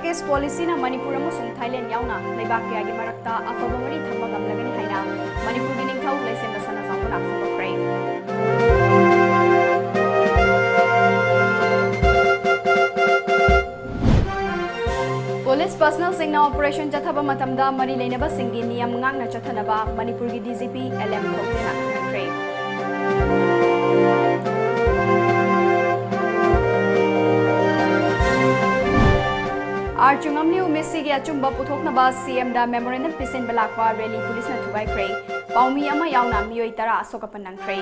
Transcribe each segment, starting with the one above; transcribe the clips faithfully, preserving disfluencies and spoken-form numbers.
X ꯄꯣꯂꯤꯁꯤꯅ Manipur ꯑꯃꯁꯨꯡ Thailand ꯌꯥꯎꯅ ꯂꯩꯕꯥꯛ ꯀꯌꯥꯒꯤ ꯃꯔꯛꯇ ꯑꯐꯕ ꯃꯔꯤ ꯊꯝꯕ ꯉꯝꯂꯒꯅꯤ ꯍꯥꯏꯅ ꯃꯅꯤꯄꯨꯔꯒꯤ ꯅꯤꯡꯊꯧ ꯂꯩꯁꯦꯝꯕ ꯁꯅꯥꯖꯥꯎꯕꯅ ꯐꯣꯡꯗꯣꯛꯈ꯭ꯔꯦ꯫ ꯄꯨꯂꯤꯁ ꯄꯔꯁꯅꯦꯜꯁꯤꯡꯅ ꯑꯣꯄꯔꯦꯁꯟ ꯆꯠꯊꯕ ꯃꯇꯝꯗ ꯃꯔꯤ ꯂꯩꯅꯕꯁꯤꯡꯒꯤ ꯅꯤꯌꯝ ꯉꯥꯛꯅ ꯆꯠꯊꯅꯕ ꯃꯅꯤꯄꯨꯔꯒꯤ D G P L M ꯊꯣꯛꯇꯦꯅ ꯈꯪꯍꯟꯈ꯭ꯔꯦ꯫ ꯑꯥꯔ ꯆꯨꯉꯝꯂꯤꯌꯨ ꯃꯦꯁꯤꯒꯤ ꯑꯆꯨꯝꯕ ꯄꯨꯊꯣꯛꯅꯕ ꯁꯤ ꯑꯦꯝꯗ ꯃꯦꯃꯣꯔꯦꯟꯗꯝ ꯄꯤꯁꯤꯟꯕ ꯂꯥꯛꯄ ꯔꯦꯂꯤ ꯄꯨꯂꯤꯁꯅ ꯊꯨꯒꯥꯏꯈ꯭ꯔꯦ꯫ ꯄꯥꯎꯃꯤ ꯑꯃ ꯌꯥꯎꯅ ꯃꯤꯑꯣꯏ ꯇꯔꯥ ꯑꯁꯣꯛ ꯑꯄꯟ ꯅꯪꯈ꯭ꯔꯦ꯫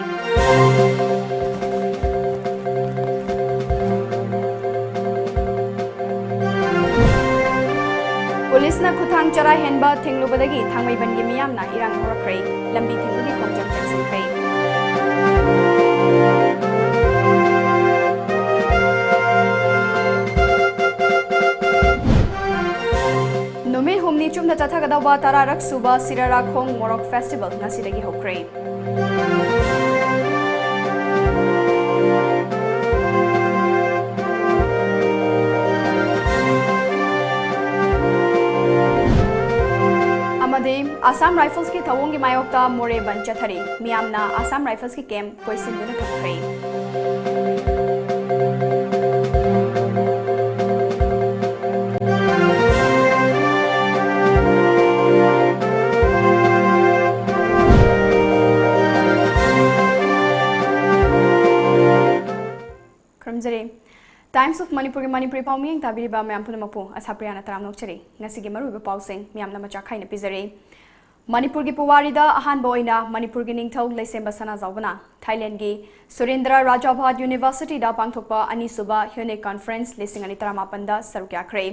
ꯄꯨꯂꯤꯁꯅ ꯈꯨꯠꯊꯥꯡ ꯆꯔꯥ ꯍꯦꯟꯕ ꯊꯤꯡꯂꯨꯕꯗꯒꯤ ꯊꯥꯡꯃꯩꯕꯟꯒꯤ ꯃꯤꯌꯥꯝꯅ ꯏꯔꯥꯡ ꯍꯧꯔꯛꯈ꯭ꯔꯦ꯫ ꯂꯝꯕꯤ ꯊꯤꯡꯕꯒꯤ ꯈꯣꯡꯖꯪ ꯆꯪꯁꯤꯟꯈ꯭ꯔꯦ꯫ ꯅꯨꯃꯤꯠ ꯍꯨꯝꯅꯤ ꯆꯨꯞꯅ ꯆꯠꯊꯒꯗꯧꯕ ꯇꯔꯥꯔꯛ ꯁꯨꯕ ꯁꯤꯔꯥꯔꯥꯈꯣꯡ ꯃꯣꯔꯣꯛ ꯐꯦꯁꯇꯤꯚꯦꯜ ꯉꯁꯤꯗꯒꯤ ꯍꯧꯈ꯭ꯔꯦ꯫ ꯑꯃꯗꯤ ꯑꯁꯥꯝ ꯔꯥꯏꯐꯜꯁꯀꯤ ꯊꯧꯑꯣꯡꯒꯤ ꯃꯥꯌꯣꯛꯇ ꯃꯣꯔꯦ ꯕꯟ ꯆꯠꯊꯔꯤ꯫ ꯃꯤꯌꯥꯝꯅ ꯑꯁꯥꯝ ꯔꯥꯏꯐꯜꯁꯀꯤ ꯀꯦꯝꯞ ꯀꯣꯏꯁꯤꯟꯗꯨꯅ ꯊꯝꯈ꯭ꯔꯦ꯫ ꯈꯨꯔꯨꯝꯖꯔꯤ꯫ Times of Manipurꯒꯤ ꯃꯅꯤꯄꯨꯔꯤ ꯄꯥꯎ ꯃꯤꯠꯌꯦꯡ ꯇꯥꯕꯤꯔꯤꯕ ꯃꯌꯥꯝ ꯄꯨꯝꯅꯃꯛꯄꯨ ꯑꯁꯥꯄ꯭ꯔꯤꯌꯥꯅ ꯇꯔꯥꯝꯅ ꯑꯣꯛꯆꯔꯤ꯫ ꯉꯁꯤꯒꯤ ꯃꯔꯨꯑꯣꯏꯕ ꯄꯥꯎꯁꯤꯡ ꯃꯤꯌꯥꯝꯅ ꯃꯆꯥ ꯈꯥꯏꯅ ꯄꯤꯖꯔꯤ꯫ ꯃꯅꯤꯄꯨꯔꯒꯤ ꯄꯨꯋꯥꯔꯤꯗ ꯑꯍꯥꯟꯕ ꯑꯣꯏꯅ ꯃꯅꯤꯄꯨꯔꯒꯤ ꯅꯤꯡꯊꯧ ꯂꯩꯁꯦꯝꯕ ꯁꯅꯥꯖꯥꯎꯕꯅ ꯊꯥꯏꯂꯦꯟꯒꯤ ꯁꯨꯔꯦꯟꯗ꯭ꯔ ꯔꯥꯖꯥꯚꯥꯠ ꯌꯨꯅꯤꯚꯔꯁꯤꯇꯤꯗ ꯄꯥꯡꯊꯣꯛꯄ ꯑꯅꯤꯁꯨꯕ ꯍ꯭ꯌꯨꯅꯤꯛ ꯀꯟꯐꯔꯦꯟꯁ ꯂꯤꯁꯤꯡ ꯑꯅꯤ ꯇꯔꯥꯃꯥꯄꯟꯗ ꯁꯔꯨꯛ ꯌꯥꯈ꯭ꯔꯦ꯫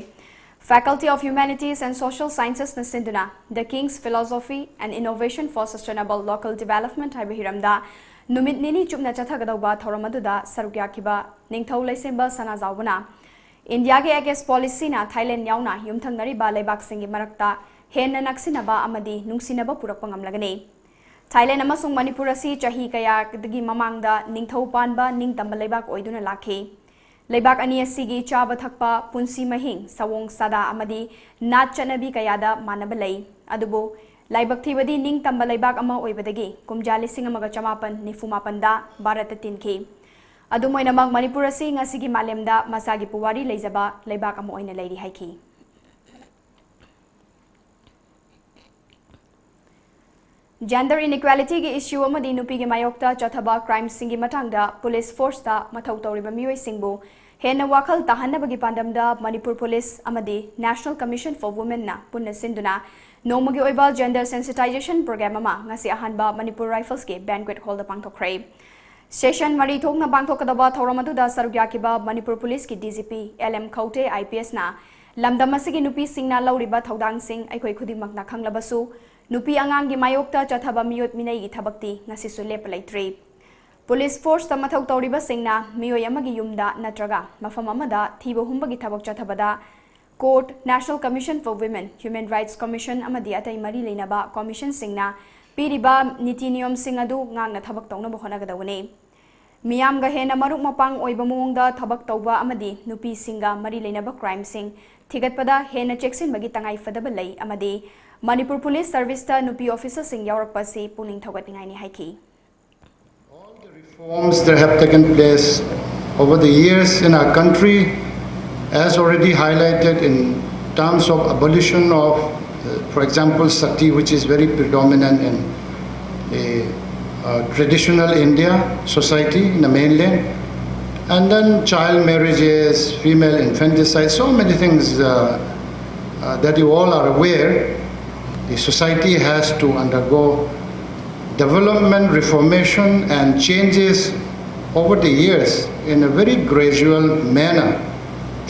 Faculty of Humanities and Social Sciencesꯅ ꯁꯤꯟꯗꯨꯅ The King's Philosophy and Innovation for Sustainable Local Development ꯍꯥꯏꯕ ꯍꯤꯔꯝꯗ ꯅꯨꯃꯤꯠ ꯅꯤꯅꯤ ꯆꯨꯞꯅ ꯆꯠꯊꯒꯗꯧꯕ ꯊꯧꯔꯝ ꯑꯗꯨꯗ ꯁꯔꯨꯛ ꯌꯥꯈꯤꯕ ꯅꯤꯡꯊꯧ ꯂꯩꯁꯦꯝꯕ ꯁꯅꯥꯖꯥꯎꯕꯅ ꯏꯟꯗꯤꯌꯥꯒꯤ ꯑꯦꯛꯁ ꯄꯣꯂꯤꯁꯤꯅ ꯊꯥꯏꯂꯦꯟ ꯌꯥꯎꯅ ꯌꯨꯝꯊꯪꯅꯔꯤꯕ ꯂꯩꯕꯥꯛꯁꯤꯡꯒꯤ ꯃꯔꯛꯇ ꯍꯦꯟꯅ ꯅꯛꯁꯤꯟꯅꯕ ꯑꯃꯗꯤ ꯅꯨꯡꯁꯤꯅꯕ ꯄꯨꯔꯛꯄ ꯉꯝꯂꯒꯅꯤ꯫ ꯊꯥꯏꯂꯦꯟ ꯑꯃꯁꯨꯡ ꯃꯅꯤꯄꯨꯔ ꯑꯁꯤ ꯆꯍꯤ ꯀꯌꯥꯗꯒꯤ ꯃꯃꯥꯡꯗ ꯅꯤꯡꯊꯧ ꯄꯥꯟꯕ ꯅꯤꯡꯇꯝꯕ ꯂꯩꯕꯥꯛ ꯑꯣꯏꯗꯨꯅ ꯂꯥꯛꯈꯤ꯫ ꯂꯩꯕꯥꯛ ꯑꯅꯤ ꯑꯁꯤꯒꯤ ꯆꯥꯕ ꯊꯛꯄ, ꯄꯨꯟꯁꯤ ꯃꯍꯤꯡ, ꯁꯑꯣꯡ ꯁꯥꯗꯥ ꯑꯃꯗꯤ ꯅꯥꯠ ꯆꯠꯅꯕꯤ ꯀꯌꯥꯗ ꯃꯥꯟꯅꯕ ꯂꯩ꯫ ꯑꯗꯨꯕꯨ ꯂꯥꯏꯕꯛ ꯊꯤꯕꯗꯤ ꯅꯤꯡꯇꯝꯕ ꯂꯩꯕꯥꯛ ꯑꯃ ꯑꯣꯏꯕꯗꯒꯤ ꯀꯨꯝꯖꯥ ꯂꯤꯁꯤꯡ ꯑꯃꯒ ꯆꯃꯥꯄꯟ ꯅꯤꯐꯨ ꯃꯥꯄꯟꯗ ꯚꯥꯔꯠꯇ ꯇꯤꯟꯈꯤ꯫ ꯑꯗꯨꯝ ꯑꯣꯏꯅꯃꯛ ꯃꯅꯤꯄꯨꯔ ꯑꯁꯤ ꯉꯁꯤꯒꯤ ꯃꯥꯂꯦꯝꯗ ꯃꯁꯥꯒꯤ ꯄꯨꯋꯥꯔꯤ ꯂꯩꯖꯕ ꯂꯩꯕꯥꯛ ꯑꯃ ꯑꯣꯏꯅ ꯂꯩꯔꯤ ꯍꯥꯏꯈꯤ꯫ Gender inequalityꯒꯤ issue ꯑꯃꯗꯤ ꯅꯨꯄꯤꯒꯤ ꯃꯥꯌꯣꯛꯇ ꯆꯠꯊꯕ crimeꯁꯤꯡꯒꯤ ꯃꯇꯥꯡꯗ police forceꯇ ꯃꯊꯧ ꯇꯧꯔꯤꯕ ꯃꯤꯑꯣꯏꯁꯤꯡꯕꯨ ꯍꯦꯟꯅ ꯋꯥꯈꯜ ꯇꯥꯍꯟꯅꯕꯒꯤ ꯄꯥꯟꯗꯝꯗ ꯃꯅꯤꯄꯨꯔ police ꯑꯃꯗꯤ National Commission for Womenꯅ ꯄꯨꯟꯅ ꯁꯤꯟꯗꯨꯅ ꯅꯣꯡꯃꯒꯤ ꯑꯣꯏꯕ gender sensitization program ꯑꯃ ꯉꯁꯤ ꯑꯍꯥꯟꯕ ꯃꯅꯤꯄꯨꯔ Riflesꯀꯤ banquet hallꯗ ꯄꯥꯡꯊꯣꯛꯈ꯭ꯔꯦ꯫ Session ꯃꯔꯤ ꯊꯣꯛꯅ ꯄꯥꯡꯊꯣꯛꯀꯗꯕ ꯊꯧꯔꯝ ꯑꯗꯨꯗ ꯁꯔꯨꯛ ꯌꯥꯈꯤꯕ ꯃꯅꯤꯄꯨꯔ policeꯀꯤ DGP L M ꯈꯧꯇꯦ IPSꯅ ꯂꯝꯗꯝ ꯑꯁꯤꯒꯤ ꯅꯨꯄꯤꯁꯤꯡꯅ ꯂꯧꯔꯤꯕ ꯊꯧꯗꯥꯡꯁꯤꯡ ꯑꯩꯈꯣꯏ ꯈꯨꯗꯤꯡꯃꯛꯅ ꯈꯪꯂꯕꯁꯨ, ꯅꯨꯄꯤ ꯑꯉꯥꯡꯒꯤ ꯃꯥꯌꯣꯛꯇ ꯆꯠꯊꯕ ꯃꯤꯑꯣꯠ ꯃꯤꯅꯩꯒꯤ ꯊꯕꯛꯇꯤ ꯉꯁꯤꯁꯨ ꯂꯦꯞꯄ ꯂꯩꯇ꯭ꯔꯤ꯫ Police forceꯇ ꯃꯊꯧ ꯇꯧꯔꯤꯕꯁꯤꯡꯅ ꯃꯤꯑꯣꯏ ꯑꯃꯒꯤ ꯌꯨꯝꯗ ꯅꯠꯇ꯭ꯔꯒ ꯃꯐꯝ ꯑꯃꯗ ꯊꯤꯕ ꯍꯨꯝꯕꯒꯤ ꯊꯕꯛ ꯆꯠꯊꯕꯗ court, National Commission for Women, Human Rights Commission ꯑꯃꯗꯤ ꯑꯇꯩ ꯃꯔꯤ ꯂꯩꯅꯕ commissionꯁꯤꯡꯅ ꯄꯤꯔꯤꯕ ꯅꯤꯇꯤ ꯅꯤꯌꯣꯝꯁꯤꯡ ꯑꯗꯨ ꯉꯥꯛꯅ ꯊꯕꯛ ꯇꯧꯅꯕ ꯍꯣꯠꯅꯒꯗꯧꯕꯅꯤ꯫ ꯃꯤꯌꯥꯝꯒ ꯍꯦꯟꯅ ꯃꯔꯨꯞ ꯃꯄꯥꯡ ꯑꯣꯏꯕ ꯃꯑꯣꯡꯗ ꯊꯕꯛ ꯇꯧꯕ ꯑꯃꯗꯤ ꯅꯨꯄꯤꯁꯤꯡꯒ ꯃꯔꯤ ꯂꯩꯅꯕ crimeꯁꯤꯡ ꯊꯤꯒꯠꯄꯗ ꯍꯦꯟꯅ ꯆꯦꯛꯁꯤꯟꯕꯒꯤ ꯇꯉꯥꯏ ꯐꯗꯕ ꯂꯩ ꯑꯃꯗꯤ ꯃꯅꯤꯄꯨꯔ police serviceꯇ ꯅꯨꯄꯤ officerꯁꯤꯡ ꯌꯥꯎꯔꯛꯄ ꯑꯁꯤ ꯄꯨꯛꯅꯤꯡ ꯊꯧꯒꯠꯅꯤꯡꯉꯥꯏꯅꯤ ꯍꯥꯏꯈꯤ꯫ Reforms that have taken place over the years in our country, as already highlighted in terms of abolition of, uh, for example, sati, which is very predominant in a, uh, traditional India society in the mainland, and then child marriages, female infanticide, so many things, uh, uh, that you all are aware. The society has to undergo development, reformation, and changes over the years in a very gradual manner.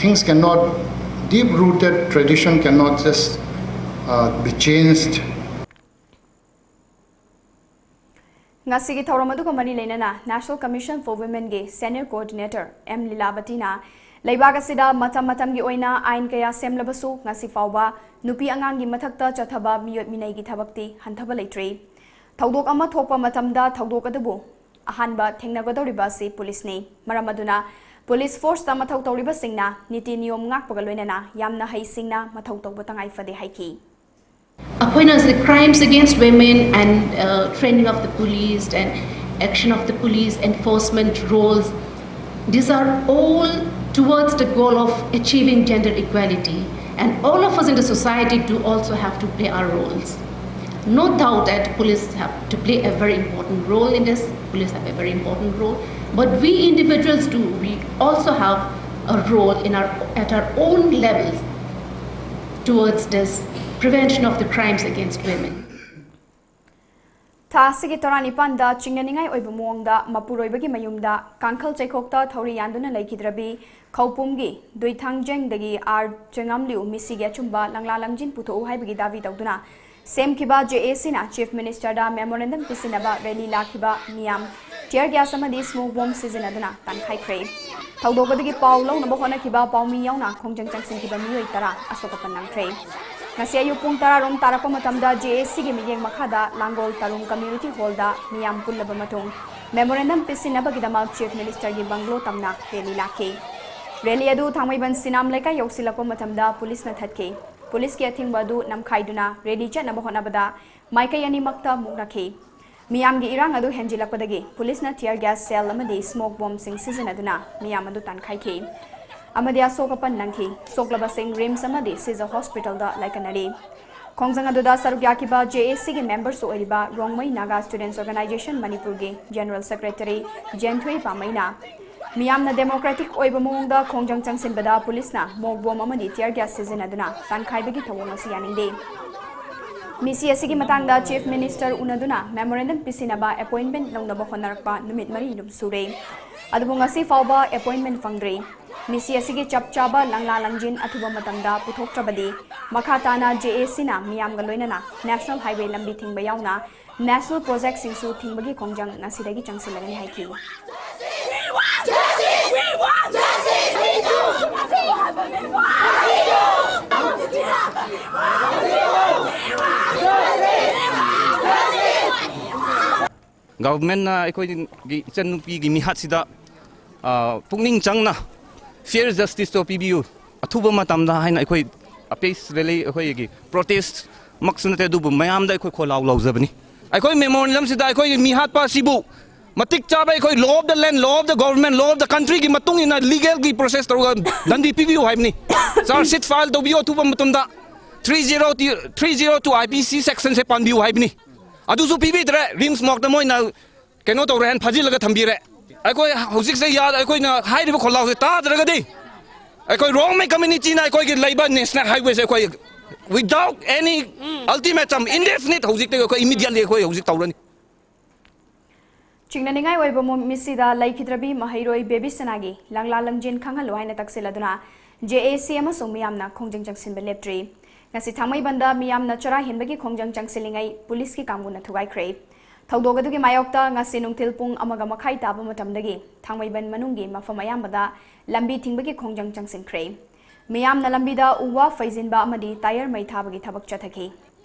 Things cannot, deep-rooted tradition cannot just, uh, be changed. ꯉꯁꯤꯒꯤ ꯊꯧꯔꯝ ꯑꯗꯨꯒ ꯃꯔꯤ ꯂꯩꯅꯅ National Commission for Womenꯒꯤ Senior Coordinator M ꯂꯤꯂꯥꯕꯇꯤꯅ ꯂꯩꯕꯥꯛ ꯑꯁꯤꯗ ꯃꯇꯝ ꯃꯇꯝꯒꯤ ꯑꯣꯏꯅ ꯑꯥꯏꯟ ꯀꯌꯥ ꯁꯦꯝꯂꯕꯁꯨ ꯉꯁꯤ ꯐꯥꯎꯕ ꯅꯨꯄꯤ ꯑꯉꯥꯡꯒꯤ ꯃꯊꯛꯇ ꯆꯠꯊꯕ ꯃꯤꯑꯣꯠ ꯃꯤꯅꯩꯒꯤ ꯊꯕꯛꯇꯤ ꯍꯟꯊꯕ ꯂꯩꯇ꯭ꯔꯤ꯫ ꯊꯧꯗꯣꯛ ꯑꯃ ꯊꯣꯛꯄ ꯃꯇꯝꯗ ꯊꯧꯗꯣꯛ ꯑꯗꯨꯕꯨ ꯑꯍꯥꯟꯕ ꯊꯦꯡꯅꯒꯗꯧꯔꯤꯕ ꯑꯁꯤ policeꯅꯤ꯫ ꯃꯔꯝ ꯑꯗꯨꯅ ꯄꯨꯂꯤꯁ ꯐꯣꯔꯁꯇ ꯃꯊꯧ ꯇꯧꯔꯤꯕꯁꯤꯡꯅ ꯅꯤꯇꯤ ꯅꯤꯌꯣꯝ ꯉꯥꯛꯄꯒ ꯂꯣꯏꯅꯅ ꯌꯥꯝꯅ ꯍꯩꯁꯤꯡꯅ ꯃꯊꯧ ꯇꯧꯕ ꯇꯉꯥꯏ ꯐꯗꯦ ꯍꯥꯏꯈꯤ꯫ ꯑꯩꯈꯣꯏꯅ crimes against women and uh, training of the police and action of the police enforcement roles, these are all towards the goal of achieving gender equality. And all of us in the society do also have to play our roles. No doubt that police have to play a very important role in this. Police have a very important role. But we individuals do, we also have a role in our, at our own levels towards this prevention of the crimes against women. ꯊꯥ ꯑꯁꯤꯒꯤ ꯇꯔꯥꯅꯤꯄꯥꯟꯗ ꯆꯤꯡꯅꯅꯤꯡꯉꯥꯏ ꯑꯣꯏꯕ ꯃꯑꯣꯡꯗ ꯃꯄꯨꯔꯣꯏꯕꯒꯤ ꯃꯌꯨꯝꯗ ꯀꯥꯡꯈꯜ ꯆꯩꯈꯣꯛꯇ ꯊꯧꯔꯤ ꯌꯥꯟꯗꯨꯅ ꯂꯩꯈꯤꯗ꯭ꯔꯕꯤ ꯈꯧꯄꯨꯝꯒꯤ ꯗꯨꯏꯊꯥꯡꯖꯦꯡꯗꯒꯤ R ꯆꯦꯉꯥꯝꯂꯤꯎ ꯃꯤꯁꯤꯒꯤ ꯑꯆꯨꯝꯕ ꯂꯪꯂꯥ ꯂꯪꯖꯤꯟ ꯄꯨꯊꯣꯛꯎ ꯍꯥꯏꯕꯒꯤ Dhabi ꯇꯧꯗꯨꯅ ꯁꯦꯝꯈꯤꯕ ꯖꯦ ꯑꯦ ꯁꯤꯅ ꯆꯤꯐ ꯃꯤꯅꯤꯁꯇꯔꯗ ꯃꯦꯃꯣꯔꯦꯟꯗꯝ ꯄꯤꯁꯤꯟꯅꯕ ꯔꯦꯂꯤ ꯂꯥꯛꯈꯤꯕ ꯃꯤꯌꯥꯝ tear gas ꯑꯃꯗꯤ smoke bomb ꯁꯤꯖꯤꯟꯅꯗꯨꯅ ꯇꯥꯟꯈꯥꯏꯈ꯭ꯔꯦ꯫ ꯊꯧꯗꯣꯛ ꯑꯗꯨꯒꯤ ꯄꯥꯎ ꯂꯧꯅꯕ ꯍꯣꯠꯅꯈꯤꯕ ꯄꯥꯎꯃꯤ ꯌꯥꯎꯅ ꯈꯣꯡꯖꯪ ꯆꯪꯁꯤꯟꯈꯤꯕ ꯃꯤꯑꯣꯏ ꯇꯔꯥ ꯑꯁꯣꯛ ꯑꯄꯟ ꯅꯪꯈ꯭ꯔꯦ꯫ ꯉꯁꯤ ꯑꯌꯨꯛ ꯄꯨꯡ ꯇꯔꯥ ꯔꯣꯝ ꯇꯥꯔꯛꯄ ꯃꯇꯝꯗ ꯖꯦ ꯑꯦ ꯁꯤꯒꯤ ꯃꯤꯠꯌꯦꯡ ꯃꯈꯥꯗ ꯂꯥꯡꯒꯣꯜ ꯇꯔꯨꯡ community hallꯗ ꯃꯤꯌꯥꯝ ꯄꯨꯜꯂꯕ ꯃꯇꯨꯡ ꯃꯦꯃꯣꯔꯦꯟꯗꯝ ꯄꯤꯁꯤꯟꯅꯕꯒꯤꯗꯃꯛ ꯆꯤꯐ ꯃꯤꯅꯤꯁꯇꯔꯒꯤ ꯕꯪꯒ꯭ꯂꯣ ꯇꯝꯅ ꯔꯦꯂꯤ ꯂꯥꯛꯈꯤ꯫ ꯔꯦꯂꯤ ꯑꯗꯨ ꯊꯥꯡꯃꯩꯕꯟ ꯁꯤꯅꯥꯝ ꯂꯩꯀꯥꯏ ꯌꯧꯁꯤꯜꯂꯛꯄ ꯃꯇꯝꯗ ꯄꯨꯂꯤꯁꯅ ꯊꯠꯈꯤ꯫ ꯄꯨꯂꯤꯁꯀꯤ ꯑꯊꯤꯡꯕ ꯑꯗꯨ ꯅꯝꯈꯥꯏꯗꯨꯅ ꯔꯦꯂꯤ ꯆꯠꯅꯕ ꯍꯣꯠꯅꯕꯗ ꯃꯥꯏꯀꯩ ꯑꯅꯤꯃꯛꯇ ꯃꯨꯛꯅꯈꯤ꯫ ꯃꯤꯌꯥꯝꯒꯤ ꯏꯔꯥꯡ ꯑꯗꯨ ꯍꯦꯟꯖꯤꯜꯂꯛꯄꯗꯒꯤ ꯄꯨꯂꯤꯁꯅ tear gas shell ꯑꯃꯗꯤ smoke bomb ꯁꯤꯡ ꯁꯤꯖꯤꯟꯅꯗꯨꯅ ꯃꯤꯌꯥꯝ ꯑꯗꯨ ꯇꯥꯟꯈꯥꯏꯈꯤ ꯑꯃꯗꯤ ꯑꯁꯣꯛ ꯑꯄꯟ ꯅꯪꯈꯤ꯫ ꯁꯣꯛꯂꯕꯁꯤꯡ ꯔꯤꯝꯁ ꯑꯃꯗꯤ ꯁꯤꯖ ꯍꯣꯁꯄꯤꯇꯥꯜꯗ ꯂꯥꯏꯀꯠꯅꯔꯤ꯫ ꯈꯣꯡꯖꯪ ꯑꯗꯨꯗ ꯁꯔꯨꯛ ꯌꯥꯈꯤꯕ ꯖꯦ ꯑꯦ ꯁꯤꯒꯤ ꯃꯦꯝꯕꯔꯁꯨ ꯑꯣꯏꯔꯤꯕ ꯔꯣꯡꯃꯩ ꯅꯥꯒꯥ ꯁ꯭ꯇꯨꯗꯦꯟꯠꯁ ꯑꯣꯔꯒꯅꯥꯏꯖꯦꯁꯟ ꯃꯅꯤꯄꯨꯔꯒꯤ ꯖꯦꯅꯔꯦꯜ ꯁꯦꯀ꯭ꯔꯦꯇꯔꯤ ꯖꯦꯟꯊꯨꯏ ꯄꯥꯃꯩꯅ ꯃꯤꯌꯥꯝꯅ democratic ꯑꯣꯏꯕ ꯃꯑꯣꯡꯗ ꯈꯣꯡꯖꯪ ꯆꯪꯁꯤꯟꯕꯗ ꯄꯨꯂꯤꯁꯅ smoke bomb ꯑꯃꯗꯤ tear gas ꯁꯤꯖꯤꯟꯅꯗꯨꯅ ꯇꯥꯟꯈꯥꯏꯕꯒꯤ ꯊꯧꯑꯣꯡ ꯑꯁꯤ ꯌꯥꯅꯤꯡꯗꯦ꯫ ꯃꯤꯁꯤ ꯑꯁꯤꯒꯤ ꯃꯇꯥꯡꯗ ꯆꯤꯐ ꯃꯤꯅꯤꯁꯇꯔ ꯎꯅꯗꯨꯅ ꯃꯦꯃꯣꯔꯦꯟꯗꯝ ꯄꯤꯁꯤꯟꯅꯕ ꯑꯦꯄꯣꯏꯟꯃꯦꯟꯠ ꯂꯧꯅꯕ ꯍꯣꯠꯅꯔꯛꯄ ꯅꯨꯃꯤꯠ ꯃꯔꯤ ꯁꯨꯔꯦ꯫ ꯑꯗꯨꯕꯨ ꯉꯁꯤ ꯐꯥꯎꯕ ꯑꯦꯄꯣꯏꯟꯃꯦꯟꯠ ꯐꯪꯗ꯭ꯔꯤ꯫ ꯃꯤꯁꯤ ꯑꯁꯤꯒꯤ ꯆꯞ ꯆꯥꯕ ꯂꯪꯂꯥ ꯂꯪꯖꯤꯟ ꯑꯊꯨꯕ ꯃꯇꯝꯗ ꯄꯨꯊꯣꯛꯇ꯭ꯔꯕꯗꯤ ꯃꯈꯥ ꯇꯥꯅ ꯖꯦ ꯑꯦ ꯁꯤꯅ ꯃꯤꯌꯥꯝꯒ ꯂꯣꯏꯅꯅ ꯅꯦꯁꯅꯦꯜ ꯍꯥꯏꯋꯦ ꯂꯝꯕꯤ ꯊꯤꯡꯕ ꯌꯥꯎꯅ ꯅꯦꯁꯅꯦꯜ ꯄ꯭ꯔꯣꯖꯦꯛꯁꯤꯡꯁꯨ ꯊꯤꯡꯕꯒꯤ ꯈꯣꯡꯖꯪ ꯉꯁꯤꯗꯒꯤ ꯆꯪꯁꯤꯜꯂꯒꯅꯤ ꯍꯥꯏꯈꯤ꯫ ꯒꯚꯔꯟꯃꯦꯟꯠꯅ ꯑꯩꯈꯣꯏꯒꯤ ꯏꯆꯟꯅꯨꯄꯤꯒꯤ ꯃꯤꯍꯥꯠꯁꯤꯗ ꯑ, ꯄꯨꯛꯅꯤꯡ ꯆꯪꯅ ꯐꯤꯌꯔ ꯖꯁꯇꯤꯁꯇꯣ ꯄꯤꯕꯤꯌꯨ ꯑꯊꯨꯕ ꯃꯇꯝꯗ ꯍꯥꯏꯅ ꯑꯩꯈꯣꯏ ꯑꯄꯦꯁ ꯔꯦꯂꯤ, ꯑꯩꯈꯣꯏꯒꯤ ꯄ꯭ꯔꯣꯇꯦꯁꯃꯛꯁꯨ ꯅꯠꯇꯦ, ꯑꯗꯨꯕꯨ ꯃꯌꯥꯝꯗ ꯑꯩꯈꯣꯏ ꯈꯣꯜꯂꯥꯎ ꯂꯥꯎꯖꯕꯅꯤ꯫ ꯑꯩꯈꯣꯏ ꯃꯦꯃꯣꯔꯦꯟꯗꯝꯁꯤꯗ ꯑꯩꯈꯣꯏꯒꯤ ꯃꯤꯍꯥꯠꯄ ꯑꯁꯤꯕꯨ ꯃꯇꯤꯛ ꯆꯥꯕ ꯑꯩꯈꯣꯏ law of the land, law of the government, law of the countryꯒꯤ ꯃꯇꯨꯡ ꯏꯟꯅ legalꯒꯤ process ꯇꯧꯔꯒ ꯗꯟꯗꯤ ꯄꯤꯕꯤꯌꯨ ꯍꯥꯏꯕꯅꯤ꯫ Charge sheet file ꯇꯧꯕꯤꯌꯨ ꯑꯊꯨꯕ ꯃꯇꯝꯗ꯫ Three zero, three zero two IPC sectionꯁꯦ ꯄꯥꯟꯕꯤꯌꯨ ꯍꯥꯏꯕꯅꯤ꯫ ꯑꯗꯨꯁꯨ ꯄꯤꯕꯤꯗ꯭ꯔꯦ꯫ ꯔꯤꯝꯁ ꯃꯣꯔꯒꯇ ꯃꯣꯏꯅ ꯀꯩꯅꯣ ꯇꯧꯔꯦ ꯍꯥꯏꯅ ꯐꯥꯖꯤꯜꯂꯒ ꯊꯝꯕꯤꯔꯦ꯫ ꯑꯩꯈꯣꯏ ꯍꯧꯖꯤꯛꯁꯦ ꯌꯥ-, ꯑꯩꯈꯣꯏꯅ ꯍꯥꯏꯔꯤꯕ ꯈꯣꯜꯂꯥꯎꯁꯦ ꯇꯥꯗ꯭ꯔꯒꯗꯤ ꯑꯩꯈꯣꯏ ꯔꯣꯡꯃꯩ communityꯅ ꯑꯩꯈꯣꯏꯒꯤ ꯂꯩꯕ national highwayꯁꯦ ꯑꯩꯈꯣꯏ without any ultimatum, indefinite, ꯍꯧꯖꯤꯛꯇꯒꯤ ꯑꯩꯈꯣꯏ immediately ꯑꯩꯈꯣꯏ ꯍꯧꯖꯤꯛ ꯇꯧꯔꯅꯤ꯫ ꯆꯤꯡꯅꯅꯤꯡꯉꯥꯏ ꯑꯣꯏꯕ ꯃꯤꯠꯁꯤꯗ ꯂꯩꯈꯤꯗ꯭ꯔꯕꯤ ꯃꯍꯩꯔꯣꯏ ꯕꯦꯕꯤꯁꯅꯥꯒꯤ ꯂꯪꯂꯥ ꯂꯪꯖꯦꯟ ꯈꯪꯍꯜꯂꯨ ꯍꯥꯏꯅ ꯇꯛꯁꯤꯜꯂꯗꯨꯅ JAC ꯑꯃꯁꯨꯡ ꯃꯤꯌꯥꯝꯅ ꯈꯣꯡꯖꯪ ꯆꯪꯁꯤꯟꯕ ꯂꯦꯞꯇ꯭ꯔꯤ꯫ ꯉꯁꯤ ꯊꯥꯡꯃꯩꯕꯟꯗ ꯃꯤꯌꯥꯝꯅ ꯆꯔꯥ ꯍꯦꯟꯕꯒꯤ ꯈꯣꯡꯖꯪ ꯆꯪꯁꯤꯜꯂꯤꯉꯩ ꯄꯨꯂꯤꯁꯀꯤ ꯀꯥꯡꯕꯨꯅ ꯊꯨꯒꯥꯏꯈ꯭ꯔꯦ꯫ ꯊꯧꯗꯣꯛ ꯑꯗꯨꯒꯤ ꯃꯥꯌꯣꯛꯇ ꯉꯁꯤ ꯅꯨꯡꯊꯤꯜ ꯄꯨꯡ ꯑꯃꯒ ꯃꯈꯥꯏ ꯇꯥꯕ ꯃꯇꯝꯗꯒꯤ ꯊꯥꯡꯃꯩꯕꯟ ꯃꯅꯨꯡꯒꯤ ꯃꯐꯝ ꯑꯌꯥꯝꯕꯗ ꯂꯝꯕꯤ ꯊꯤꯡꯕꯒꯤ ꯈꯣꯡꯖꯪ ꯆꯪꯁꯤꯟꯈ꯭ꯔꯦ꯫ ꯃꯤꯌꯥꯝꯅ ꯂꯝꯕꯤꯗ ꯎ ꯋꯥ ꯐꯩꯖꯤꯟꯕ ꯑꯃꯗꯤ ꯇꯥꯌꯔ ꯃꯩ ꯊꯥꯕꯒꯤ ꯊꯕꯛ ꯆꯠꯊꯈꯤ꯫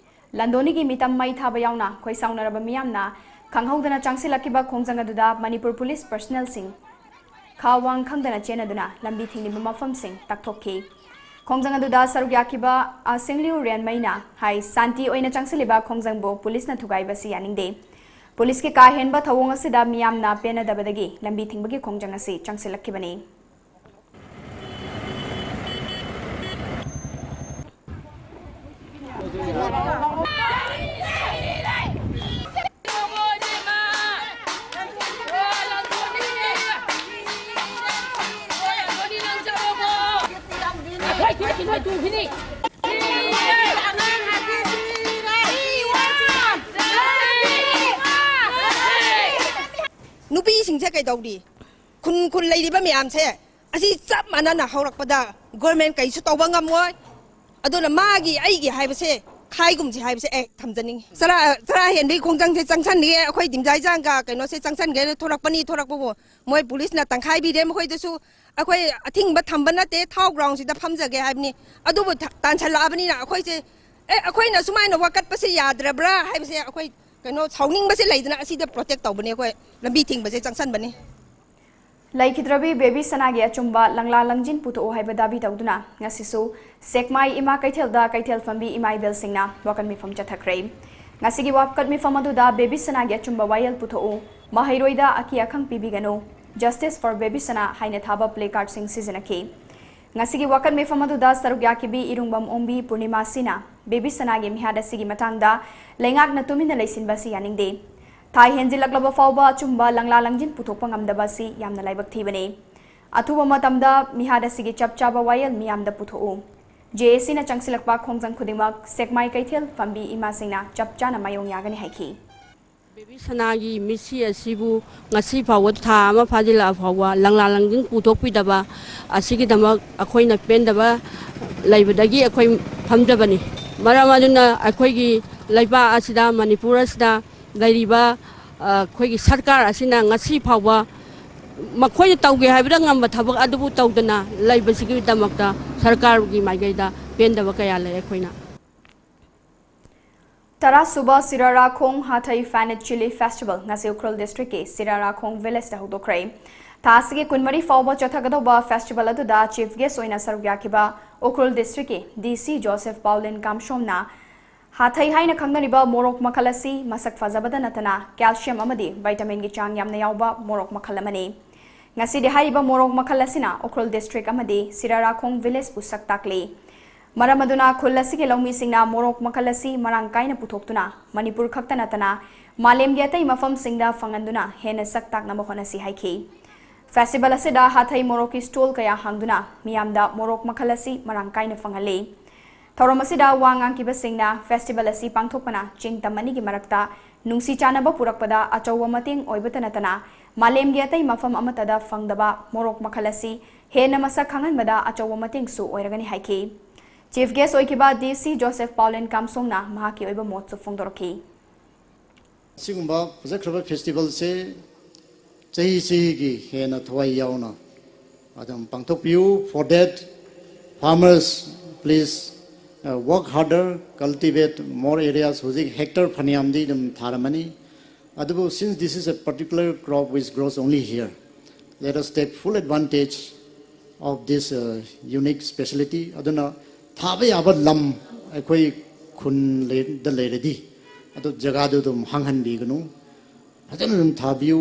ꯂꯟꯗꯣꯅꯤꯒꯤ ꯃꯤꯇꯝ ꯃꯩ ꯊꯥꯕ ꯌꯥꯎꯅ ꯈꯣꯏꯁꯥꯎꯅꯔꯕ ꯃꯤꯌꯥꯝꯅ ꯈꯪꯍꯧꯗꯅ ꯆꯪꯁꯤꯜꯂꯛꯈꯤꯕ ꯈꯣꯡꯖꯪ ꯑꯗꯨꯗ ꯃꯅꯤꯄꯨꯔ ꯄꯨꯂꯤꯁ ꯄꯔꯁꯅꯦꯜꯁꯤꯡ ꯈꯥ ꯋꯥꯡ ꯈꯪꯗꯅ ꯆꯦꯟꯅꯗꯨꯅ ꯂꯝꯕꯤ ꯊꯤꯡꯂꯤꯕ ꯃꯐꯝꯁꯤꯡ ꯇꯥꯛꯊꯣꯛꯈꯤ꯫ ꯈꯣꯡꯖꯪ ꯑꯗꯨꯗ ꯁꯔꯨꯛ ꯌꯥꯈꯤꯕ ꯑꯁꯦꯡꯂꯤꯌꯨ ꯔꯦꯟꯃꯩꯅ ꯍꯥꯏ, ꯁꯥꯟꯇꯤ ꯑꯣꯏꯅ ꯆꯪꯁꯤꯜꯂꯤꯕ ꯈꯣꯡꯖꯪꯕꯨ ꯄꯨꯂꯤꯁꯅ ꯊꯨꯒꯥꯏꯕꯁꯤ ꯌꯥꯅꯤꯡꯗꯦ꯫ ꯄꯨꯂꯤꯁꯀꯤ ꯀꯥ ꯍꯦꯟꯕ ꯊꯧꯑꯣꯡ ꯑꯁꯤꯗ ꯃꯤꯌꯥꯝꯅ ꯄꯦꯟꯅꯗꯕꯗꯒꯤ ꯂꯝꯕꯤ ꯊꯤꯡꯕꯒꯤ ꯈꯣꯡꯖꯪ ꯑꯁꯤ ꯆꯪꯁꯤꯜꯂꯛꯈꯤꯕꯅꯤ꯫ ꯅꯨꯄꯤꯁꯤꯡꯁꯦ ꯀꯩꯗꯧꯔꯤ? ꯈꯨꯟ ꯈꯨꯟ ꯂꯩꯔꯤꯕ ꯃꯌꯥꯝꯁꯦ ꯑꯁꯤ ꯆꯞ ꯃꯥꯟꯅꯅ ꯍꯧꯔꯛꯄꯗ ꯒꯣꯔꯃꯦꯟ ꯀꯩꯁꯨ ꯇꯧꯕ ꯉꯝꯃꯣꯏ꯫ ꯑꯗꯨꯅ ꯃꯥꯒꯤ ꯑꯩꯒꯤ ꯍꯥꯏꯕꯁꯦ ꯈꯥꯏꯒꯨꯝꯁꯤ ꯍꯥꯏꯕꯁꯦ ꯑꯩ ꯊꯝꯖꯅꯤꯡꯉꯤ꯫ ꯆꯔꯥ ꯆꯔꯥ ꯍꯦꯟꯕꯒꯤ ꯈꯣꯡꯖꯪꯁꯦ ꯆꯪꯁꯟꯒꯦ, ꯑꯩꯈꯣꯏ ꯗꯤꯝꯖꯥꯏꯖꯥꯡꯒ ꯀꯩꯅꯣꯁꯦ ꯆꯪꯁꯟꯒꯦꯅ ꯊꯣꯔꯛꯄꯅꯤ꯫ ꯊꯣꯔꯛꯄꯕꯨ ꯃꯣꯏ ꯄꯨꯂꯤꯁꯅ ꯇꯪꯈꯥꯏꯕꯤꯔꯦ꯫ ꯃꯈꯣꯏꯗꯁꯨ ꯑꯩꯈꯣꯏ ꯑꯊꯤꯡꯕ ꯊꯝꯕ ꯅꯠꯇꯦ, ꯊꯥꯎ ꯒ꯭ꯔꯥꯎꯟꯁꯤꯗ ꯐꯝꯖꯒꯦ ꯍꯥꯏꯕꯅꯤ꯫ ꯑꯗꯨꯕꯨ ꯊ- ꯇꯥꯟꯁꯜꯂꯛꯑꯕꯅꯤꯅ ꯑꯩꯈꯣꯏꯁꯦ, ꯑꯦ, ꯑꯩꯈꯣꯏꯅ ꯁꯨꯃꯥꯏꯅ ꯋꯥꯀꯠꯄꯁꯦ ꯌꯥꯗ꯭ꯔꯕ꯭ꯔꯥ ꯍꯥꯏꯕꯁꯦ ꯑꯩꯈꯣꯏ ꯀꯩꯅꯣ ꯁꯥꯎꯅꯤꯡꯕꯁꯦ ꯂꯩꯗꯅ ꯑꯁꯤꯗ ꯄ꯭ꯔꯣꯇꯦꯛ ꯇꯧꯕꯅꯦ꯫ ꯑꯩꯈꯣꯏ ꯂꯝꯕꯤ ꯊꯤꯡꯕꯁꯦ ꯆꯪꯁꯟꯕꯅꯤ꯫ ꯂꯩꯈꯤꯗ꯭ꯔꯕꯤ ꯕꯦꯕꯤ ꯁꯅꯥꯒꯤ ꯑꯆꯨꯝꯕ ꯂꯪꯂꯥ ꯂꯪꯖꯤꯟ ꯄꯨꯊꯣꯛꯎ ꯍꯥꯏꯕ ꯗꯥꯕꯤ ꯇꯧꯗꯨꯅ ꯉꯁꯤꯁꯨ ꯁꯦꯛꯃꯥꯏ ꯏꯃꯥ ꯀꯩꯊꯦꯜꯗ ꯀꯩꯊꯦꯜ ꯐꯝꯕꯤ ꯏꯃꯥ ꯏꯕꯦꯜꯁꯤꯡꯅ ꯋꯥꯀꯠ ꯃꯤꯐꯝ ꯆꯠꯊꯈ꯭ꯔꯦ꯫ ꯉꯁꯤꯒꯤ ꯋꯥꯀꯠ ꯃꯤꯐꯝ ꯑꯗꯨꯗ ꯕꯦꯕꯤ ꯁꯅꯥꯒꯤ ꯑꯆꯨꯝꯕ ꯋꯥꯌꯦꯜ ꯄꯨꯊꯣꯛꯎ, ꯃꯍꯩꯔꯣꯏꯗ ꯑꯀꯤ ꯑꯈꯪ ꯄꯤꯕꯤꯒꯅꯨ, Justice for ꯕꯦꯕꯤ ꯁꯅꯥ ꯍꯥꯏꯅ ꯊꯥꯕ placard ꯁꯤꯡ ꯁꯤꯖꯤꯟꯅꯈꯤ꯫ ꯉꯁꯤꯒꯤ ꯋꯥꯀꯠ ꯃꯤꯐꯝ ꯑꯗꯨꯗ ꯁꯔꯨꯛ ꯌꯥꯈꯤꯕꯤ ꯏꯔꯨꯡꯕꯝ ꯑꯣꯡꯕꯤ ꯄꯨꯔꯅꯤꯃꯥꯁꯤꯅ ꯕꯦꯕꯤ ꯁꯅꯥꯒꯤ ꯃꯤꯍꯥꯠ ꯑꯁꯤꯒꯤ ꯃꯇꯥꯡꯗ ꯂꯩꯉꯥꯛꯅ ꯇꯨꯃꯤꯟꯅ ꯂꯩꯁꯤꯟꯕ ꯑꯁꯤ ꯌꯥꯅꯤꯡꯗꯦ꯫ ꯊꯥ ꯍꯦꯟꯖꯤꯜꯂꯛꯂꯕ ꯐꯥꯎꯕ ꯑꯆꯨꯝꯕ ꯂꯪꯂꯥ ꯂꯪꯖꯤꯟ ꯄꯨꯊꯣꯛꯄ ꯉꯝꯗꯕ ꯑꯁꯤ ꯌꯥꯝꯅ ꯂꯥꯏꯕꯛ ꯊꯤꯕꯅꯤ꯫ ꯑꯊꯨꯕ ꯃꯇꯝꯗ ꯃꯤꯍꯥꯠ ꯑꯁꯤꯒꯤ ꯆꯞ ꯆꯥꯕ ꯋꯥꯌꯦꯜ ꯃꯤꯌꯥꯝꯗ ꯄꯨꯊꯣꯛꯎ꯫ ꯖꯦ ꯑꯦ ꯁꯤꯅ ꯆꯪꯁꯤꯜꯂꯛꯄ ꯈꯣꯡꯖꯪ ꯈꯨꯗꯤꯡꯃꯛ ꯁꯦꯛꯃꯥꯏ ꯀꯩꯊꯦꯜ ꯐꯝꯕꯤ ꯏꯃꯥꯁꯤꯡꯅ ꯆꯞ ꯆꯥꯅ ꯃꯥꯌꯣꯡ ꯌꯥꯒꯅꯤ ꯍꯥꯏꯈꯤ꯫ ꯕꯦꯕꯤ ꯁꯅꯥꯒꯤ ꯃꯤꯠꯁꯤ ꯑꯁꯤꯕꯨ ꯉꯁꯤ ꯐꯥꯎꯕ, ꯊꯥ ꯑꯃ ꯐꯥꯖꯤꯜꯂꯛꯑ ꯐꯥꯎꯕ ꯂꯪꯂꯥ ꯂꯪꯖꯤꯟ ꯄꯨꯊꯣꯛꯄꯤꯗꯕ ꯑꯁꯤꯒꯤꯗꯃꯛ ꯑꯩꯈꯣꯏꯅ ꯄꯦꯟꯗꯕ ꯂꯩꯕꯗꯒꯤ ꯑꯩꯈꯣꯏ ꯐꯝꯖꯕꯅꯤ꯫ ꯃꯔꯝ ꯑꯗꯨꯅ ꯑꯩꯈꯣꯏꯒꯤ ꯂꯩꯕꯥꯛ ꯑꯁꯤꯗ, ꯃꯅꯤꯄꯨꯔ ꯑꯁꯤꯗ ꯂꯩꯔꯤꯕ, ꯑ, ꯑꯩꯈꯣꯏꯒꯤ ꯁꯔꯀꯥꯔ ꯑꯁꯤꯅ ꯉꯁꯤ ꯐꯥꯎꯕ ꯃꯈꯣꯏꯅ ꯇꯧꯒꯦ ꯍꯥꯏꯕꯗ ꯉꯝꯕ ꯊꯕꯛ ꯑꯗꯨꯕꯨ ꯇꯧꯗꯅ ꯂꯩꯕꯁꯤꯒꯤꯗꯃꯛꯇ ꯁꯔꯀꯥꯔꯒꯤ ꯃꯥꯏꯀꯩꯗ ꯄꯦꯟꯗꯕ ꯀꯌꯥ ꯂꯩ ꯑꯩꯈꯣꯏꯅ꯫ ꯇꯔꯥꯁꯨꯕ ꯁꯤꯔꯥꯔꯥꯈꯣꯡ ꯍꯥꯊꯩ Fan It Chilli Festival ꯉꯁꯤ ꯎꯈ꯭ꯔꯨꯜ district ꯀꯤ ꯁꯤꯔꯥꯔꯥꯈꯣꯡ village ꯇ ꯍꯧꯗꯣꯛꯈ꯭ꯔꯦ꯫ ꯊꯥ ꯑꯁꯤꯒꯤ ꯀꯨꯟꯃꯔꯤ ꯐꯥꯎꯕ ꯆꯠꯊꯒꯗꯧꯕ festival ꯑꯗꯨꯗ chief guest ꯑꯣꯏꯅ ꯁꯔꯨꯛ ꯌꯥꯈꯤꯕ ꯎꯈ꯭ꯔꯨꯜ district ꯀꯤ D C Joseph Paulin ꯀꯥꯝꯁꯣꯝꯅ ꯍꯥꯊꯩ ꯍꯥꯏꯅ ꯈꯪꯅꯔꯤꯕ ꯃꯣꯔꯣꯛ ꯃꯈꯜ ꯑꯁꯤ ꯃꯁꯛ ꯐꯖꯕꯗ ꯅꯠꯇꯅ calcium ꯑꯃꯗꯤ vitamin ꯒꯤ ꯆꯥꯡ ꯌꯥꯝꯅ ꯌꯥꯎꯕ ꯃꯣꯔꯣꯛ ꯃꯈꯜ ꯑꯃꯅꯤ꯫ ꯉꯁꯤꯗꯤ ꯍꯥꯏꯔꯤꯕ ꯃꯣꯔꯣꯛ ꯃꯈꯜ ꯑꯁꯤꯅ ꯎꯈ꯭ꯔꯨꯜ district ꯑꯃꯗꯤ ꯁꯤꯔꯥꯔꯥꯈꯣꯡ village ꯄꯨ ꯁꯛ ꯇꯥꯛꯂꯤ꯫ ꯃꯔꯝ ꯑꯗꯨꯅ ꯈꯨꯜ ꯑꯁꯤꯒꯤ ꯂꯧꯃꯤꯁꯤꯡꯅ ꯃꯣꯔꯣꯛ ꯃꯈꯜ ꯑꯁꯤ ꯃꯔꯥꯡ ꯀꯥꯏꯅ ꯄꯨꯊꯣꯛꯇꯨꯅ ꯃꯅꯤꯄꯨꯔ ꯈꯛꯇ ꯅꯠꯇꯅ ꯃꯥꯂꯦꯝꯒꯤ ꯑꯇꯩ ꯃꯐꯝꯁꯤꯡꯗ ꯐꯪꯍꯟꯗꯨꯅ ꯍꯦꯟꯅ ꯁꯛ ꯇꯥꯛꯅꯕ ꯍꯣꯠꯅꯁꯤ ꯍꯥꯏꯈꯤ꯫ Festival ꯑꯁꯤꯗ ꯍꯥꯊꯩ ꯃꯣꯔꯣꯛꯀꯤ stall ꯀꯌꯥ ꯍꯥꯡꯗꯨꯅ ꯃꯤꯌꯥꯝꯗ ꯃꯣꯔꯣꯛ ꯃꯈꯜ ꯑꯁꯤ ꯃꯔꯥꯡ ꯀꯥꯏꯅ ꯐꯪꯍꯜꯂꯤ꯫ ꯊꯧꯔꯝ ꯑꯁꯤꯗ ꯋꯥ ꯉꯥꯡꯈꯤꯕꯁꯤꯡꯅ festival ꯑꯁꯤ ꯄꯥꯡꯊꯣꯛꯄꯅ ꯆꯤꯡ ꯇꯝ ꯑꯅꯤꯒꯤ ꯃꯔꯛꯇ ꯅꯨꯡꯁꯤ ꯆꯥꯟꯅꯕ ꯄꯨꯔꯛꯄꯗ ꯑꯆꯧꯕ ꯃꯇꯦꯡ ꯑꯣꯏꯕꯇ ꯅꯠꯇꯅ ꯃꯥꯂꯦꯝꯒꯤ ꯑꯇꯩ ꯃꯐꯝ ꯑꯃꯠꯇꯗ ꯐꯪꯗꯕ ꯃꯣꯔꯣꯛ ꯃꯈꯜ ꯑꯁꯤ ꯍꯦꯟꯅ ꯃꯁꯛ ꯈꯪꯍꯟꯕꯗ ꯑꯆꯧꯕ ꯃꯇꯦꯡꯁꯨ ꯑꯣꯏꯔꯒꯅꯤ ꯍꯥꯏꯈꯤ꯫ Chief guest ꯑꯣꯏꯈꯤꯕ D C Joseph Paulin ꯀꯥꯝꯁꯣꯡꯅ ꯃꯍꯥꯛꯀꯤ ꯑꯣꯏꯕ ꯃꯣꯠꯁꯨ ꯐꯣꯡꯗꯣꯔꯛꯈꯤ꯫ ꯑꯁꯤꯒꯨꯝꯕ ꯐꯖꯈ꯭ꯔꯕ festival ꯁꯦ ꯆꯍꯤ ꯆꯍꯤꯒꯤ ꯍꯦꯟꯅ ꯊꯋꯥꯏ ꯌꯥꯎꯅ ꯑꯗꯨꯝ ꯄꯥꯡꯊꯣꯛꯄꯤꯌꯨ꯫ For that, farmers, please, uh, work harder, cultivate more areas꯫ ꯍꯧꯖꯤꯛ hectare ꯐꯅꯌꯥꯝꯗꯤ ꯑꯗꯨꯝ ꯊꯥꯔꯝꯃꯅꯤ꯫ ꯑꯗꯨꯕꯨ since this is a particular crop which grows only here, Let us take full advantage of this uh, unique speciality. ꯑꯗꯨꯅ ꯊꯥꯕ ꯌꯥꯕ ꯂꯝ ꯑꯩꯈꯣꯏ ꯈꯨꯟꯗ ꯂꯩꯔꯗꯤ ꯑꯗꯨ ꯖꯒꯥꯗꯨ ꯑꯗꯨꯝ ꯍꯥꯡꯍꯟꯕꯤꯒꯅꯨ, ꯐꯖꯅ ꯑꯗꯨꯝ ꯊꯥꯕꯤꯌꯨ.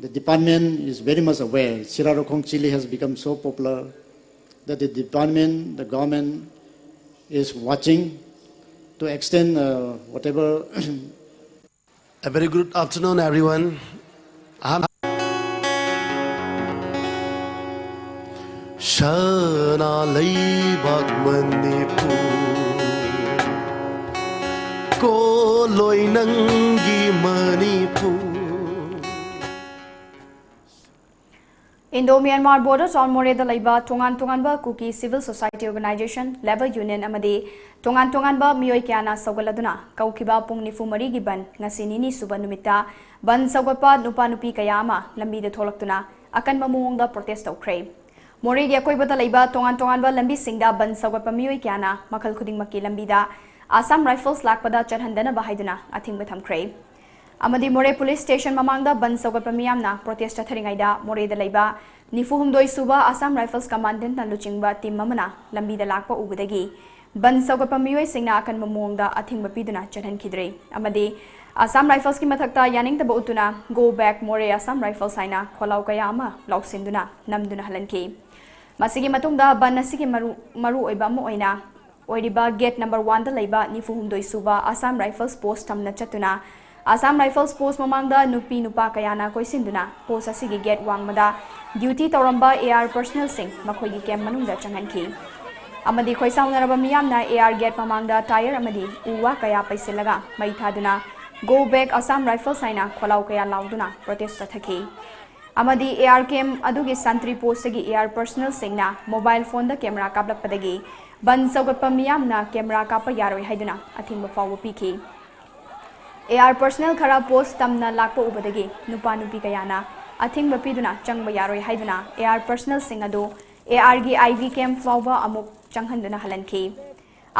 The department is very much aware. Sirarakhong chili has become so popular that the department, the government is watching to extend uh, whatever A very good afternoon, everyone. I'm ꯁꯅꯥ ꯂꯩꯕꯥꯛ ꯃꯅꯤꯄꯨꯔ, ꯀꯣꯜꯂꯣꯏ ꯅꯪꯒꯤ Manipur. Indo Myanmar border town Moreh ꯗ ꯂꯩꯕ ꯇꯣꯉꯥꯟ ꯇꯣꯉꯥꯟꯕ Kuki Civil Society Organization, Labour Union ꯑꯃꯗꯤ ꯇꯣꯉꯥꯟ ꯇꯣꯉꯥꯟꯕ ꯃꯤꯑꯣꯏ ꯀꯌꯥꯅ ꯁꯧꯒꯠꯂꯗꯨꯅ ꯀꯧꯈꯤꯕ ꯄꯨꯡ ꯅꯤꯐꯨ ꯃꯔꯤꯒꯤ ꯕꯟ ꯉꯁꯤ ꯅꯤꯅꯤ ꯁꯨꯕ ꯅꯨꯃꯤꯠꯇ ꯕꯟ ꯁꯧꯒꯠꯄ ꯅꯨꯄꯥ ꯅꯨꯄꯤ ꯀꯌꯥ ꯑꯃ ꯂꯝꯕꯤꯗ ꯊꯣꯛꯂꯛꯇꯨꯅ ꯑꯀꯟꯕ ꯃꯑꯣꯡꯗ protest ꯇꯧꯈ꯭ꯔꯦ꯫ ꯃꯣꯔꯦꯒꯤ ꯑꯀꯣꯏꯕꯗ ꯂꯩꯕ ꯇꯣꯉꯥꯟ ꯇꯣꯉꯥꯟꯕ ꯂꯝꯕꯤꯁꯤꯡꯗ ꯕꯟ ꯁꯧꯒꯠꯄ ꯃꯤꯑꯣꯏ ꯀꯌꯥꯅ ꯃꯈꯜ ꯈꯨꯗꯤꯡꯃꯛꯀꯤ ꯂꯝꯕꯤꯗ Assam Rifles ꯂꯥꯛꯄꯗ ꯆꯠꯍꯟꯗꯅꯕ ꯍꯥꯏꯗꯨꯅ ꯑꯊꯤꯡꯕ ꯊꯝꯈ꯭ꯔꯦ꯫ ꯑꯃꯗꯤ ꯃꯣꯔꯦ police station ꯃꯃꯥꯡꯗ ꯕꯟ ꯁꯧꯒꯠꯄ ꯃꯤꯌꯥꯝꯅ protest ꯆꯠꯊꯔꯤꯉꯩꯗ ꯃꯣꯔꯦꯗ ꯂꯩꯕ ꯅꯤꯐꯨ ꯍꯨꯝꯗꯣꯏ ꯁꯨꯕ Assam Rifles Commandant ꯅ ꯂꯨꯆꯤꯡꯕ team ꯑꯃꯅ ꯂꯝꯕꯤꯗ ꯂꯥꯛꯄ ꯎꯕꯗꯒꯤ ꯕꯟ ꯁꯧꯒꯠꯄ ꯃꯤꯑꯣꯏꯁꯤꯡꯅ ꯑꯀꯟꯕ ꯃꯑꯣꯡꯗ ꯑꯊꯤꯡꯕ ꯄꯤꯗꯨꯅ ꯆꯠꯍꯟꯈꯤꯗ꯭ꯔꯦ꯫ ꯑꯃꯗꯤ Assam Rifles ꯀꯤ ꯃꯊꯛꯇ ꯌꯥꯅꯤꯡꯗꯕ ꯎꯠꯇꯨꯅ "Go back Moreh Assam Rifles" ꯍꯥꯏꯅ ꯈꯣꯜꯂꯥꯎ ꯀꯌꯥ ꯑꯃ ꯂꯥꯎꯁꯤꯟꯗꯨꯅ ꯅꯝꯗꯨꯅ ꯍꯜꯍꯟꯈꯤ꯫ ꯃꯁꯤꯒꯤ ꯃꯇꯨꯡꯗ ꯕꯟ ꯑꯁꯤꯒꯤ ꯃꯔꯨ ꯃꯔꯨꯑꯣꯏꯕ ꯑꯃ ꯑꯣꯏꯅ ꯑꯣꯏꯔꯤꯕ gate number one ꯗ ꯂꯩꯕ ꯅꯤꯐꯨ ꯍꯨꯝꯗꯣꯏ ꯁꯨꯕ Assam Rifles post ꯊꯝꯅ ꯆꯠꯇꯨꯅ Assam Rifles post ꯃꯃꯥꯡꯗ ꯅꯨꯄꯤ ꯅꯨꯄꯥ ꯀꯌꯥꯅ ꯀꯣꯏꯁꯤꯟꯗꯨꯅ post ꯑꯁꯤꯒꯤ gate ꯋꯥꯡꯃꯗ duty ꯇꯧꯔꯝꯕ A R personnel ꯁꯤꯡ ꯃꯈꯣꯏꯒꯤ camp ꯃꯅꯨꯡꯗ ꯆꯪꯍꯟꯈꯤ꯫ ꯑꯃꯗꯤ ꯈꯣꯏꯁꯥꯎꯅꯔꯕ ꯃꯤꯌꯥꯝꯅ A R gate ꯃꯃꯥꯡꯗ tyre ꯑꯃꯗꯤ ꯎ ꯋꯥ ꯀꯌꯥ ꯄꯩꯁꯤꯜꯂꯒ ꯃꯩ ꯊꯥꯗꯨꯅ "Go back Assam Rifles" ꯍꯥꯏꯅ ꯈꯣꯜꯂꯥꯎ ꯀꯌꯥ ꯂꯥꯎꯗꯨꯅ protest ꯆꯠꯊꯈꯤ꯫ ꯑꯃꯗꯤ A R camp ꯑꯗꯨꯒꯤ sentry post ꯇꯒꯤ A R personnel ꯁꯤꯡꯅ mobile phone ꯗ camera ꯀꯥꯞꯂꯛꯄꯗꯒꯤ ꯕꯟ ꯁꯧꯒꯠꯄ ꯃꯤꯌꯥꯝꯅ camera ꯀꯥꯞꯄ ꯌꯥꯔꯣꯏ ꯍꯥꯏꯗꯨꯅ ꯑꯊꯤꯡꯕ ꯐꯥꯎꯕ ꯄꯤꯈꯤ꯫ A R personnel ꯈꯔ post ꯇꯝꯅ ꯂꯥꯛꯄ ꯎꯕꯗꯒꯤ ꯅꯨꯄꯥ ꯅꯨꯄꯤ ꯀꯌꯥꯅ ꯑꯊꯤꯡꯕ ꯄꯤꯗꯨꯅ ꯆꯪꯕ ꯌꯥꯔꯣꯏ ꯍꯥꯏꯗꯨꯅ A R personnel ꯁꯤꯡ ꯑꯗꯨ A R ꯒꯤ I V camp ꯐꯥꯎꯕ ꯑꯃꯨꯛ ꯆꯪꯍꯟꯗꯨꯅ ꯍꯜꯍꯟꯈꯤ꯫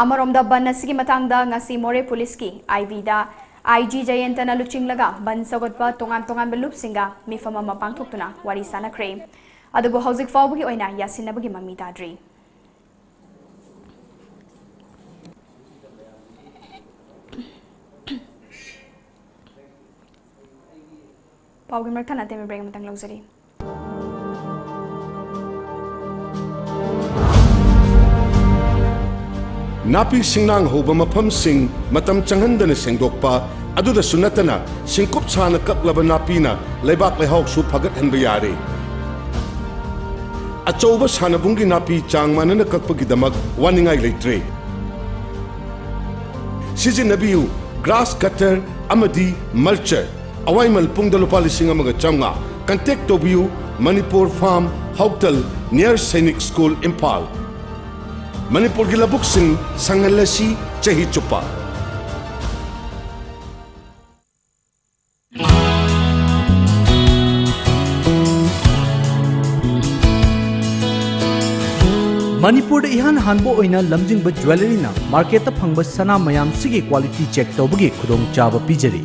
ꯑꯃꯔꯣꯝꯗ ꯕꯟ ꯑꯁꯤꯒꯤ ꯃꯇꯥꯡꯗ ꯉꯁꯤ ꯃꯣꯔꯦ police ꯀꯤ I V ꯗ ꯑꯥꯏ ꯖꯤ ꯖꯌꯦꯟꯇꯅ ꯂꯨꯆꯤꯡꯂꯒ ꯕꯟ ꯁꯧꯒꯠꯄ ꯇꯣꯉꯥꯟ ꯇꯣꯉꯥꯟꯕ ꯂꯨꯞꯁꯤꯡꯒ ꯃꯤꯐꯝ ꯑꯃ ꯄꯥꯡꯊꯣꯛꯇꯨꯅ ꯋꯥꯔꯤ ꯁꯥꯅꯈ꯭ꯔꯦ꯫ ꯑꯗꯨꯕꯨ ꯍꯧꯖꯤꯛ ꯐꯥꯎꯕꯒꯤ ꯑꯣꯏꯅ ꯌꯥꯁꯤꯟꯅꯕꯒꯤ ꯃꯃꯤ ꯇꯥꯗ꯭ꯔꯤ꯫ ꯄꯥꯎꯒꯤ ꯃꯔꯛ ꯊꯠꯅ ꯑꯇꯦꯟꯕ break ꯑꯃꯇꯪ ꯂꯧꯖꯔꯤ꯫ ꯅꯥꯄꯤ ꯁꯤꯡꯅꯥꯡ ꯍꯧꯕ ꯃꯐꯝꯁꯤꯡ ꯃꯇꯝ ꯆꯪꯍꯟꯗꯅ ꯁꯦꯡꯗꯣꯛꯄ, ꯑꯗꯨꯗꯁꯨ ꯅꯠꯇꯅ ꯁꯤꯡꯀꯨꯞ ꯁꯥꯅ ꯀꯛꯂꯕ ꯅꯥꯄꯤꯅ ꯂꯩꯕꯥꯛ ꯂꯩꯍꯥꯎꯁꯨ ꯐꯒꯠꯍꯟꯕ ꯌꯥꯔꯦ꯫ ꯑꯆꯧꯕ ꯁꯥꯟꯅꯕꯨꯡꯒꯤ ꯅꯥꯄꯤ ꯆꯥꯡ ꯃꯥꯟꯅꯅ ꯀꯛꯄꯒꯤꯗꯃꯛ ꯋꯥꯅꯤꯡꯉꯥꯏ ꯂꯩꯇ꯭ꯔꯦ꯫ ꯁꯤꯖꯤꯟꯅꯕꯤꯌꯨ grass cutter ꯑꯃꯗꯤ mulcher꯫ ꯑꯋꯥꯏꯃꯜ ꯄꯨꯡꯗ ꯂꯨꯄꯥ ꯂꯤꯁꯤꯡ ꯑꯃꯒ ꯆꯥꯝꯃꯉꯥ꯫ Contact ꯇꯧꯕꯤꯌꯨ, ꯃꯅꯤꯄꯨꯔ ꯐꯥꯔꯝ, ꯍꯥꯎꯇꯜ, near ꯁꯩꯅꯤꯛ ꯁ꯭ꯀꯨꯜ, ꯏꯝꯐꯥꯜ꯫ ꯃꯅꯤꯄꯨꯔꯒꯤ ꯂꯧꯕꯨꯛꯁꯤꯡ ꯁꯪꯍꯜꯂꯁꯤ ꯆꯍꯤ ꯆꯨꯞꯄ꯫ ꯃꯅꯤꯄꯨꯔꯗ ꯏꯍꯥꯟ ꯍꯥꯟꯕ ꯑꯣꯏꯅ ꯂꯝꯖꯤꯡꯕ ꯖ꯭ꯋꯦꯂꯔꯤꯅ ꯃꯥꯔꯀꯦꯠꯇ ꯐꯪꯕ ꯁꯅꯥ ꯃꯌꯥꯝꯁꯤꯒꯤ quality check ꯇꯧꯕꯒꯤ ꯈꯨꯗꯣꯡꯆꯥꯕ ꯄꯤꯖꯔꯤ꯫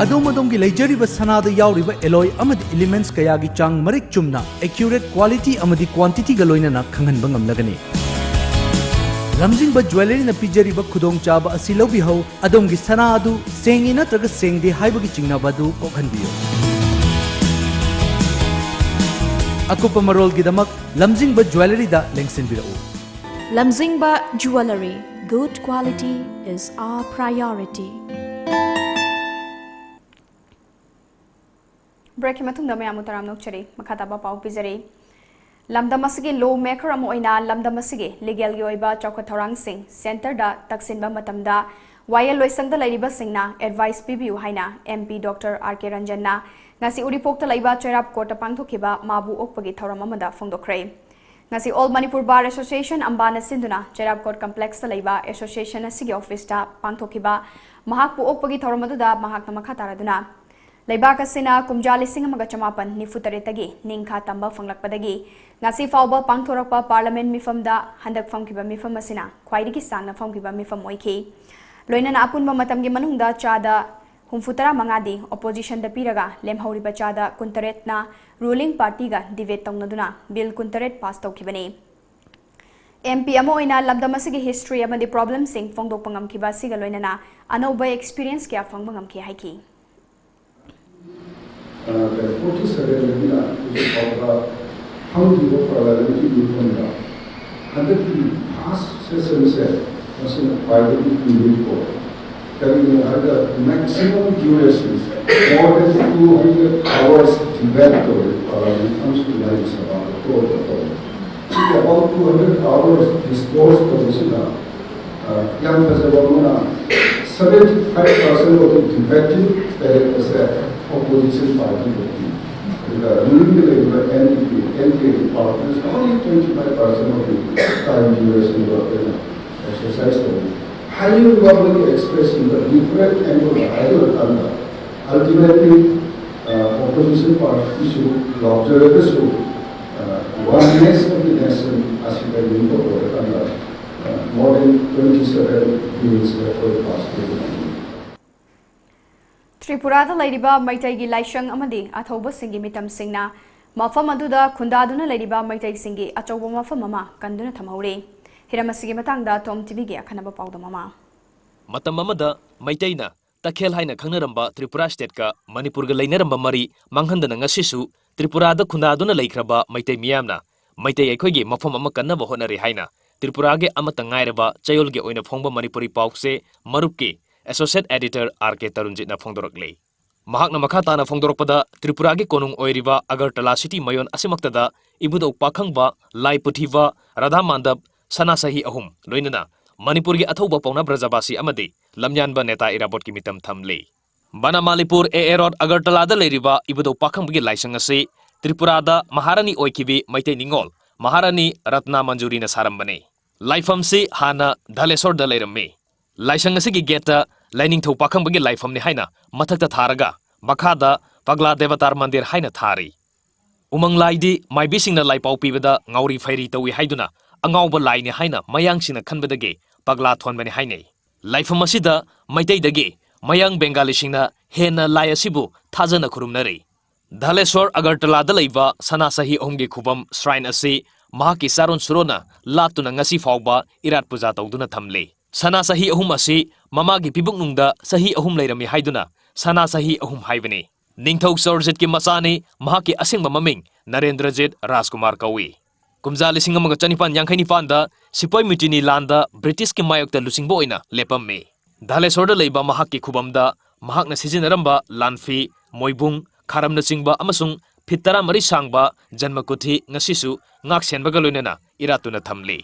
ꯑꯗꯣꯝ ꯑꯗꯣꯝꯒꯤ ꯂꯩꯖꯔꯤꯕ ꯁꯅꯥꯗ ꯌꯥꯎꯔꯤꯕ alloy ꯑꯃꯗꯤ elements ꯀꯌꯥꯒꯤ ꯆꯥꯡ ꯃꯔꯤꯛ ꯆꯨꯝꯅ, accurate quality ꯑꯃꯗꯤ quantity ꯒ ꯂꯣꯏꯅꯅ ꯈꯪꯍꯟꯕ ꯉꯝꯂꯒꯅꯤ꯫ ꯂꯝꯖꯤꯡꯕ ꯖ꯭ꯋꯦꯂꯔꯤꯅ ꯄꯤꯖꯔꯤꯕ ꯈꯨꯗꯣꯡꯆꯥꯕ ꯑꯁꯤ ꯂꯧꯕꯤꯍꯧ꯫ ꯑꯗꯣꯝꯒꯤ ꯁꯅꯥ ꯑꯗꯨ ꯁꯦꯡꯉꯤ ꯅꯠꯇ꯭ꯔꯒ ꯁꯦꯡꯗꯦ ꯍꯥꯏꯕꯒꯤ ꯆꯤꯡꯅꯕ ꯑꯗꯨ ꯀꯣꯛꯍꯟꯕꯤꯌꯨ꯫ ꯑꯀꯨꯞꯄ ꯃꯔꯣꯜꯒꯤꯗꯃꯛ ꯂꯝꯖꯤꯡꯕ ꯖ꯭ꯋꯦꯂꯔꯤꯗ ꯂꯦꯡꯁꯤꯟꯕꯤꯔꯛꯎ꯫ ꯂꯝꯖꯤꯡꯕ jewellery, good quality is our priority. Break ꯀꯤ ꯃꯇꯨꯡꯗ ꯃꯌꯥꯝꯕꯨ ꯇꯔꯥꯝꯅ ꯑꯣꯛꯆꯔꯤ꯫ ꯃꯈꯥ ꯇꯥꯕ ꯄꯥꯎ ꯄꯤꯖꯔꯤ꯫ ꯂꯝꯗꯝ ꯑꯁꯤꯒꯤ law maker ꯑꯃ ꯑꯣꯏꯅ ꯂꯝꯗꯝ ꯑꯁꯤꯒꯤ legal ꯒꯤ ꯑꯣꯏꯕ ꯆꯥꯎꯈꯠ ꯊꯧꯔꯥꯡꯁꯤꯡ centre ꯗ ꯇꯛꯁꯤꯟꯕ ꯃꯇꯝꯗ ꯋꯥꯌꯦꯜ ꯂꯣꯏꯁꯪꯗ ꯂꯩꯔꯤꯕꯁꯤꯡꯅ advice ꯄꯤꯕꯤꯌꯨ ꯍꯥꯏꯅ M P Doctor R K Ranjan ꯅ ꯉꯁꯤ ꯎꯔꯤꯄꯣꯛꯇ ꯂꯩꯕ ꯆꯩꯔꯥꯞ court ꯇ ꯄꯥꯡꯊꯣꯛꯈꯤꯕ ꯃꯥꯕꯨ ꯑꯣꯛꯄꯒꯤ ꯊꯧꯔꯝ ꯑꯃꯗ ꯐꯣꯡꯗꯣꯛꯈ꯭ꯔꯦ꯫ ꯉꯁꯤ All Manipur Bar Association ꯑꯝꯕꯥꯅ ꯁꯤꯟꯗꯨꯅ ꯆꯩꯔꯥꯞ court complex ꯇ ꯂꯩꯕ association ꯑꯁꯤꯒꯤ office ꯇ ꯄꯥꯡꯊꯣꯛꯈꯤꯕ ꯃꯍꯥꯛꯄꯨ ꯑꯣꯛꯄꯒꯤ ꯊꯧꯔꯝ ꯑꯗꯨꯗ ꯃꯍꯥꯛꯅ ꯃꯈꯥ ꯇꯥꯔꯗꯨꯅ, ꯂꯩꯕꯥꯛ ꯑꯁꯤꯅ ꯀꯨꯝꯖꯥ ꯂꯤꯁꯤꯡ ꯑꯃꯒ ꯆꯃꯥꯄꯟ ꯅꯤꯐꯨ ꯇꯔꯦꯠꯇꯒꯤ ꯅꯤꯡꯈꯥ ꯇꯝꯕ ꯐꯪꯂꯛꯄꯗꯒꯤ ꯉꯁꯤ ꯐꯥꯎꯕ ꯄꯥꯡꯊꯣꯔꯛꯄ ꯄꯥꯔꯂꯃꯦꯟꯠ ꯃꯤꯐꯝꯗ ꯍꯟꯗꯛ ꯐꯝꯈꯤꯕ ꯃꯤꯐꯝ ꯑꯁꯤꯅ ꯈ꯭ꯋꯥꯏꯗꯒꯤ ꯁꯥꯡꯅ ꯐꯝꯈꯤꯕ ꯃꯤꯐꯝ ꯑꯣꯏꯈꯤ꯫ ꯂꯣꯏꯅꯅ ꯑꯄꯨꯟꯕ ꯃꯇꯝꯒꯤ ꯃꯅꯨꯡꯗ ꯆꯥꯗ ꯍꯨꯝꯐꯨꯇꯔꯥ ꯃꯉꯥꯗꯤ ꯑꯣꯄꯣꯖꯤꯁꯟꯗ ꯄꯤꯔꯒ ꯂꯦꯝꯍꯧꯔꯤꯕ ꯆꯥꯗ ꯀꯨꯟꯇꯔꯦꯠꯅ ꯔꯨꯂꯤꯡ ꯄꯥꯔꯇꯤꯒ ꯗꯤꯕꯦꯠ ꯇꯧꯅꯗꯨꯅ ꯕꯤꯜ ꯀꯨꯟꯇꯔꯦꯠ ꯄꯥꯁ ꯇꯧꯈꯤꯕꯅꯤ꯫ ꯑꯦꯝ ꯄꯤ ꯑꯃ ꯑꯣꯏꯅ ꯂꯝꯗꯝ ꯑꯁꯤꯒꯤ ꯍꯤꯁꯇ꯭ꯔꯤ ꯑꯃꯗꯤ ꯄ꯭ꯔꯣꯕ꯭ꯂꯦꯝꯁꯤꯡ ꯐꯣꯡꯗꯣꯛꯄ ꯉꯝꯈꯤꯕ ꯑꯁꯤꯒ ꯂꯣꯏꯅꯅ ꯑꯅꯧꯕ ꯑꯦꯛꯁꯄꯤꯔꯤꯌꯦꯟꯁ ꯀꯌꯥ ꯐꯪꯕ ꯉꯝꯈꯤ ꯍꯥꯏꯈꯤ꯫ ꯐꯣꯔꯇꯤ ꯁꯚꯦꯟꯗꯒꯤꯅ ꯍꯧꯖꯤꯛ ꯐꯥꯎꯕ ꯐꯝꯈꯤꯕ ꯄꯥꯔꯂꯥꯃꯦꯟꯒꯤ ꯃꯤꯐꯝꯗ ꯍꯟꯗꯛꯀꯤ ꯐꯥꯔꯁ ꯁꯦꯁꯟꯁꯦ ꯃꯁꯤꯅ ꯈ꯭ꯋꯥꯏꯗꯒꯤ ꯌꯨꯅꯤꯛ ꯑꯣꯏ꯫ ꯀꯔꯤꯒꯤꯅꯣ ꯍꯥꯏꯕꯗ maximum duration, more than two hundred hours debate ꯇꯧꯔꯦ ꯄꯥꯔꯂꯥꯃꯦꯟ ꯑꯃꯁꯨꯡ ꯔꯥꯖ꯭ꯌ ꯁꯚꯥꯗ ꯇꯧꯔꯦ꯫ ꯁꯤꯒꯤ about two hundred hours discourse ꯇꯧꯕꯁꯤꯗ ꯌꯥꯝ ꯐꯖꯕ ꯑꯃꯅ seventy five percent of the debating period ꯑꯁꯦ opposition party ꯗ ꯄꯤ꯫ ꯑꯗꯨꯒ ꯔꯨꯂꯤꯡꯗ ꯂꯩꯔꯤꯕ N D P, N D A ꯒꯤ parties only twenty five percent of the time duration ꯗꯣ ꯑꯩꯈꯣꯏꯅ exercise ꯇꯧꯏ꯫ ꯍꯥꯏꯅꯤꯡꯕ ꯑꯃꯒꯤ expression ꯗ different angle ꯗ ꯍꯥꯏꯔꯨꯔꯀꯥꯟꯗ ultimately opposition party ꯁꯨ ꯂꯥꯎꯖꯔꯒꯁꯨ oneness of the nation ꯑꯁꯤꯗ ꯌꯨꯝꯐꯝ ꯑꯣꯏꯔꯀꯥꯟꯗ more than twenty seven bills ꯑꯩꯈꯣꯏ pass ꯇꯧꯕ ꯉꯝꯃꯤ꯫ ꯇ꯭ꯔꯤꯄꯨꯔꯥꯗ ꯂꯩꯔꯤꯕ ꯃꯩꯇꯩꯒꯤ ꯂꯥꯏꯁꯪ ꯑꯃꯗꯤ ꯑꯊꯧꯕꯁꯤꯡꯒꯤ ꯃꯤꯇꯝꯁꯤꯡꯅ ꯃꯐꯝ ꯑꯗꯨꯗ ꯈꯨꯟꯗꯥꯗꯨꯅ ꯂꯩꯔꯤꯕ ꯃꯩꯇꯩꯁꯤꯡꯒꯤ ꯑꯆꯧꯕ ꯃꯐꯝ ꯑꯃ ꯀꯟꯗꯨꯅ ꯊꯝꯍꯧꯔꯤ꯫ ꯍꯤꯔꯝ ꯑꯁꯤꯒꯤ ꯃꯇꯥꯡꯗ ꯇꯣꯝ ꯇꯤꯚꯤꯒꯤ ꯑꯈꯟꯅꯕ ꯄꯥꯎꯗꯝ ꯑꯃ꯫ ꯃꯇꯝ ꯑꯃꯗ ꯃꯩꯇꯩꯅ ꯇꯈꯦꯜ ꯍꯥꯏꯅ ꯈꯪꯅꯔꯝꯕ ꯇ꯭ꯔꯤꯄꯨꯔꯥ ꯁ꯭ꯇꯦꯠꯀ ꯃꯅꯤꯄꯨꯔꯒ ꯂꯩꯅꯔꯝꯕ ꯃꯔꯤ ꯃꯥꯡꯍꯟꯗꯅ ꯉꯁꯤꯁꯨ ꯇ꯭ꯔꯤꯄꯨꯔꯥꯗ ꯈꯨꯟꯗꯥꯗꯨꯅ ꯂꯩꯈ꯭ꯔꯕ ꯃꯩꯇꯩ ꯃꯤꯌꯥꯝꯅ ꯃꯩꯇꯩ ꯑꯩꯈꯣꯏꯒꯤ ꯃꯐꯝ ꯑꯃ ꯀꯟꯅꯕ ꯍꯣꯠꯅꯔꯤ ꯍꯥꯏꯅ ꯇ꯭ꯔꯤꯄꯨꯔꯥꯒꯤ ꯑꯃꯠꯇ ꯉꯥꯏꯔꯕ ꯆꯌꯣꯜꯒꯤ ꯑꯣꯏꯅ ꯐꯣꯡꯕ ꯃꯅꯤꯄꯨꯔꯤ ꯄꯥꯎꯆꯦ ꯃꯔꯨꯞꯀꯤ associate editor R K ꯇꯔꯨꯟꯖꯤꯠꯅ ꯐꯣꯡꯗꯣꯔꯛꯂꯤ꯫ ꯃꯍꯥꯛꯅ ꯃꯈꯥ ꯇꯥꯅ ꯐꯣꯡꯗꯣꯔꯛꯄꯗ, ꯇ꯭ꯔꯤꯄꯨꯔꯥꯒꯤ ꯀꯣꯅꯨꯡ ꯑꯣꯏꯔꯤꯕ ꯑꯒꯔꯇꯂꯥ ꯁꯤꯇꯤ ꯃꯌꯣꯟ ꯑꯁꯤꯃꯛꯇꯗ ꯏꯕꯨꯙꯧ ꯄꯥꯈꯪꯕ, ꯂꯥꯏ ꯄꯨꯊꯤꯕ, ꯔꯥꯙꯥ ꯃꯥꯟꯗꯞ, ꯁꯅꯥ ꯁꯍꯤ ꯑꯍꯨꯝ, ꯂꯣꯏꯅꯅ ꯃꯅꯤꯄꯨꯔꯒꯤ ꯑꯊꯧꯕ ꯄꯥꯎꯅꯥ ꯕ꯭ꯔꯖꯕꯥꯁꯤ ꯑꯃꯗꯤ ꯂꯝꯌꯥꯟꯕ ꯅꯦꯇꯥ ꯏꯔꯥꯕꯣꯠꯀꯤ ꯃꯤꯇꯝ ꯊꯝꯂꯤ꯫ ꯕꯅꯥꯃꯥꯂꯤꯄꯨꯔ A A Road, ꯑꯒꯔꯇꯂꯥꯗ ꯂꯩꯔꯤꯕ ꯏꯕꯨꯙꯧ ꯄꯥꯈꯪꯕꯒꯤ ꯂꯥꯏꯁꯪ ꯑꯁꯤ ꯇ꯭ꯔꯤꯄꯨꯔꯥꯗ ꯃꯍꯥꯔꯥꯅꯤ ꯑꯣꯏꯈꯤꯕꯤ ꯃꯩꯇꯩ ꯅꯤꯉꯣꯜ ꯃꯍꯥꯔꯥꯅꯤ ꯔꯠꯅꯥ ꯃꯟꯖꯨꯔꯤꯅ ꯁꯥꯔꯝꯕꯅꯤ꯫ ꯂꯥꯏꯐꯝꯁꯤ ꯍꯥꯟꯅ ꯙꯂꯦꯁꯣꯔꯗ ꯂꯩꯔꯝꯃꯤ꯫ ꯂꯥꯏꯁꯪ ꯑꯁꯤꯒꯤ ꯒꯦꯠꯇ ꯂꯥꯏꯅꯤꯡꯊꯧ ꯄꯥꯈꯪꯕꯒꯤ ꯂꯥꯏꯐꯝꯅꯤ ꯍꯥꯏꯅ ꯃꯊꯛꯇ ꯊꯥꯔꯒ ꯃꯈꯥꯗ ꯄꯒꯂꯥ ꯗꯦꯕꯇꯥꯔ ꯃꯟꯗꯤꯔ ꯍꯥꯏꯅ ꯊꯥꯔꯤ꯫ ꯎꯃꯪ ꯂꯥꯏꯗꯤ ꯃꯥꯏꯕꯤꯁꯤꯡꯅ ꯂꯥꯏꯄꯥꯎ ꯄꯤꯕꯗ ꯉꯥꯎꯔꯤ ꯐꯩꯔꯤ ꯇꯧꯏ ꯍꯥꯏꯗꯨꯅ ꯑꯉꯥꯎꯕ ꯂꯥꯏꯅꯤ ꯍꯥꯏꯅ ꯃꯌꯥꯡꯁꯤꯡꯅ ꯈꯟꯕꯗꯒꯤ ꯄꯒꯂꯥ ꯊꯣꯟꯕꯅꯤ ꯍꯥꯏꯅꯩ꯫ ꯂꯥꯏꯐꯝ ꯑꯁꯤꯗ ꯃꯩꯇꯩꯗꯒꯤ ꯃꯌꯥꯡ ꯕꯦꯡꯒꯥꯂꯤꯁꯤꯡꯅ ꯍꯦꯟꯅ ꯂꯥꯏ ꯑꯁꯤꯕꯨ ꯊꯥꯖꯅ ꯈꯨꯔꯨꯝꯅꯔꯤ꯫ ꯙꯥꯂꯦꯁꯣꯔ ꯑꯒꯔꯇꯂꯥꯗ ꯂꯩꯕ ꯁꯅꯥ ꯆꯍꯤ ꯑꯍꯨꯝꯒꯤ ꯈꯨꯕꯝ shrine ꯑꯁꯤ ꯃꯍꯥꯛꯀꯤ ꯆꯥꯔꯣꯟ ꯁꯨꯔꯣꯟꯅ ꯂꯥꯠꯇꯨꯅ ꯉꯁꯤ ꯐꯥꯎꯕ ꯏꯔꯥꯠ ꯄꯨꯖꯥ ꯇꯧꯗꯨꯅ ꯊꯝꯂꯤ꯫ ꯁꯅꯥ ꯆꯍꯤ ꯑꯍꯨꯝ ꯑꯁꯤ ꯃꯃꯥꯒꯤ ꯄꯤꯕꯨꯛꯅꯨꯡꯗ ꯆꯍꯤ ꯑꯍꯨꯝ ꯂꯩꯔꯝꯃꯤ ꯍꯥꯏꯗꯨꯅ ꯁꯅꯥ ꯆꯍꯤ ꯑꯍꯨꯝ ꯍꯥꯏꯕꯅꯤ꯫ ꯅꯤꯡꯊꯧ ꯆꯧꯔꯖꯤꯠꯀꯤ ꯃꯆꯥꯅꯤ꯫ ꯃꯍꯥꯛꯀꯤ ꯑꯁꯦꯡꯕ ꯃꯃꯤꯡ ꯅꯔꯦꯟꯗ꯭ꯔꯖꯤꯠ ꯔꯥꯖꯀꯨꯃꯥꯔ ꯀꯧꯏ꯫ ꯀꯨꯝꯖꯥ ꯂꯤꯁꯤꯡ ꯑꯃꯒ ꯆꯅꯤꯄꯥꯟ ꯌꯥꯡꯈꯩ ꯅꯤꯄꯥꯟꯗ ꯁꯤꯄꯣꯏ ꯃꯨꯇꯤꯅꯤ ꯂꯥꯟꯗ ꯕ꯭ꯔꯤꯇꯤꯁꯀꯤ ꯃꯥꯌꯣꯛꯇ ꯂꯨꯆꯤꯡꯕ ꯑꯣꯏꯅ ꯂꯦꯞꯄꯝꯃꯤ꯫ ꯙꯥꯂꯦꯁꯣꯔꯗ ꯂꯩꯕ ꯃꯍꯥꯛꯀꯤ ꯈꯨꯕꯝꯗ ꯃꯍꯥꯛꯅ ꯁꯤꯖꯤꯟꯅꯔꯝꯕ ꯂꯥꯟꯐꯤ, ꯃꯣꯏꯕꯨꯡ, ꯈꯥꯔꯝꯅꯆꯤꯡꯕ ꯑꯃꯁꯨꯡ ꯐꯤꯠ ꯇꯔꯥꯃꯔꯤ ꯁꯥꯡꯕ ꯖꯟꯃꯀꯨꯊꯤ ꯉꯁꯤꯁꯨ ꯉꯥꯛ ꯁꯦꯟꯕꯒ ꯂꯣꯏꯅꯅ ꯏꯔꯥꯠꯇꯨꯅ ꯊꯝꯂꯤ꯫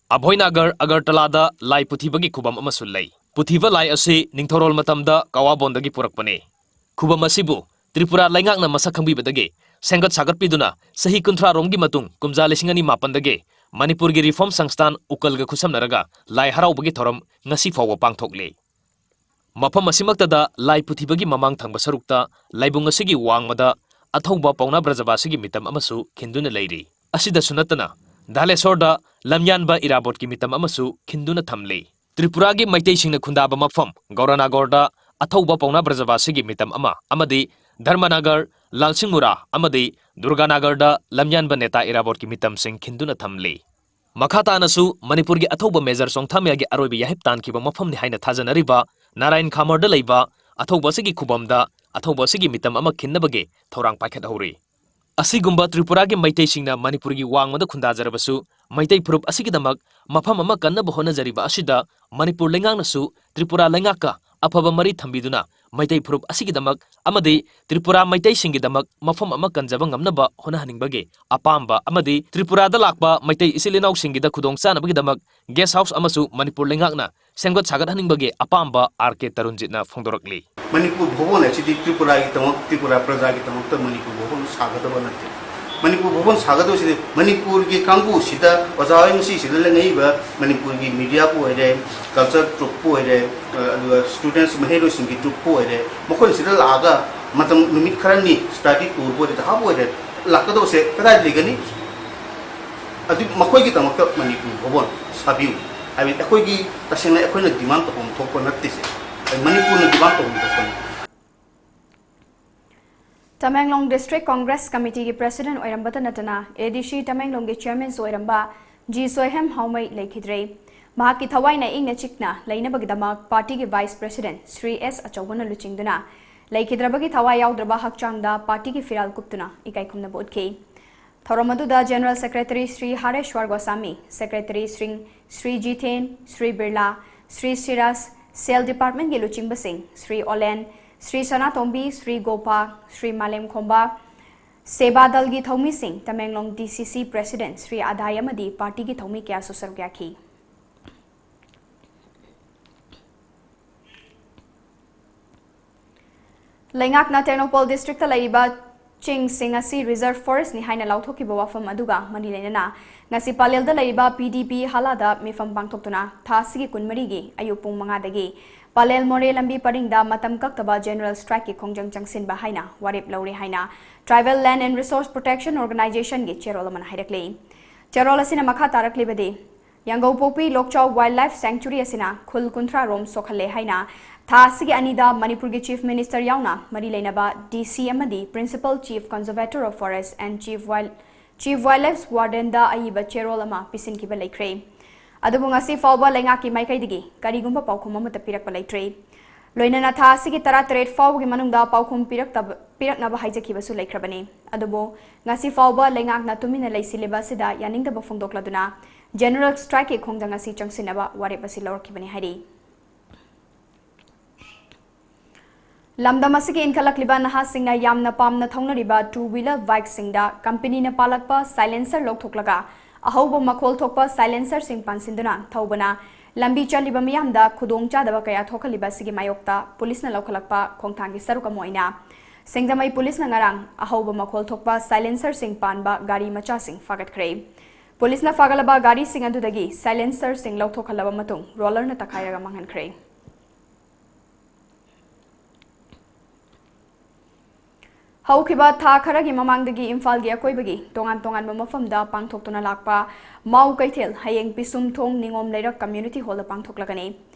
ꯑꯚꯣꯏꯅꯥꯒꯔ ꯑꯒꯔꯇꯂꯥꯗ ꯂꯥꯏ ꯄꯨꯊꯤꯕꯒꯤ ꯈꯨꯕꯝ ꯑꯃꯁꯨ ꯂꯩ꯫ ꯄꯨꯊꯤꯕ ꯂꯥꯏ ꯑꯁꯤ ꯅꯤꯡꯊꯧꯔꯣꯜ ꯃꯇꯝꯗ ꯀꯋꯥꯕꯣꯟꯗꯒꯤ ꯄꯨꯔꯛꯄꯅꯤ꯫ ꯈꯨꯕꯝ ꯑꯁꯤꯕꯨ ꯇ꯭ꯔꯤꯄꯨꯔꯥ ꯂꯩꯉꯥꯛꯅ ꯃꯁꯛ ꯈꯪꯕꯤꯕꯗꯒꯤ ꯁꯦꯝꯒꯠ ꯁꯥꯒꯠꯄꯤꯗꯨꯅ ꯆꯍꯤ ꯀꯨꯟꯊ꯭ꯔꯥ ꯔꯣꯝꯒꯤ ꯃꯇꯨꯡ ꯀꯨꯝꯖꯥ ꯂꯤꯁꯤꯡ ꯑꯅꯤ ꯃꯥꯄꯟꯗꯒꯤ ꯃꯅꯤꯄꯨꯔꯒꯤ ꯔꯤꯐꯣꯔꯝ ꯁꯪꯁꯊꯥꯟ ꯎꯀꯜꯒ ꯈꯨꯠꯁꯝꯅꯔꯒ ꯂꯥꯏ ꯍꯔꯥꯎꯕꯒꯤ ꯊꯧꯔꯝ ꯉꯁꯤ ꯐꯥꯎꯕ ꯄꯥꯡꯊꯣꯛꯂꯤ꯫ ꯃꯐꯝ ꯑꯁꯤꯃꯛꯇꯗ ꯂꯥꯏ ꯄꯨꯊꯤꯕꯒꯤ ꯃꯃꯥꯡ ꯊꯪꯕ ꯁꯔꯨꯛꯇ ꯂꯥꯏꯕꯨꯡ ꯑꯁꯤꯒꯤ ꯋꯥꯡꯃꯗ ꯑꯊꯧꯕ ꯄꯥꯎꯅꯥ ꯕ꯭ꯔꯖꯕꯥꯁꯤꯒꯤ ꯃꯤꯇꯝ ꯑꯃꯁꯨ ꯈꯤꯟꯗꯨꯅ ꯂꯩꯔꯤ꯫ ꯑꯁꯤꯗꯁꯨ ꯅꯠꯇꯅ ꯙꯥꯂꯦꯁꯣꯔꯗ ꯂꯝꯌꯥꯟꯕ ꯏꯔꯥꯕꯣꯠꯀꯤ ꯃꯤꯇꯝ ꯑꯃꯁꯨ ꯈꯤꯟꯗꯨꯅ ꯊꯝꯂꯤ꯫ ꯇ꯭ꯔꯤꯄꯨꯔꯥꯒꯤ ꯃꯩꯇꯩꯁꯤꯡꯅ ꯈꯨꯟꯗꯥꯕ ꯃꯐꯝ ꯒꯧꯔꯥꯅꯥꯒꯣꯔꯗ ꯑꯊꯧꯕ ꯄꯥꯎꯅꯥ ꯕ꯭ꯔꯖꯕꯥꯁꯤꯒꯤ ꯃꯤꯇꯝ ꯑꯃ ꯑꯃꯗꯤ ꯙꯔꯃꯅꯥꯒꯔ, ꯂꯥꯜꯁꯤꯡꯃꯨꯔꯥ ꯑꯃꯗꯤ ꯗꯨꯔꯒꯥꯅꯥꯒꯔꯗ ꯂꯝꯌꯥꯟꯕ ꯅꯦꯇꯥ ꯏꯔꯥꯕꯣꯠꯀꯤ ꯃꯤꯇꯝꯁꯤꯡ ꯈꯤꯟꯗꯨꯅ ꯊꯝꯂꯤ꯫ ꯃꯈꯥ ꯇꯥꯅꯁꯨ ꯃꯅꯤꯄꯨꯔꯒꯤ ꯑꯊꯧꯕ ꯃꯦꯖꯔ ꯆꯣꯡꯊꯥꯃꯤꯌꯥꯒꯤ ꯑꯔꯣꯏꯕ ꯌꯥꯍꯤꯞ ꯇꯥꯟꯈꯤꯕ ꯃꯐꯝꯅꯤ ꯍꯥꯏꯅ ꯊꯥꯖꯅꯔꯤꯕ ꯅꯥꯔꯥꯌꯟ ꯈꯥꯃꯔꯗ ꯂꯩꯕ ꯑꯊꯧꯕ ꯑꯁꯤꯒꯤ ꯈꯨꯕꯝꯗ ꯑꯊꯧꯕ ꯑꯁꯤꯒꯤ ꯃꯤꯇꯝ ꯑꯃ ꯈꯤꯟꯅꯕꯒꯤ ꯊꯧꯔꯥꯡ ꯄꯥꯏꯈꯠꯍꯧꯔꯤ꯫ ꯑꯁꯤꯒꯨꯝꯕ ꯇ꯭ꯔꯤꯄꯨꯔꯥꯒꯤ ꯃꯩꯇꯩꯁꯤꯡꯅ ꯃꯅꯤꯄꯨꯔꯒꯤ ꯋꯥꯡꯃꯗ ꯈꯨꯟꯗꯥꯖꯔꯕꯁꯨ, ꯃꯩꯇꯩ ꯐꯨꯔꯨꯞ ꯑꯁꯤꯒꯤꯗꯃꯛ ꯃꯐꯝ ꯑꯃ ꯀꯟꯅꯕ ꯍꯣꯠꯅꯖꯔꯤꯕ ꯑꯁꯤꯗ ꯃꯅꯤꯄꯨꯔ ꯂꯩꯉꯥꯛꯅꯁꯨ ꯇ꯭ꯔꯤꯄꯨꯔꯥ ꯂꯩꯉꯥꯛꯀ ꯑꯐꯕ ꯃꯔꯤ ꯊꯝꯕꯤꯗꯨꯅ ꯃꯩꯇꯩ ꯐꯨꯔꯨꯞ ꯑꯁꯤꯒꯤꯗꯃꯛ ꯑꯃꯗꯤ ꯇ꯭ꯔꯤꯄꯨꯔꯥ ꯃꯩꯇꯩꯁꯤꯡꯒꯤꯗꯃꯛ ꯃꯐꯝ ꯑꯃ ꯀꯟꯖꯕ ꯉꯝꯅꯕ ꯍꯣꯠꯅꯍꯟꯅꯤꯡꯕꯒꯤ ꯑꯄꯥꯝꯕ ꯑꯃꯗꯤ ꯇ꯭ꯔꯤꯄꯨꯔꯥꯗ ꯂꯥꯛꯄ ꯃꯩꯇꯩ ꯏꯆꯤꯜ ꯏꯅꯥꯎꯁꯤꯡꯒꯤꯗ ꯈꯨꯗꯣꯡꯆꯥꯅꯕꯒꯤꯗꯃꯛ ꯒꯦꯁ ꯍꯥꯎꯁ ꯑꯃꯁꯨ ꯃꯅꯤꯄꯨꯔ ꯂꯩꯉꯥꯛꯅ ꯁꯦꯝꯒꯠ ꯁꯥꯒꯠꯍꯟꯅꯤꯡꯕꯒꯤ ꯑꯄꯥꯝꯕ ꯑꯥꯔ ꯀꯦ ꯇꯔꯨꯟꯖꯤꯠꯅ ꯐꯣꯡꯗꯣꯔꯛꯂꯤ꯫ ꯃꯅꯤꯄꯨꯔ ꯚꯕꯟ ꯑꯁꯤꯗꯤ ꯇ꯭ꯔꯤꯄꯨꯔꯥꯒꯤꯗꯃꯛ, ꯇ꯭ꯔꯤꯄꯨꯔꯥ ꯄ꯭ꯔꯖꯥꯒꯤꯗꯃꯛꯇ ꯃꯅꯤꯄꯨꯔ ꯚꯕꯟ ꯁꯥꯒꯗꯕ ꯅꯠꯇꯦ꯫ ꯃꯅꯤꯄꯨꯔ ꯚꯕꯟ ꯁꯥꯒꯗꯕꯁꯤꯗꯤ ꯃꯅꯤꯄꯨꯔꯒꯤ ꯀꯥꯡꯕꯨꯁꯤꯗ, ꯑꯣꯖꯥ ꯍꯣꯏ ꯉꯁꯤ ꯁꯤꯗ ꯂꯩꯉꯛꯏꯕ ꯃꯅꯤꯄꯨꯔꯒꯤ ꯃꯤꯗꯤꯌꯥꯕꯨ ꯑꯣꯏꯔꯦ, ꯀꯜꯆꯔ ꯇ꯭ꯔꯨꯞꯄꯨ ꯑꯣꯏꯔꯦ, ꯑ, ꯑꯗꯨꯒ ꯁ꯭ꯇꯨꯗꯦꯟꯠꯁ, ꯃꯍꯩꯔꯣꯏꯁꯤꯡꯒꯤ ꯇ꯭ꯔꯨꯞꯄꯨ ꯑꯣꯏꯔꯦ, ꯃꯈꯣꯏꯁꯤꯗ ꯂꯥꯛꯑꯒ ꯃꯇꯝ ꯅꯨꯃꯤꯠ ꯈꯔꯅꯤ ꯁ꯭ꯇꯗꯤ ꯇꯨꯔꯕꯨ ꯑꯣꯏꯔꯦ, ꯖꯍꯥꯕꯨ ꯑꯣꯏꯔꯦ, ꯂꯥꯛꯀꯗꯧꯁꯦ ꯀꯗꯥꯏꯗ ꯂꯩꯒꯅꯤ? ꯑꯗꯨ ꯃꯈꯣꯏꯒꯤꯗꯃꯛꯇ ꯃꯅꯤꯄꯨꯔ ꯚꯕꯟ ꯁꯥꯕꯤꯌꯨ꯫ ꯍꯥꯏꯕꯗꯤ ꯑꯩꯈꯣꯏꯒꯤ, ꯇꯁꯦꯡꯅ ꯑꯩꯈꯣꯏꯅ ꯗꯤꯃꯥꯟ ꯇꯧꯐꯝ ꯊꯣꯛꯄ ꯅꯠꯇꯦ ꯁꯦ꯫ ꯃꯅꯤꯄꯨꯔꯅ ꯗꯤꯃꯥꯟ ꯇꯧꯐꯝ ꯊꯣꯛꯄꯅꯤ꯫ ꯇꯃꯦꯡꯂꯣꯡ District Congress Committeeꯒꯤ President ꯑꯣꯏꯔꯝꯕꯇ ꯅꯠꯇꯅ, A D C ꯇꯃꯦꯡꯂꯣꯡꯒꯤ Chairmanꯁꯨ ꯑꯣꯏꯔꯝꯕ ꯖꯤ ꯁꯣꯏꯍꯦꯝ ꯍꯥꯎꯃꯩ ꯂꯩꯈꯤꯗ꯭ꯔꯦ꯫ ꯃꯍꯥꯛꯀꯤ ꯊꯋꯥꯏꯅ ꯏꯪꯅ ꯆꯤꯛꯅ ꯂꯩꯅꯕꯒꯤꯗꯃꯛ partyꯒꯤ Vice President ꯁ꯭ꯔꯤ ꯑꯦꯁ ꯑꯆꯧꯕꯅ ꯂꯨꯆꯤꯡꯗꯨꯅ ꯂꯩꯈꯤꯗ꯭ꯔꯕꯒꯤ ꯊꯋꯥꯏ ꯌꯥꯎꯗ꯭ꯔꯕ ꯍꯛꯆꯥꯡꯗ partyꯒꯤ ꯐꯤꯔꯥꯜ ꯀꯨꯞꯇꯨꯅ ꯏꯀꯥꯏ ꯈꯨꯝꯅꯕ ꯎꯠꯈꯤ꯫ ꯊꯧꯔꯝ ꯑꯗꯨꯗ General Secretary Shri ꯍꯔꯦꯁ꯭ꯋꯔ ꯒꯣꯁꯥꯃꯤ, Secretary Shri, Shri ꯖꯤꯊꯦꯟ, Shri Birla, Shri Siraj, Cell Departmentꯀꯤ ꯂꯨꯆꯤꯡꯕꯁꯤꯡ Shri ꯑꯣꯂꯦꯟ, Shri ꯁꯅꯥꯇꯣꯝꯕꯤ, ꯁ꯭ꯔꯤ ꯒꯣꯄꯥ, ꯁ꯭ꯔꯤ ꯃꯥꯂꯦꯝꯈꯣꯝꯕ, ꯁꯦꯕꯥ ꯗꯜꯒꯤ ꯊꯧꯃꯤꯁꯤꯡ, Tamenglong D C C President Shri ꯑꯗꯥꯏ ꯑꯃꯗꯤ partyꯒꯤ ꯊꯧꯃꯤ ꯀꯌꯥꯁꯨ ꯁꯔꯨꯛ ꯌꯥꯈꯤ꯫ ꯂꯩꯉꯥꯛꯅ ꯇꯦꯡꯅꯧꯄꯜ Districtꯇ ꯂꯩꯔꯤꯕ ꯆꯤꯡꯁꯤꯡ ꯑꯁꯤ Reserve Forestꯅꯤ ꯍꯥꯏꯅ ꯂꯥꯎꯊꯣꯛꯈꯤꯕ ꯋꯥꯐꯝ ꯑꯗꯨꯒ ꯃꯔꯤ ꯂꯩꯅꯅ ꯉꯁꯤ ꯄꯂꯦꯜꯗ ꯂꯩꯔꯤꯕ P D P ꯍꯥꯂꯥꯗ ꯃꯤꯐꯝ ꯄꯥꯡꯊꯣꯛꯇꯨꯅ ꯊꯥ ꯑꯁꯤꯒꯤ ꯀꯨꯟꯃꯔꯤꯒꯤ ꯑꯌꯨꯛ ꯄꯨꯡ ꯃꯉꯥꯗꯒꯤ ꯄꯂꯦꯜ ꯃꯣꯔꯦ ꯂꯝꯕꯤ ꯄꯔꯤꯡꯗ ꯃꯇꯝ ꯀꯛꯇꯕ General Strikeꯀꯤ ꯈꯣꯡꯖꯪ ꯆꯪꯁꯤꯟꯕ ꯍꯥꯏꯅ ꯋꯥꯔꯦꯞ ꯂꯧꯔꯦ ꯍꯥꯏꯅ Tribal Land and Resource Protection Organizationꯒꯤ ꯆꯦꯔꯣꯜ ꯑꯃꯅ ꯍꯥꯏꯔꯛꯂꯤ꯫ ꯆꯦꯔꯣꯜ ꯑꯁꯤꯅ ꯃꯈꯥ ꯇꯥꯔꯛꯂꯤꯕꯗꯤ, ꯌꯥꯡꯒꯧꯄꯣꯛꯄꯤ ꯂꯣꯛꯆꯥꯎ Wildlife Sanctuary ꯑꯁꯤꯅ ꯈꯨꯜ ꯀꯨꯟꯊ꯭ꯔꯥ ꯔꯣꯝ ꯁꯣꯛꯍꯜꯂꯦ ꯍꯥꯏꯅ ꯊꯥ ꯑꯁꯤꯒꯤ ꯑꯅꯤꯗ ꯃꯅꯤꯄꯨꯔꯒꯤ Chief Minister ꯌꯥꯎꯅ ꯃꯔꯤ ꯂꯩꯅꯕ D C ꯑꯃꯗꯤ Principal Chief Conservator of Forest and Chief Wild, Chief Wildlife Wardenꯗ ꯑꯏꯕ ꯆꯦꯔꯣꯜ ꯑꯃ ꯄꯤꯁꯤꯟꯈꯤꯕ ꯂꯩꯈ꯭ꯔꯦ꯫ ꯑꯗꯨꯕꯨ ꯉꯁꯤ ꯐꯥꯎꯕ ꯂꯩꯉꯥꯛꯀꯤ ꯃꯥꯏꯀꯩꯗꯒꯤ ꯀꯔꯤꯒꯨꯝꯕ ꯄꯥꯎꯈꯨꯝ ꯑꯃꯠꯇ ꯄꯤꯔꯛꯄ ꯂꯩꯇ꯭ꯔꯦ꯫ ꯂꯣꯏꯅꯅ ꯊꯥ ꯑꯁꯤꯒꯤ ꯇꯔꯥꯇꯔꯦꯠ ꯐꯥꯎꯕꯒꯤ ꯃꯅꯨꯡꯗ ꯄꯥꯎꯈꯨꯝ ꯄꯤꯔꯛꯇꯕ, ꯄꯤꯔꯛꯅꯕ ꯍꯥꯏꯖꯈꯤꯕꯁꯨ ꯂꯩꯈ꯭ꯔꯕꯅꯤ꯫ ꯑꯗꯨꯕꯨ ꯉꯁꯤ ꯐꯥꯎꯕ ꯂꯩꯉꯥꯛꯅ ꯇꯨꯃꯤꯟꯅ ꯂꯩꯁꯤꯜꯂꯤꯕ ꯑꯁꯤꯗ ꯌꯥꯅꯤꯡꯗꯕ ꯐꯣꯡꯗꯣꯛꯂꯗꯨꯅ General Strikeꯀꯤ ꯈꯣꯡꯖꯪ ꯑꯁꯤ ꯆꯪꯁꯤꯟꯅꯕ ꯋꯥꯔꯦꯞ ꯑꯁꯤ ꯂꯧꯔꯛꯈꯤꯕꯅꯤ ꯍꯥꯏꯔꯤ꯫ ꯂꯝꯗꯝ ꯑꯁꯤꯒꯤ ꯏꯟꯈꯠꯂꯛꯂꯤꯕ ꯅꯍꯥꯁꯤꯡꯅ ꯌꯥꯝꯅ ꯄꯥꯝꯅ ꯊꯧꯅꯔꯤꯕ two wheeler bikeꯁꯤꯡꯗ companyꯅ ꯄꯥꯜꯂꯛꯄ silencer ꯂꯧꯊꯣꯛꯂꯒ ꯑꯍꯧꯕ ꯃꯈꯣꯜ ꯊꯣꯛꯄ silencerꯁꯤꯡ ꯄꯥꯟꯁꯤꯟꯗꯨꯅ ꯊꯧꯕꯅ ꯂꯝꯕꯤ ꯆꯠꯂꯤꯕ ꯃꯤꯌꯥꯝꯗ ꯈꯨꯗꯣꯡꯆꯥꯗꯕ ꯀꯌꯥ ꯊꯣꯛꯍꯜꯂꯤꯕ ꯑꯁꯤꯒꯤ ꯃꯥꯌꯣꯛꯇ ꯄꯨꯂꯤꯁꯅ ꯂꯧꯈꯠꯂꯛꯄ ꯈꯣꯡꯊꯥꯡꯒꯤ ꯁꯔꯨꯛ ꯑꯃ ꯑꯣꯏꯅ ꯁꯤꯡꯖꯃꯩ ꯄꯨꯂꯤꯁꯅ ꯉꯔꯥꯡ ꯑꯍꯧꯕ ꯃꯈꯣꯜ ꯊꯣꯛꯄ silencerꯁꯤꯡ ꯄꯥꯟꯕ ꯒꯥꯔꯤ ꯃꯆꯥꯁꯤꯡ ꯐꯥꯒꯠꯈ꯭ꯔꯦ꯫ ꯄꯨꯂꯤꯁꯅ ꯐꯥꯒꯠꯂꯕ ꯒꯥꯔꯤꯁꯤꯡ ꯑꯗꯨꯗꯒꯤ silencerꯁꯤꯡ ꯂꯧꯊꯣꯛꯍꯜꯂꯕ ꯃꯇꯨꯡ rollerꯅ ꯇꯛꯈꯥꯏꯔꯒ ꯃꯥꯡꯍꯟꯈ꯭ꯔꯦ꯫ ꯍꯧꯈꯤꯕ ꯊꯥ ꯈꯔꯒꯤ ꯃꯃꯥꯡꯗꯒꯤ ꯏꯝꯐꯥꯜꯒꯤ ꯑꯀꯣꯏꯕꯒꯤ ꯇꯣꯉꯥꯟ ꯇꯣꯉꯥꯟꯕ ꯃꯐꯝꯗ ꯄꯥꯡꯊꯣꯛꯇꯨꯅ ꯂꯥꯛꯄ ꯃꯥꯎ ꯀꯩꯊꯦꯜ ꯍꯌꯦꯡ ꯄꯤꯁꯨꯝ ꯊꯣꯡ ꯅꯤꯉꯣꯝ ꯂꯩꯔꯛ ꯀꯝꯃ꯭ꯌꯨꯅꯤꯇꯤ ꯍꯣꯜꯗ ꯄꯥꯡꯊꯣꯛꯂꯒꯅꯤ꯫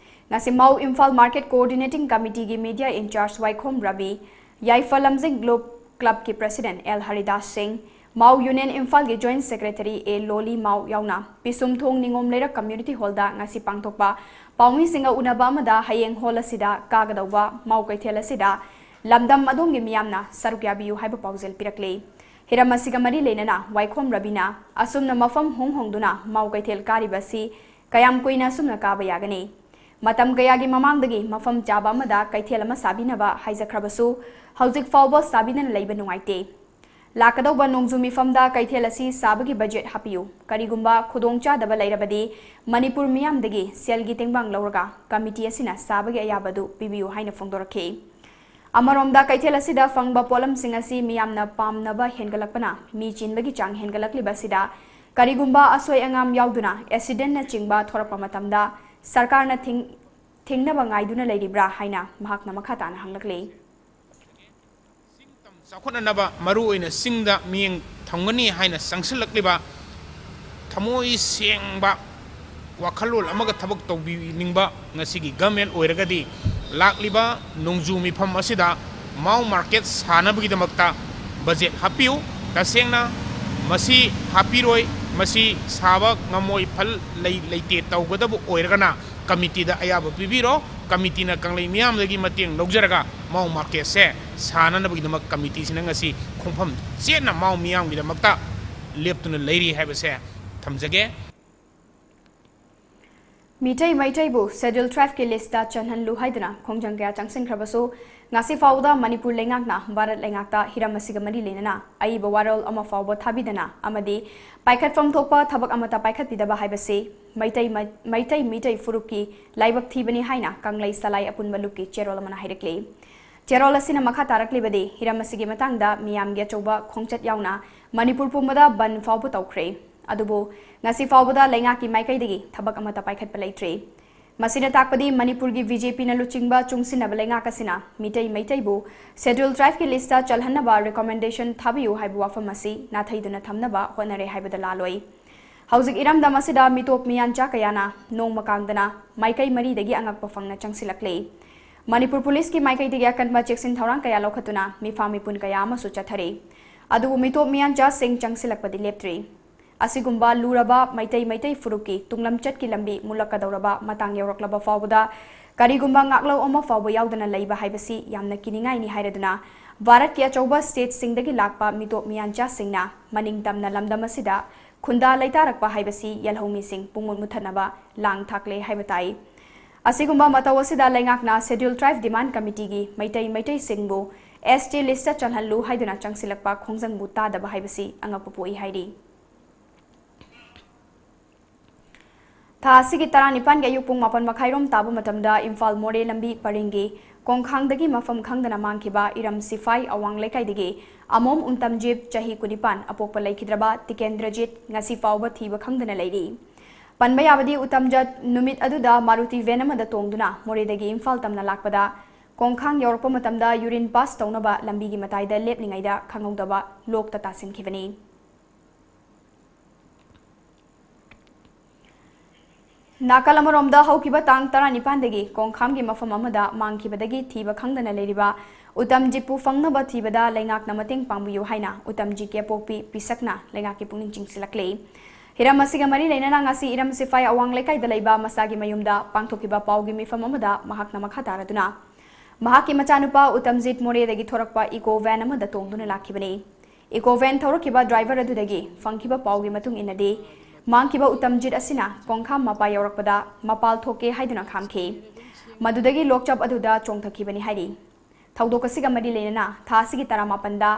ꯉꯁꯤ ꯃꯥꯎ ꯏꯝꯐꯥꯜ ꯃꯥꯔꯀꯦꯠ ꯀꯣꯑꯣꯔꯗꯤꯅꯦꯇꯤꯡ ꯀꯃꯤꯇꯤꯒꯤ ꯃꯤꯗꯤꯌꯥ ꯏꯟꯆꯥꯔꯖ ꯋꯥꯏꯈꯣꯝ ꯔꯕꯤ, ꯌꯥꯏꯐ ꯂꯝꯖꯤꯡ ꯒ꯭ꯂꯣꯕ ꯀ꯭ꯂꯕꯀꯤ ꯄ꯭ꯔꯦꯁꯤꯗꯦꯟꯠ ꯑꯦꯜ ꯍꯔꯤꯗꯥꯁ ꯁꯤꯡ, ꯃꯥꯎ ꯌꯨꯅꯤꯌꯟ ꯏꯝꯐꯥꯜꯒꯤ ꯖꯣꯏꯟꯠ ꯁꯦꯀ꯭ꯔꯦꯇꯔꯤ ꯑꯦ ꯂꯣꯂꯤ ꯃꯥꯎ ꯌꯥꯎꯅ ꯄꯤꯁꯨꯝ ꯊꯣꯡ ꯅꯤꯉꯣꯝ ꯂꯩꯔꯛ ꯀꯝꯃ꯭ꯌꯨꯅꯤꯇꯤ ꯍꯣꯜꯗ ꯉꯁꯤ ꯄꯥꯡꯊꯣꯛꯄ ꯄꯥꯎꯃꯤꯁꯤꯡꯒ ꯎꯅꯕ ꯑꯃꯗ ꯍꯌꯦꯡ ꯍꯣꯜ ꯑꯁꯤꯗ ꯀꯥꯒꯗꯧꯕ ꯃꯥꯎ ꯀꯩꯊꯦꯜ ꯑꯁꯤꯗ ꯂꯝꯗꯝ ꯑꯗꯣꯝꯒꯤ ꯃꯤꯌꯥꯝꯅ ꯁꯔꯨꯛ ꯌꯥꯕꯤꯌꯨ ꯍꯥꯏꯕ ꯄꯥꯎꯖꯦꯜ ꯄꯤꯔꯛꯂꯤ꯫ ꯍꯤꯔꯝ ꯑꯁꯤꯒ ꯃꯔꯤ ꯂꯩꯅꯅ ꯋꯥꯏꯈꯣꯝ ꯔꯕꯤꯅ ꯑꯁꯨꯝꯅ ꯃꯐꯝ ꯍꯣꯡ ꯍꯣꯡꯗꯨꯅ ꯃꯥꯎ ꯀꯩꯊꯦꯜ ꯀꯥꯔꯤꯕ ꯑꯁꯤ ꯀꯌꯥꯝ ꯀꯨꯏꯅ ꯑꯁꯨꯝꯅ ꯀꯥꯕ ꯌꯥꯒꯅꯤ? ꯃꯇꯝ ꯀꯌꯥꯒꯤ ꯃꯃꯥꯡꯗꯒꯤ ꯃꯐꯝ ꯆꯥꯕ ꯑꯃꯗ ꯀꯩꯊꯦꯜ ꯑꯃ ꯁꯥꯕꯤꯅꯕ ꯍꯥꯏꯖꯈ꯭ꯔꯕꯁꯨ ꯍꯧꯖꯤꯛ ꯐꯥꯎꯕ ꯁꯥꯕꯤꯗꯅ ꯂꯩꯕ ꯅꯨꯡꯉꯥꯏꯇꯦ꯫ ꯂꯥꯛꯀꯗꯧꯕ ꯅꯣꯡꯖꯨ ꯃꯤꯐꯝꯗ ꯀꯩꯊꯦꯜ ꯑꯁꯤ ꯁꯥꯕꯒꯤ ꯕꯖꯦꯠ ꯍꯥꯞꯄꯤꯌꯨ꯫ ꯀꯔꯤꯒꯨꯝꯕ ꯈꯨꯗꯣꯡꯆꯥꯗꯕ ꯂꯩꯔꯕꯗꯤ ꯃꯅꯤꯄꯨꯔ ꯃꯤꯌꯥꯝꯗꯒꯤ ꯁꯦꯜꯒꯤ ꯇꯦꯡꯕꯥꯡ ꯂꯧꯔꯒ ꯀꯃꯤꯇꯤ ꯑꯁꯤꯅ ꯁꯥꯕꯒꯤ ꯑꯌꯥꯕꯗꯨ ꯄꯤꯕꯤꯌꯨ ꯍꯥꯏꯅ ꯐꯣꯡꯗꯣꯔꯛꯈꯤ꯫ ꯑꯃꯔꯣꯝꯗ ꯀꯩꯊꯦꯜ ꯑꯁꯤꯗ ꯐꯪꯕ ꯄꯣꯠꯂꯝꯁꯤꯡ ꯑꯁꯤ ꯃꯤꯌꯥꯝꯅ ꯄꯥꯝꯅꯕ ꯍꯦꯟꯒꯠꯂꯛꯄꯅ ꯃꯤ ꯆꯤꯟꯕꯒꯤ ꯆꯥꯡ ꯍꯦꯟꯒꯠꯂꯛꯂꯤꯕ ꯑꯁꯤꯗ ꯀꯔꯤꯒꯨꯝꯕ ꯑꯁꯣꯏ ꯑꯉꯥꯝ ꯌꯥꯎꯗꯨꯅ ꯑꯦꯛꯁꯤꯗꯦꯟꯅꯆꯤꯡꯕ ꯊꯣꯔꯛꯄ ꯃꯇꯝꯗ ꯁꯔꯀꯥꯔꯅ ꯊꯤꯡ-, ꯊꯤꯡꯅꯕ ꯉꯥꯏꯗꯨꯅ ꯂꯩꯔꯤꯕ꯭ꯔꯥ ꯍꯥꯏꯅ ꯃꯍꯥꯛꯅ ꯃꯈꯥ ꯇꯥꯅ ꯍꯪꯂꯛꯂꯤ꯫ ꯆꯥꯎꯈꯠꯅꯅꯕ ꯃꯔꯨꯑꯣꯏꯅ ꯆꯤꯡꯗ ꯃꯤꯠꯌꯦꯡ ꯊꯝꯒꯅꯤ ꯍꯥꯏꯅ ꯆꯪꯁꯤꯜꯂꯛꯂꯤꯕ ꯊꯃꯣꯏ ꯁꯦꯡꯕ ꯋꯥꯈꯜꯂꯣꯟ ꯑꯃꯒ ꯊꯕꯛ ꯇꯧꯕꯤꯅꯤꯡꯕ ꯉꯁꯤꯒꯤ ꯒꯃꯦꯟ ꯑꯣꯏꯔꯒꯗꯤ ꯂꯥꯛꯂꯤꯕ ꯅꯣꯡꯖꯨ ꯃꯤꯐꯝ ꯑꯁꯤꯗ ꯃꯥꯎ ꯃꯥꯔꯀꯦꯠ ꯁꯥꯅꯕꯒꯤꯗꯃꯛꯇ ꯕꯖꯦꯠ ꯍꯥꯞꯄꯤꯌꯨ꯫ ꯇꯁꯦꯡꯅ ꯃꯁꯤ ꯍꯥꯞꯄꯤꯔꯣꯏ, ꯃꯁꯤ ꯁꯥꯕ ꯉꯝꯃꯣꯏ, ꯐꯜ ꯂꯩ ꯂꯩꯇꯦ ꯇꯧꯒꯗꯕ ꯑꯣꯏꯔꯒꯅ ꯀꯃꯤꯇꯤꯗ ꯑꯌꯥꯕ ꯄꯤꯕꯤꯔꯣ꯫ ꯀꯃꯤꯇꯤꯅ ꯀꯪꯂꯩ ꯃꯤꯌꯥꯝꯗꯒꯤ ꯃꯇꯦꯡ ꯂꯧꯖꯔꯒ ꯃꯥꯎ ꯃꯥꯔꯀꯦꯠꯁꯦ ꯁꯥꯅꯅꯕꯒꯤꯗꯃꯛ ꯀꯃꯤꯇꯤꯁꯤꯅ ꯉꯁꯤ ꯈꯣꯡꯐꯝ ꯆꯦꯠꯅ ꯃꯥꯎ ꯃꯤꯌꯥꯝꯒꯤꯗꯃꯛꯇ ꯂꯦꯞꯇꯨꯅ ꯂꯩꯔꯤ ꯍꯥꯏꯕꯁꯦ ꯊꯝꯖꯒꯦ꯫ ꯃꯤꯇꯩ ꯃꯩꯇꯩꯕꯨ ꯁꯦꯗ꯭ꯌꯨꯜ ꯇ꯭ꯔꯥꯏꯕꯀꯤ ꯂꯤꯁꯇ ꯆꯜꯍꯜꯂꯨ ꯍꯥꯏꯗꯨꯅ ꯈꯣꯡꯖꯪ ꯀꯌꯥ ꯆꯪꯁꯤꯟꯈ꯭ꯔꯕꯁꯨ, ꯉꯁꯤ ꯐꯥꯎꯕꯗ ꯃꯅꯤꯄꯨꯔ ꯂꯩꯉꯥꯛꯅ ꯚꯥꯔꯠ ꯂꯩꯉꯥꯛꯇ ꯍꯤꯔꯝ ꯑꯁꯤꯒ ꯃꯔꯤ ꯂꯩꯅꯅ ꯑꯏꯕ ꯋꯥꯔꯣꯜ ꯑꯃ ꯐꯥꯎꯕ ꯊꯥꯕꯤꯗꯅ ꯑꯃꯗꯤ ꯄꯥꯏꯈꯠꯐꯝ ꯊꯣꯛꯄ ꯊꯕꯛ ꯑꯃꯠꯇ ꯄꯥꯏꯈꯠꯄꯤꯗꯕ ꯍꯥꯏꯕꯁꯤ ꯃꯩꯇꯩ ꯃ-, ꯃꯩꯇꯩ ꯃꯤꯇꯩ ꯐꯨꯔꯨꯞꯀꯤ ꯂꯥꯏꯕꯛ ꯊꯤꯕꯅꯤ ꯍꯥꯏꯅ ꯀꯪꯂꯩ ꯁꯂꯥꯏ ꯑꯄꯨꯟꯕ ꯂꯨꯞꯀꯤ ꯆꯦꯔꯣꯜ ꯑꯃꯅ ꯍꯥꯏꯔꯛꯂꯤ꯫ ꯆꯦꯔꯣꯜ ꯑꯁꯤꯅ ꯃꯈꯥ ꯇꯥꯔꯛꯂꯤꯕꯗꯤ, ꯍꯤꯔꯝ ꯑꯁꯤꯒꯤ ꯃꯇꯥꯡꯗ ꯃꯤꯌꯥꯝꯒꯤ ꯑꯆꯧꯕ ꯈꯣꯡꯆꯠ ꯌꯥꯎꯅ ꯃꯅꯤꯄꯨꯔ ꯄꯨꯝꯕꯗ ꯕꯟ ꯐꯥꯎꯕ ꯇꯧꯈ꯭ꯔꯦ꯫ ꯑꯗꯨꯕꯨ ꯉꯁꯤ ꯐꯥꯎꯕꯗ ꯂꯩꯉꯥꯛꯀꯤ ꯃꯥꯏꯀꯩꯗꯒꯤ ꯊꯕꯛ ꯑꯃꯠꯇ ꯄꯥꯏꯈꯠꯄ ꯂꯩꯇ꯭ꯔꯤ꯫ ꯃꯁꯤꯅ ꯇꯥꯛꯄꯗꯤ ꯃꯅꯤꯄꯨꯔꯒꯤ ꯕꯤ ꯖꯦ ꯄꯤꯅ ꯂꯨꯆꯤꯡꯕ ꯆꯨꯡꯁꯤꯟꯅꯕ ꯂꯩꯉꯥꯛ ꯑꯁꯤꯅ ꯃꯤꯇꯩ ꯃꯩꯇꯩꯕꯨ Scheduled Tribeꯀꯤ listꯇ ꯆꯜꯍꯟꯅꯕ recommendation ꯊꯥꯕꯤꯌꯨ ꯍꯥꯏꯕ ꯋꯥꯐꯝ ꯑꯁꯤ ꯅꯥꯊꯩꯗꯨꯅ ꯊꯝꯅꯕ ꯍꯣꯠꯅꯔꯦ ꯍꯥꯏꯕꯗ ꯂꯥꯜꯂꯣꯏ꯫ ꯍꯧꯖꯤꯛ ꯏꯔꯝꯗꯝ ꯑꯁꯤꯗ ꯃꯤꯇꯣꯞ ꯃꯤꯌꯥꯟꯆꯥ ꯀꯌꯥꯅ ꯅꯣꯡꯃ ꯀꯥꯡꯗꯅ ꯃꯥꯏꯀꯩ ꯃꯔꯤꯗꯒꯤ ꯑꯉꯛꯄ ꯐꯪꯅ ꯆꯪꯁꯤꯜꯂꯛꯂꯤ꯫ ꯃꯅꯤꯄꯨꯔ ꯄꯨꯂꯤꯁꯀꯤ ꯃꯥꯏꯀꯩꯗꯒꯤ ꯑꯀꯟꯕ ꯆꯦꯛꯁꯤꯟ ꯊꯧꯔꯥꯡ ꯀꯌꯥ ꯂꯧꯈꯠꯇꯨꯅ ꯃꯤꯐꯥ ꯃꯤꯄꯨꯟ ꯀꯌꯥ ꯑꯃꯁꯨ ꯆꯠꯊꯔꯤ꯫ ꯑꯗꯨꯕꯨ ꯃꯤꯇꯣꯞ ꯃꯤꯌꯥꯟꯆꯥꯁꯤꯡ ꯆꯪꯁꯤꯜꯂꯛꯄꯗꯤ ꯂꯦꯞꯇ꯭ꯔꯤ꯫ ꯑꯁꯤꯒꯨꯝꯕ ꯂꯨꯔꯕ ꯃꯩꯇꯩ ꯃꯩꯇꯩ ꯐꯨꯔꯨꯞꯀꯤ ꯇꯨꯡꯂꯝꯆꯠꯀꯤ ꯂꯝꯕꯤ ꯃꯨꯠꯂꯛꯀꯗꯧꯔꯕ ꯃꯇꯥꯡ ꯌꯧꯔꯛꯂꯕ ꯐꯥꯎꯕꯗ ꯀꯔꯤꯒꯨꯝꯕ ꯉꯥꯛꯂꯧ ꯑꯃ ꯐꯥꯎꯕ ꯌꯥꯎꯗꯅ ꯂꯩꯕ ꯍꯥꯏꯕꯁꯤ ꯌꯥꯝꯅ ꯀꯤꯅꯤꯡꯉꯥꯏꯅꯤ ꯍꯥꯏꯔꯗꯨꯅ ꯚꯥꯔꯠꯀꯤ ꯑꯆꯧꯕ stateꯁꯤꯡꯗꯒꯤ ꯂꯥꯛꯄ ꯃꯤꯇꯣꯞ ꯃꯤꯌꯥꯟꯆꯥꯁꯤꯡꯅ ꯃꯅꯤꯡ ꯇꯝꯅ ꯂꯝꯗꯝ ꯑꯁꯤꯗ ꯈꯨꯟꯗꯥ ꯂꯩꯇꯥꯔꯛꯄ ꯍꯥꯏꯕꯁꯤ ꯌꯦꯜꯍꯧꯃꯤꯁꯤꯡ ꯄꯨꯡꯃꯨꯠ ꯃꯨꯠꯊꯠꯅꯕ ꯂꯥꯡ ꯊꯥꯛꯂꯦ ꯍꯥꯏꯕ ꯇꯥꯏ꯫ ꯑꯁꯤꯒꯨꯝꯕ ꯃꯇꯧ ꯑꯁꯤꯗ ꯂꯩꯉꯥꯛꯅ Scheduled Tribe Demand Committeeꯒꯤ Meitei ꯃꯩꯇꯩꯁꯤꯡꯕꯨ S T listꯇ ꯆꯜꯍꯜꯂꯨ ꯍꯥꯏꯗꯨꯅ ꯆꯪꯁꯤꯜꯂꯛꯄ ꯈꯣꯡꯖꯪꯕꯨ ꯇꯥꯗꯕ ꯍꯥꯏꯕꯁꯤ ꯑꯉꯛꯄ ꯄꯣꯛꯏ ꯍꯥꯏꯔꯤ꯫ ꯊꯥ ꯑꯁꯤꯒꯤ ꯇꯔꯥꯅꯤꯄꯥꯟꯒꯤ ꯑꯌꯨꯛ ꯄꯨꯡ ꯃꯥꯄꯟ ꯃꯈꯥꯏꯔꯣꯝ ꯇꯥꯕ ꯃꯇꯝꯗ ꯏꯝꯐꯥꯜ ꯃꯣꯔꯦ ꯂꯝꯕꯤ ꯄꯔꯤꯡꯒꯤ ꯀꯣꯡꯈꯥꯡꯗꯒꯤ ꯃꯐꯝ ꯈꯪꯗꯅ ꯃꯥꯡꯈꯤꯕ ꯏꯔꯝ ꯁꯤꯐꯥꯏ ꯑꯋꯥꯡ ꯂꯩꯀꯥꯏꯗꯒꯤ ꯑꯃꯣꯝ ꯎꯟꯇꯝꯖꯤꯠ ꯆꯍꯤ ꯀꯨꯟꯅꯤꯄꯥꯟ ꯑꯄꯣꯛꯄ ꯂꯩꯈꯤꯗ꯭ꯔꯕ ꯇꯤꯀꯦꯟꯗ꯭ꯔꯖꯤꯠ ꯉꯁꯤ ꯐꯥꯎꯕ ꯊꯤꯕ ꯈꯪꯗꯅ ꯂꯩꯔꯤ꯫ ꯄꯟꯕ ꯌꯥꯕꯗꯤ ꯎꯇꯝꯖꯠ ꯅꯨꯃꯤꯠ ꯑꯗꯨꯗ ꯃꯥꯔꯨꯇꯤ van ꯑꯃꯗ ꯇꯣꯡꯗꯨꯅ ꯃꯣꯔꯦꯗꯒꯤ ꯏꯝꯐꯥꯜ ꯇꯝꯅ ꯂꯥꯛꯄꯗ ꯀꯣꯡꯈꯥꯡ ꯌꯧꯔꯛꯄ ꯃꯇꯝꯗ urine pass ꯇꯧꯅꯕ ꯂꯝꯕꯤꯒꯤ ꯃꯇꯥꯏꯗ ꯂꯦꯞꯂꯤꯉꯩꯗ ꯈꯪꯍꯧꯗꯕ ꯂꯣꯛꯇ ꯇꯥꯁꯤꯟꯈꯤꯕꯅꯤ꯫ ꯅꯥꯀꯜ ꯑꯃꯔꯣꯝꯗ ꯍꯧꯈꯤꯕ ꯇꯥꯡ ꯇꯔꯥꯅꯤꯄꯥꯟꯗꯒꯤ ꯀꯣꯡꯈꯥꯝꯒꯤ ꯃꯐꯝ ꯑꯃꯗ ꯃꯥꯡꯈꯤꯕꯗꯒꯤ ꯊꯤꯕ ꯈꯪꯗꯅ ꯂꯩꯔꯤꯕ ꯎꯇꯝꯖꯤꯠꯄꯨ ꯐꯪꯅꯕ ꯊꯤꯕꯗ ꯂꯩꯉꯥꯛꯅ ꯃꯇꯦꯡ ꯄꯥꯡꯕꯤꯌꯨ ꯍꯥꯏꯅ ꯎꯇꯝꯖꯤꯠꯀꯤ ꯑꯄꯣꯛꯄꯤ ꯄꯤꯁꯛꯅ ꯂꯩꯉꯥꯛꯀꯤ ꯄꯨꯛꯅꯤꯡ ꯆꯤꯡꯁꯤꯜꯂꯛꯂꯤ꯫ ꯍꯤꯔꯝ ꯑꯁꯤꯒ ꯃꯔꯤ ꯂꯩꯅꯅ ꯉꯁꯤ ꯏꯔꯝ ꯁꯤꯐꯥꯏ ꯑꯋꯥꯡ ꯂꯩꯀꯥꯏꯗ ꯂꯩꯕ ꯃꯁꯥꯒꯤ ꯃꯌꯨꯝꯗ ꯄꯥꯡꯊꯣꯛꯈꯤꯕ ꯄꯥꯎꯒꯤ ꯃꯤꯐꯝ ꯑꯃꯗ ꯃꯍꯥꯛꯅ ꯃꯈꯥ ꯇꯥꯔꯗꯨꯅ ꯃꯍꯥꯛꯀꯤ ꯃꯆꯥꯅꯨꯄꯥ ꯎꯇꯝꯖꯤꯠ ꯃꯣꯔꯦꯗꯒꯤ ꯊꯣꯔꯛꯄ eco van ꯑꯃꯗ ꯇꯣꯡꯗꯨꯅ ꯂꯥꯛꯈꯤꯕꯅꯤ꯫ Eco van ꯊꯧꯔꯛꯈꯤꯕ driver ꯑꯗꯨꯗꯒꯤ ꯐꯪꯈꯤꯕ ꯄꯥꯎꯒꯤ ꯃꯇꯨꯡ ꯏꯟꯅꯗꯤ, ꯃꯥꯡꯈꯤꯕ ꯎꯇꯝꯖꯤꯠ ꯑꯁꯤꯅ ꯀꯣꯡꯈꯥꯝ ꯃꯄꯥ ꯌꯧꯔꯛꯄꯗ ꯃꯄꯥꯜ ꯊꯣꯛꯀꯦ ꯍꯥꯏꯗꯨꯅ ꯈꯥꯝꯈꯤ꯫ ꯃꯗꯨꯗꯒꯤ ꯂꯣꯛꯆꯞ ꯑꯗꯨꯗ ꯆꯣꯡꯊꯈꯤꯕꯅꯤ ꯍꯥꯏꯔꯤ꯫ ꯊꯧꯗꯣꯛ ꯑꯁꯤꯒ ꯃꯔꯤ ꯂꯩꯅꯅ ꯊꯥ ꯑꯁꯤꯒꯤ ꯇꯔꯥꯃꯥꯄꯟꯗ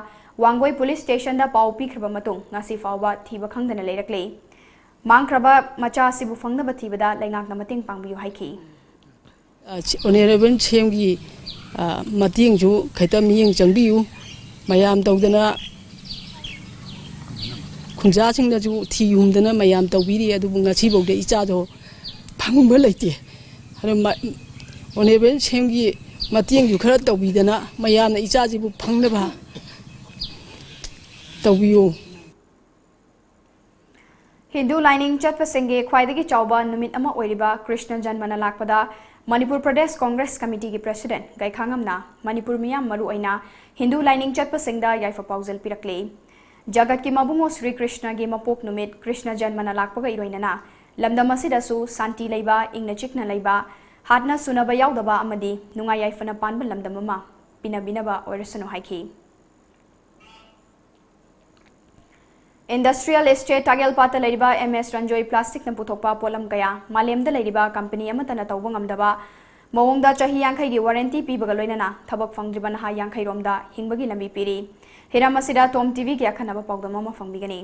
ꯋꯥꯡꯒꯣꯏ police stationꯗ ꯄꯥꯎ ꯄꯤꯈ꯭ꯔꯕ ꯃꯇꯨꯡ ꯉꯁꯤ ꯐꯥꯎꯕ ꯊꯤꯕ ꯈꯪꯗꯅ ꯂꯩꯔꯛꯂꯤ꯫ ꯃꯥꯡꯈ꯭ꯔꯕ ꯃꯆꯥ ꯑꯁꯤꯕꯨ ꯐꯪꯅꯕ ꯊꯤꯕꯗ ꯂꯩꯉꯥꯛꯅ ꯃꯇꯦꯡ ꯄꯥꯡꯕꯤꯌꯨ ꯍꯥꯏꯈꯤ꯫ ꯑ, ꯁꯤ-, Honourable C M ꯒꯤ, ꯑ, ꯃꯇꯦꯡꯁꯨ ꯈꯤꯇ ꯃꯤꯠꯌꯦꯡ ꯆꯪꯕꯤꯌꯨ꯫ ꯃꯌꯥꯝ ꯇꯧꯗꯅ, ꯈꯨꯟꯖꯥꯁꯤꯡꯅꯁꯨ ꯊꯤ ꯍꯨꯝꯗꯅ ꯃꯌꯥꯝ ꯇꯧꯕꯤꯔꯤ, ꯑꯗꯨꯕꯨ ꯉꯁꯤꯐꯥꯎꯗ ꯏꯆꯥꯗꯣ ꯐꯪꯕ ꯂꯩꯇꯦ꯫ ꯑꯗꯨ ꯃ-, ꯑꯣꯅꯦꯕꯜ ꯁꯦꯝꯒꯤ ꯃꯇꯦꯡꯁꯨ ꯈꯔ ꯇꯧꯕꯤꯗꯅ ꯃꯌꯥꯝꯅ ꯏꯆꯥꯁꯤꯕꯨ ꯐꯪꯅꯕ ꯇꯧꯕꯤꯌꯨ꯫ ꯍꯤꯟꯗꯨ ꯂꯥꯏꯅꯤꯡ ꯆꯠꯄꯁꯤꯡꯒꯤ ꯈ꯭ꯋꯥꯏꯗꯒꯤ ꯆꯥꯎꯕ ꯅꯨꯃꯤꯠ ꯑꯃ ꯑꯣꯏꯔꯤꯕ ꯀ꯭ꯔꯤꯁꯅ ꯖꯟꯃꯅ ꯂꯥꯛꯄꯗ ꯃꯅꯤꯄꯨꯔ ꯄ꯭ꯔꯗꯦꯁ ꯀꯣꯡꯒ꯭ꯔꯦꯁ ꯀꯃꯤꯇꯤꯒꯤ ꯄ꯭ꯔꯁꯤꯗꯦꯟꯠ ꯒꯥꯏꯈꯥꯉꯝꯅ ꯃꯅꯤꯄꯨꯔ ꯃꯤꯌꯥꯝ, ꯃꯔꯨꯑꯣꯏꯅ ꯍꯤꯟꯗꯨ ꯂꯥꯏꯅꯤꯡ ꯆꯠꯄꯁꯤꯡꯗ ꯌꯥꯏꯐ ꯄꯥꯎꯖꯦꯜ ꯄꯤꯔꯛꯂꯤ꯫ ꯖꯒꯠꯀꯤ ꯃꯕꯨꯡꯉꯣ ꯁ꯭ꯔꯤ ꯀ꯭ꯔꯤꯁꯅꯒꯤ ꯃꯄꯣꯛ ꯅꯨꯃꯤꯠ ꯀ꯭ꯔꯤꯁꯅ ꯖꯟꯃꯅ ꯂꯥꯛꯄꯒ ꯏꯔꯣꯏꯅꯅ ꯂꯝꯗꯝ ꯑꯁꯤꯗꯁꯨ ꯁꯥꯟꯇꯤ ꯂꯩꯕ, ꯏꯪꯅ ꯆꯤꯛꯅ ꯂꯩꯕ, ꯍꯥꯠꯅ ꯁꯨꯅꯕ ꯌꯥꯎꯗꯕ ꯑꯃꯗꯤ ꯅꯨꯡꯉꯥꯏ ꯌꯥꯏꯐꯅ ꯄꯥꯟꯕ ꯂꯝꯗꯝ ꯑꯃ ꯄꯤꯅꯕꯤꯅꯕ ꯑꯣꯏꯔꯁꯅꯨ ꯍꯥꯏꯈꯤ꯫ ꯏꯟꯗꯁꯇ꯭ꯔꯤꯌꯦꯜ ꯏꯁꯇꯦꯠ ꯇꯥꯛꯌꯦꯜ ꯄꯥꯠꯇ ꯂꯩꯔꯤꯕ ꯑꯦꯝ ꯑꯦꯁ ꯔꯟꯖꯣꯏ ꯄ꯭ꯂꯥꯁꯇꯤꯛꯅ ꯄꯨꯊꯣꯛꯄ ꯄꯣꯠꯂꯝ ꯀꯌꯥ ꯃꯥꯂꯦꯝꯗ ꯂꯩꯔꯤꯕ ꯀꯝꯄꯅꯤ ꯑꯃꯠꯇꯅ ꯇꯧꯕ ꯉꯝꯗꯕ ꯃꯑꯣꯡꯗ ꯆꯍꯤ ꯌꯥꯡꯈꯩꯒꯤ ꯋꯥꯔꯦꯟꯇꯤ ꯄꯤꯕꯒ ꯂꯣꯏꯅꯅ ꯊꯕꯛ ꯐꯪꯗ꯭ꯔꯤꯕ ꯅꯍꯥ ꯌꯥꯡꯈꯩꯔꯣꯝꯗ ꯍꯤꯡꯕꯒꯤ ꯂꯝꯕꯤ ꯄꯤꯔꯤ꯫ ꯍꯤꯔꯝ ꯑꯁꯤꯗ ꯇꯣꯝ ꯇꯤꯚꯤꯒꯤ ꯑꯈꯟꯅꯕ ꯄꯥꯎꯗꯝ ꯑꯃ ꯐꯪꯕꯤꯒꯅꯤ꯫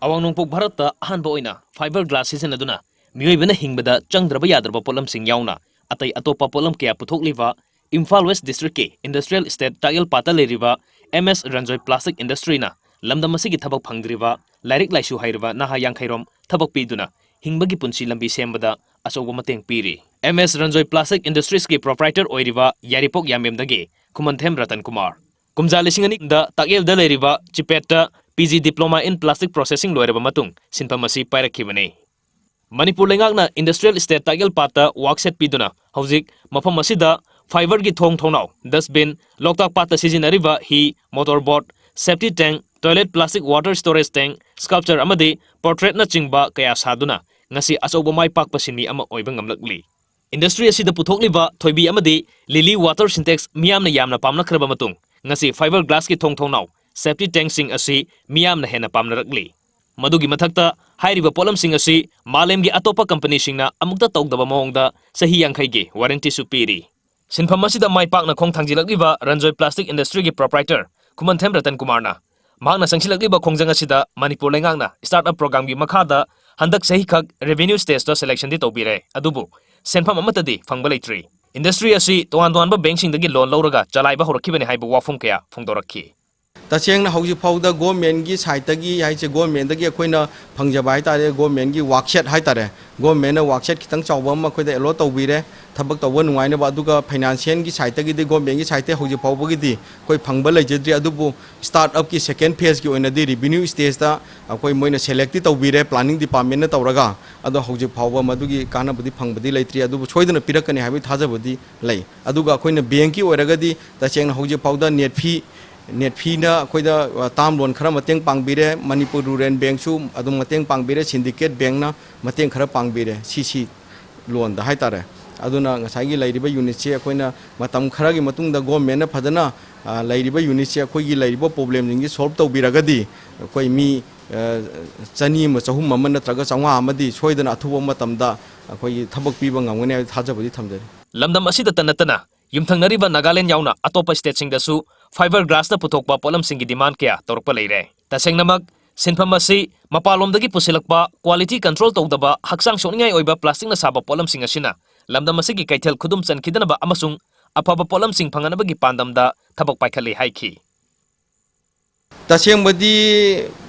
ꯑꯋꯥꯡ ꯅꯣꯡꯄꯣꯛ ꯚꯥꯔꯠꯇ ꯑꯍꯥꯟꯕ ꯑꯣꯏꯅ fibre glass ꯁꯤꯖꯤꯟꯅꯗꯨꯅ ꯃꯤꯑꯣꯏꯕꯅ ꯍꯤꯡꯕꯗ ꯆꯪꯗ꯭ꯔꯕ ꯌꯥꯗ꯭ꯔꯕ ꯄꯣꯠꯂꯝꯁꯤꯡ ꯌꯥꯎꯅ ꯑꯇꯩ ꯑꯇꯣꯞꯄ ꯄꯣꯠꯂꯝ ꯀꯌꯥ ꯄꯨꯊꯣꯛꯂꯤꯕ ꯏꯝꯐꯥꯜ ꯋꯦꯁ ꯗꯤꯁꯇ꯭ꯔꯤꯛꯀꯤ ꯏꯟꯗꯁꯇ꯭ꯔꯤꯌꯦꯜ ꯏꯁꯇꯦꯠ ꯇꯥꯛꯌꯦꯜ ꯄꯥꯠꯇ ꯂꯩꯔꯤꯕ ꯑꯦꯝ ꯑꯦꯁ ꯔꯟꯖꯣꯏ ꯄ꯭ꯂꯥꯁꯇꯤꯛ ꯏꯟꯗꯁꯇ꯭ꯔꯤꯅ ꯂꯝꯗꯝ ꯑꯁꯤꯒꯤ ꯊꯕꯛ ꯐꯪꯗ꯭ꯔꯤꯕ, ꯂꯥꯏꯔꯤꯛ ꯂꯥꯏꯁꯨ ꯍꯩꯔꯕ ꯅꯍꯥ ꯌꯥꯡꯈꯩꯔꯣꯝ ꯊꯕꯛ ꯄꯤꯗꯨꯅ ꯍꯤꯡꯕꯒꯤ ꯄꯨꯟꯁꯤ ꯂꯝꯕꯤ ꯁꯦꯝꯕꯗ ꯑꯆꯧꯕ ꯃꯇꯦꯡ ꯄꯤꯔꯤ꯫ ꯑꯦꯝ ꯑꯦꯁ ꯔꯟꯖꯣꯏ ꯄ꯭ꯂꯥꯁꯇꯤꯛ ꯏꯟꯗꯁꯇ꯭ꯔꯤꯁꯀꯤ ꯄ꯭ꯔꯣꯄ꯭ꯔꯥꯏꯇꯔ ꯑꯣꯏꯔꯤꯕ ꯌꯥꯏꯔꯤꯄꯣꯛ ꯌꯥꯝꯕꯦꯝꯗꯒꯤ ꯈꯨꯃꯟꯊꯦꯝ ꯔꯇꯟ ꯀꯨꯃꯥꯔ꯫ ꯀꯨꯝꯖꯥ ꯂꯤꯁꯤꯡ ꯑꯅꯤꯗ ꯇꯥꯛꯌꯦꯜꯗ ꯂꯩꯔꯤꯕ ꯆꯤꯄꯦꯠꯇ P G diploma in plastic processing ꯂꯣꯏꯔꯕ ꯃꯇꯨꯡ ꯁꯤꯟꯐꯝ ꯑꯁꯤ ꯄꯥꯏꯔꯛꯈꯤꯕꯅꯤ꯫ ꯃꯅꯤꯄꯨꯔ ꯂꯩꯉꯥꯛꯅ ꯏꯟꯗꯁꯇ꯭ꯔꯤꯌꯦꯜ ꯏꯁꯇꯦꯠ ꯇꯥꯛꯌꯦꯜ ꯄꯥꯠꯇ ꯋꯥꯛꯁꯦꯠ ꯄꯤꯗꯨꯅ ꯍꯧꯖꯤꯛ ꯃꯐꯝ ꯑꯁꯤꯗ fibre ꯒꯤ ꯊꯣꯡ ꯊꯣꯡꯅꯥꯎ, dustbin, ꯂꯣꯛꯇꯥꯛ ꯄꯥꯠꯇ ꯁꯤꯖꯤꯟꯅꯔꯤꯕ ꯍꯤ, motor boat, septic tank, toilet plastic water storage tank, sculpture ꯑꯃꯗꯤ portrait ꯅꯆꯤꯡꯕ ꯀꯌꯥ ꯁꯥꯗꯨꯅ ꯉꯁꯤ ꯑꯆꯧꯕ ꯃꯥꯏ ꯄꯥꯛꯄ ꯁꯤꯟꯃꯤ ꯑꯃ ꯑꯣꯏꯕ ꯉꯝꯂꯛꯂꯤ꯫ ꯏꯟꯗꯁꯇ꯭ꯔꯤ ꯑꯁꯤꯗ ꯄꯨꯊꯣꯛꯂꯤꯕ ꯊꯣꯏꯕꯤ ꯑꯃꯗꯤ ꯂꯤꯂꯤ water syntex ꯃꯤꯌꯥꯝꯅ ꯌꯥꯝꯅ ꯄꯥꯝꯅꯈ꯭ꯔꯕ ꯃꯇꯨꯡ ꯉꯁꯤ fibre glass ꯀꯤ ꯊꯣꯡ ꯊꯣꯡꯅꯥꯎ, septic tank ꯁꯤꯡ ꯑꯁꯤ ꯃꯤꯌꯥꯝꯅ ꯍꯦꯟꯅ ꯄꯥꯝꯅꯔꯛꯂꯤ꯫ ꯃꯗꯨꯒꯤ ꯃꯊꯛꯇ ꯍꯥꯏꯔꯤꯕ ꯄꯣꯠꯂꯝꯁꯤꯡ ꯑꯁꯤ ꯃꯥꯂꯦꯝꯒꯤ ꯑꯇꯣꯞꯄ ꯀꯝꯄꯅꯤꯁꯤꯡꯅ ꯑꯃꯨꯛꯇ ꯇꯧꯗꯕ ꯃꯑꯣꯡꯗ ꯆꯍꯤ ꯌꯥꯡꯈꯩꯒꯤ ꯋꯥꯔꯦꯟꯇꯤꯁꯨ ꯄꯤꯔꯤ꯫ ꯁꯤꯟꯐꯝ ꯑꯁꯤꯗ ꯃꯥꯏ ꯄꯥꯛꯅ ꯈꯣꯡ ꯊꯥꯡꯖꯤꯜꯂꯛꯂꯤꯕ ꯔꯟꯖꯣꯏ ꯄ꯭ꯂꯥꯁꯇꯤꯛ ꯏꯟꯗꯁꯇ꯭ꯔꯤꯒꯤ ꯄ꯭ꯔꯣꯄ꯭ꯔꯥꯏꯇꯔ ꯈꯨꯃꯟꯊꯦꯝ ꯔꯇꯟ ꯀꯨꯃꯥꯔꯅ ꯃꯍꯥꯛꯅ ꯆꯪꯁꯤꯜꯂꯛꯂꯤꯕ ꯈꯣꯡꯖꯪ ꯑꯁꯤꯗ ꯃꯅꯤꯄꯨꯔ ꯂꯩꯉꯥꯛꯅ startup program ꯒꯤ ꯃꯈꯥꯗ ꯍꯟꯗꯛ ꯆꯍꯤꯈꯛ revenue stage ꯇ selection ꯗꯤ ꯇꯧꯕꯤꯔꯦ, ꯑꯗꯨꯕꯨ ꯁꯦꯟꯐꯝ ꯑꯃꯠꯇꯗꯤ ꯐꯪꯕ ꯂꯩꯇ꯭ꯔꯤ꯫ ꯏꯟꯗꯁꯇ꯭ꯔꯤ ꯑꯁꯤ ꯇꯣꯉꯥꯟ ꯇꯣꯉꯥꯟꯕ ꯕꯦꯡꯛꯁꯤꯡꯗꯒꯤ ꯂꯣꯟ ꯂꯧꯔꯒ ꯆꯂꯥꯏꯕ ꯍꯧꯔꯛꯈꯤꯕꯅꯤ ꯍꯥꯏꯕ ꯋꯥꯐꯝ ꯀꯌꯥ ꯐꯣꯡꯗꯣꯔꯛꯈꯤ꯫ ꯇꯁꯦꯡꯅ ꯍꯧꯖꯤꯛ ꯐꯥꯎꯗ ꯒꯣꯔꯃꯦꯟꯒꯤ ꯁꯥꯏꯠꯇꯒꯤ ꯍꯥꯏꯁꯦ, ꯒꯣꯔꯃꯦꯟꯗꯒꯤ ꯑꯩꯈꯣꯏꯅ ꯐꯪꯖꯕ ꯍꯥꯏꯇꯥꯔꯦ, ꯒꯣꯔꯃꯦꯟꯒꯤ ꯋꯥꯔꯛꯁꯦꯠ ꯍꯥꯏꯇꯥꯔꯦ, ꯒꯣꯔꯃꯦꯟꯅ ꯋꯥꯔꯛꯁꯦꯠ ꯈꯤꯇꯪ ꯆꯥꯎꯕ ꯑꯃ ꯑꯩꯈꯣꯏꯗ ꯑꯦꯂꯣꯠ ꯇꯧꯕꯤꯔꯦ, ꯊꯕꯛ ꯇꯧꯕ ꯅꯨꯡꯉꯥꯏꯅꯕ꯫ ꯑꯗꯨꯒ ꯐꯥꯏꯅꯥꯟꯁꯤꯌꯦꯜꯒꯤ ꯁꯥꯏꯠꯇꯒꯤꯗꯤ, ꯒꯣꯔꯃꯦꯟꯒꯤ ꯁꯥꯏꯠꯇꯒꯤ ꯍꯧꯖꯤꯛ ꯐꯥꯎꯕꯒꯤꯗꯤ ꯑꯩꯈꯣꯏ ꯐꯪꯕ ꯂꯩꯖꯗ꯭ꯔꯤ꯫ ꯑꯗꯨꯕꯨ ꯁ꯭ꯇꯥꯔꯠ ꯑꯞꯀꯤ ꯁꯦꯀꯦꯟ ꯐꯦꯖꯀꯤ ꯑꯣꯏꯅꯗꯤ ꯔꯤꯚꯤꯅ꯭ꯌꯨ ꯁ꯭ꯇꯦꯖꯇ ꯑꯩꯈꯣꯏ ꯃꯣꯏꯅ ꯁꯦꯂꯦꯛꯇꯤ ꯇꯧꯕꯤꯔꯦ, ꯄ꯭ꯂꯥꯅꯤꯡ ꯗꯤꯄꯥꯔꯠꯃꯦꯟꯅ ꯇꯧꯔꯒ꯫ ꯑꯗꯣ ꯍꯧꯖꯤꯛ ꯐꯥꯎꯕ ꯃꯗꯨꯒꯤ ꯀꯥꯟꯅꯕꯗꯤ ꯐꯪꯕꯗꯤ ꯂꯩꯇ꯭ꯔꯤ, ꯑꯗꯨꯕꯨ ꯁꯣꯏꯗꯅ ꯄꯤꯔꯛꯀꯅꯤ ꯍꯥꯏꯕꯒꯤ ꯊꯥꯖꯕꯗꯤ ꯂꯩ꯫ ꯑꯗꯨꯒ ꯑꯩꯈꯣꯏꯅ ꯕꯦꯡꯀꯤ ꯑꯣꯏꯔꯒꯗꯤ ꯇꯁꯦꯡꯅ ꯍꯧꯖꯤꯛ ꯐꯥꯎꯗ ꯅꯦꯠ ꯐꯤ, ꯅꯦꯠ ꯐꯤꯅ ꯑꯩꯈꯣꯏꯗ, ꯑ, ꯇꯥꯔꯝ ꯂꯣꯟ ꯈꯔ ꯃꯇꯦꯡ ꯄꯥꯡꯕꯤꯔꯦ, ꯃꯅꯤꯄꯨꯔ ꯔꯨꯔꯦꯜ ꯕꯦꯡꯁꯨ ꯑꯗꯨꯝ ꯃꯇꯦꯡ ꯄꯥꯡꯕꯤꯔꯦ, ꯁꯤꯟꯗꯤꯀꯦꯠ ꯕꯦꯡꯅ ꯃꯇꯦꯡ ꯈꯔ ꯄꯥꯡꯕꯤꯔꯦ, ꯁꯤ ꯁꯤ ꯂꯣꯟꯗ ꯍꯥꯏꯇꯥꯔꯦ꯫ ꯑꯗꯨꯅ ꯉꯁꯥꯏꯒꯤ ꯂꯩꯔꯤꯕ ꯌꯨꯅꯤꯠꯁꯦ ꯑꯩꯈꯣꯏꯅ ꯃꯇꯝ ꯈꯔꯒꯤ ꯃꯇꯨꯡꯗ ꯒꯣꯔꯃꯦꯟꯅ ꯐꯖꯅ, ꯑ, ꯂꯩꯔꯤꯕ ꯌꯨꯅꯤꯠꯁꯦ ꯑꯩꯈꯣꯏꯒꯤ ꯂꯩꯔꯤꯕ ꯄ꯭ꯔꯣꯕ꯭ꯂꯦꯝꯁꯤꯡꯁꯤ ꯁꯣꯜꯕ ꯇꯧꯕꯤꯔꯒꯗꯤ ꯑꯩꯈꯣꯏ ꯃꯤ, ꯑ, ꯆꯅꯤ ꯑꯃ, ꯆꯍꯨꯝ ꯑꯃ ꯅꯠꯇ꯭ꯔꯒ ꯆꯥꯝꯃꯉꯥ ꯑꯃꯗꯤ ꯁꯣꯏꯗꯅ ꯑꯊꯨꯕ ꯃꯇꯝꯗ ꯑꯩꯈꯣꯏꯒꯤ ꯊꯕꯛ ꯄꯤꯕ ꯉꯝꯒꯅꯤ ꯍꯥꯏꯕ ꯊꯥꯖꯕꯗꯤ ꯊꯝꯖꯔꯤ꯫ ꯂꯝꯗꯝ ꯑꯁꯤꯗꯇ ꯅꯠꯇꯅ ꯌꯨꯝꯊꯪꯅꯔꯤꯕ ꯅꯥꯒꯥꯂꯦꯟ ꯌꯥꯎꯅ ꯑꯇꯣꯞꯄ ꯁ꯭ꯇꯦꯠꯁꯤꯡꯗꯁꯨ ꯐꯥꯏꯕꯔ ꯒ꯭ꯂꯥꯁꯅ ꯄꯨꯊꯣꯛꯄ ꯄꯣꯠꯂꯝꯁꯤꯡꯒꯤ ꯗꯤꯃꯥꯟ ꯀꯌꯥ ꯇꯧꯔꯛꯄ ꯂꯩꯔꯦ꯫ ꯇꯁꯦꯡꯅꯃꯛ, ꯁꯤꯟꯐꯝ ꯑꯁꯤ ꯃꯄꯥꯟꯂꯣꯝꯗꯒꯤ ꯄꯨꯁꯤꯜꯂꯛꯄ, ꯀ꯭ꯋꯥꯂꯤꯇꯤ ꯀꯟꯇ꯭ꯔꯣꯜ ꯇꯧꯗꯕ, ꯍꯛꯆꯥꯡ ꯁꯣꯛꯅꯤꯡꯉꯥꯏ ꯑꯣꯏꯕ ꯄ꯭ꯂꯥꯁꯇꯤꯛꯅ ꯁꯥꯕ ꯄꯣꯠꯂꯝꯁꯤꯡ ꯑꯁꯤꯅ ꯂꯝꯗꯝ ꯑꯁꯤꯒꯤ ꯀꯩꯊꯦꯜ ꯈꯨꯗꯨꯝ ꯆꯟꯈꯤꯗꯅꯕ ꯑꯃꯁꯨꯡ ꯑꯐꯕ ꯄꯣꯠꯂꯝꯁꯤꯡ ꯐꯪꯍꯟꯅꯕꯒꯤ ꯄꯥꯟꯗꯝꯗ ꯊꯕꯛ ꯄꯥꯏꯈꯠꯂꯤ ꯍꯥꯏꯈꯤ꯫ ꯇꯁꯦꯡꯕꯗꯤ,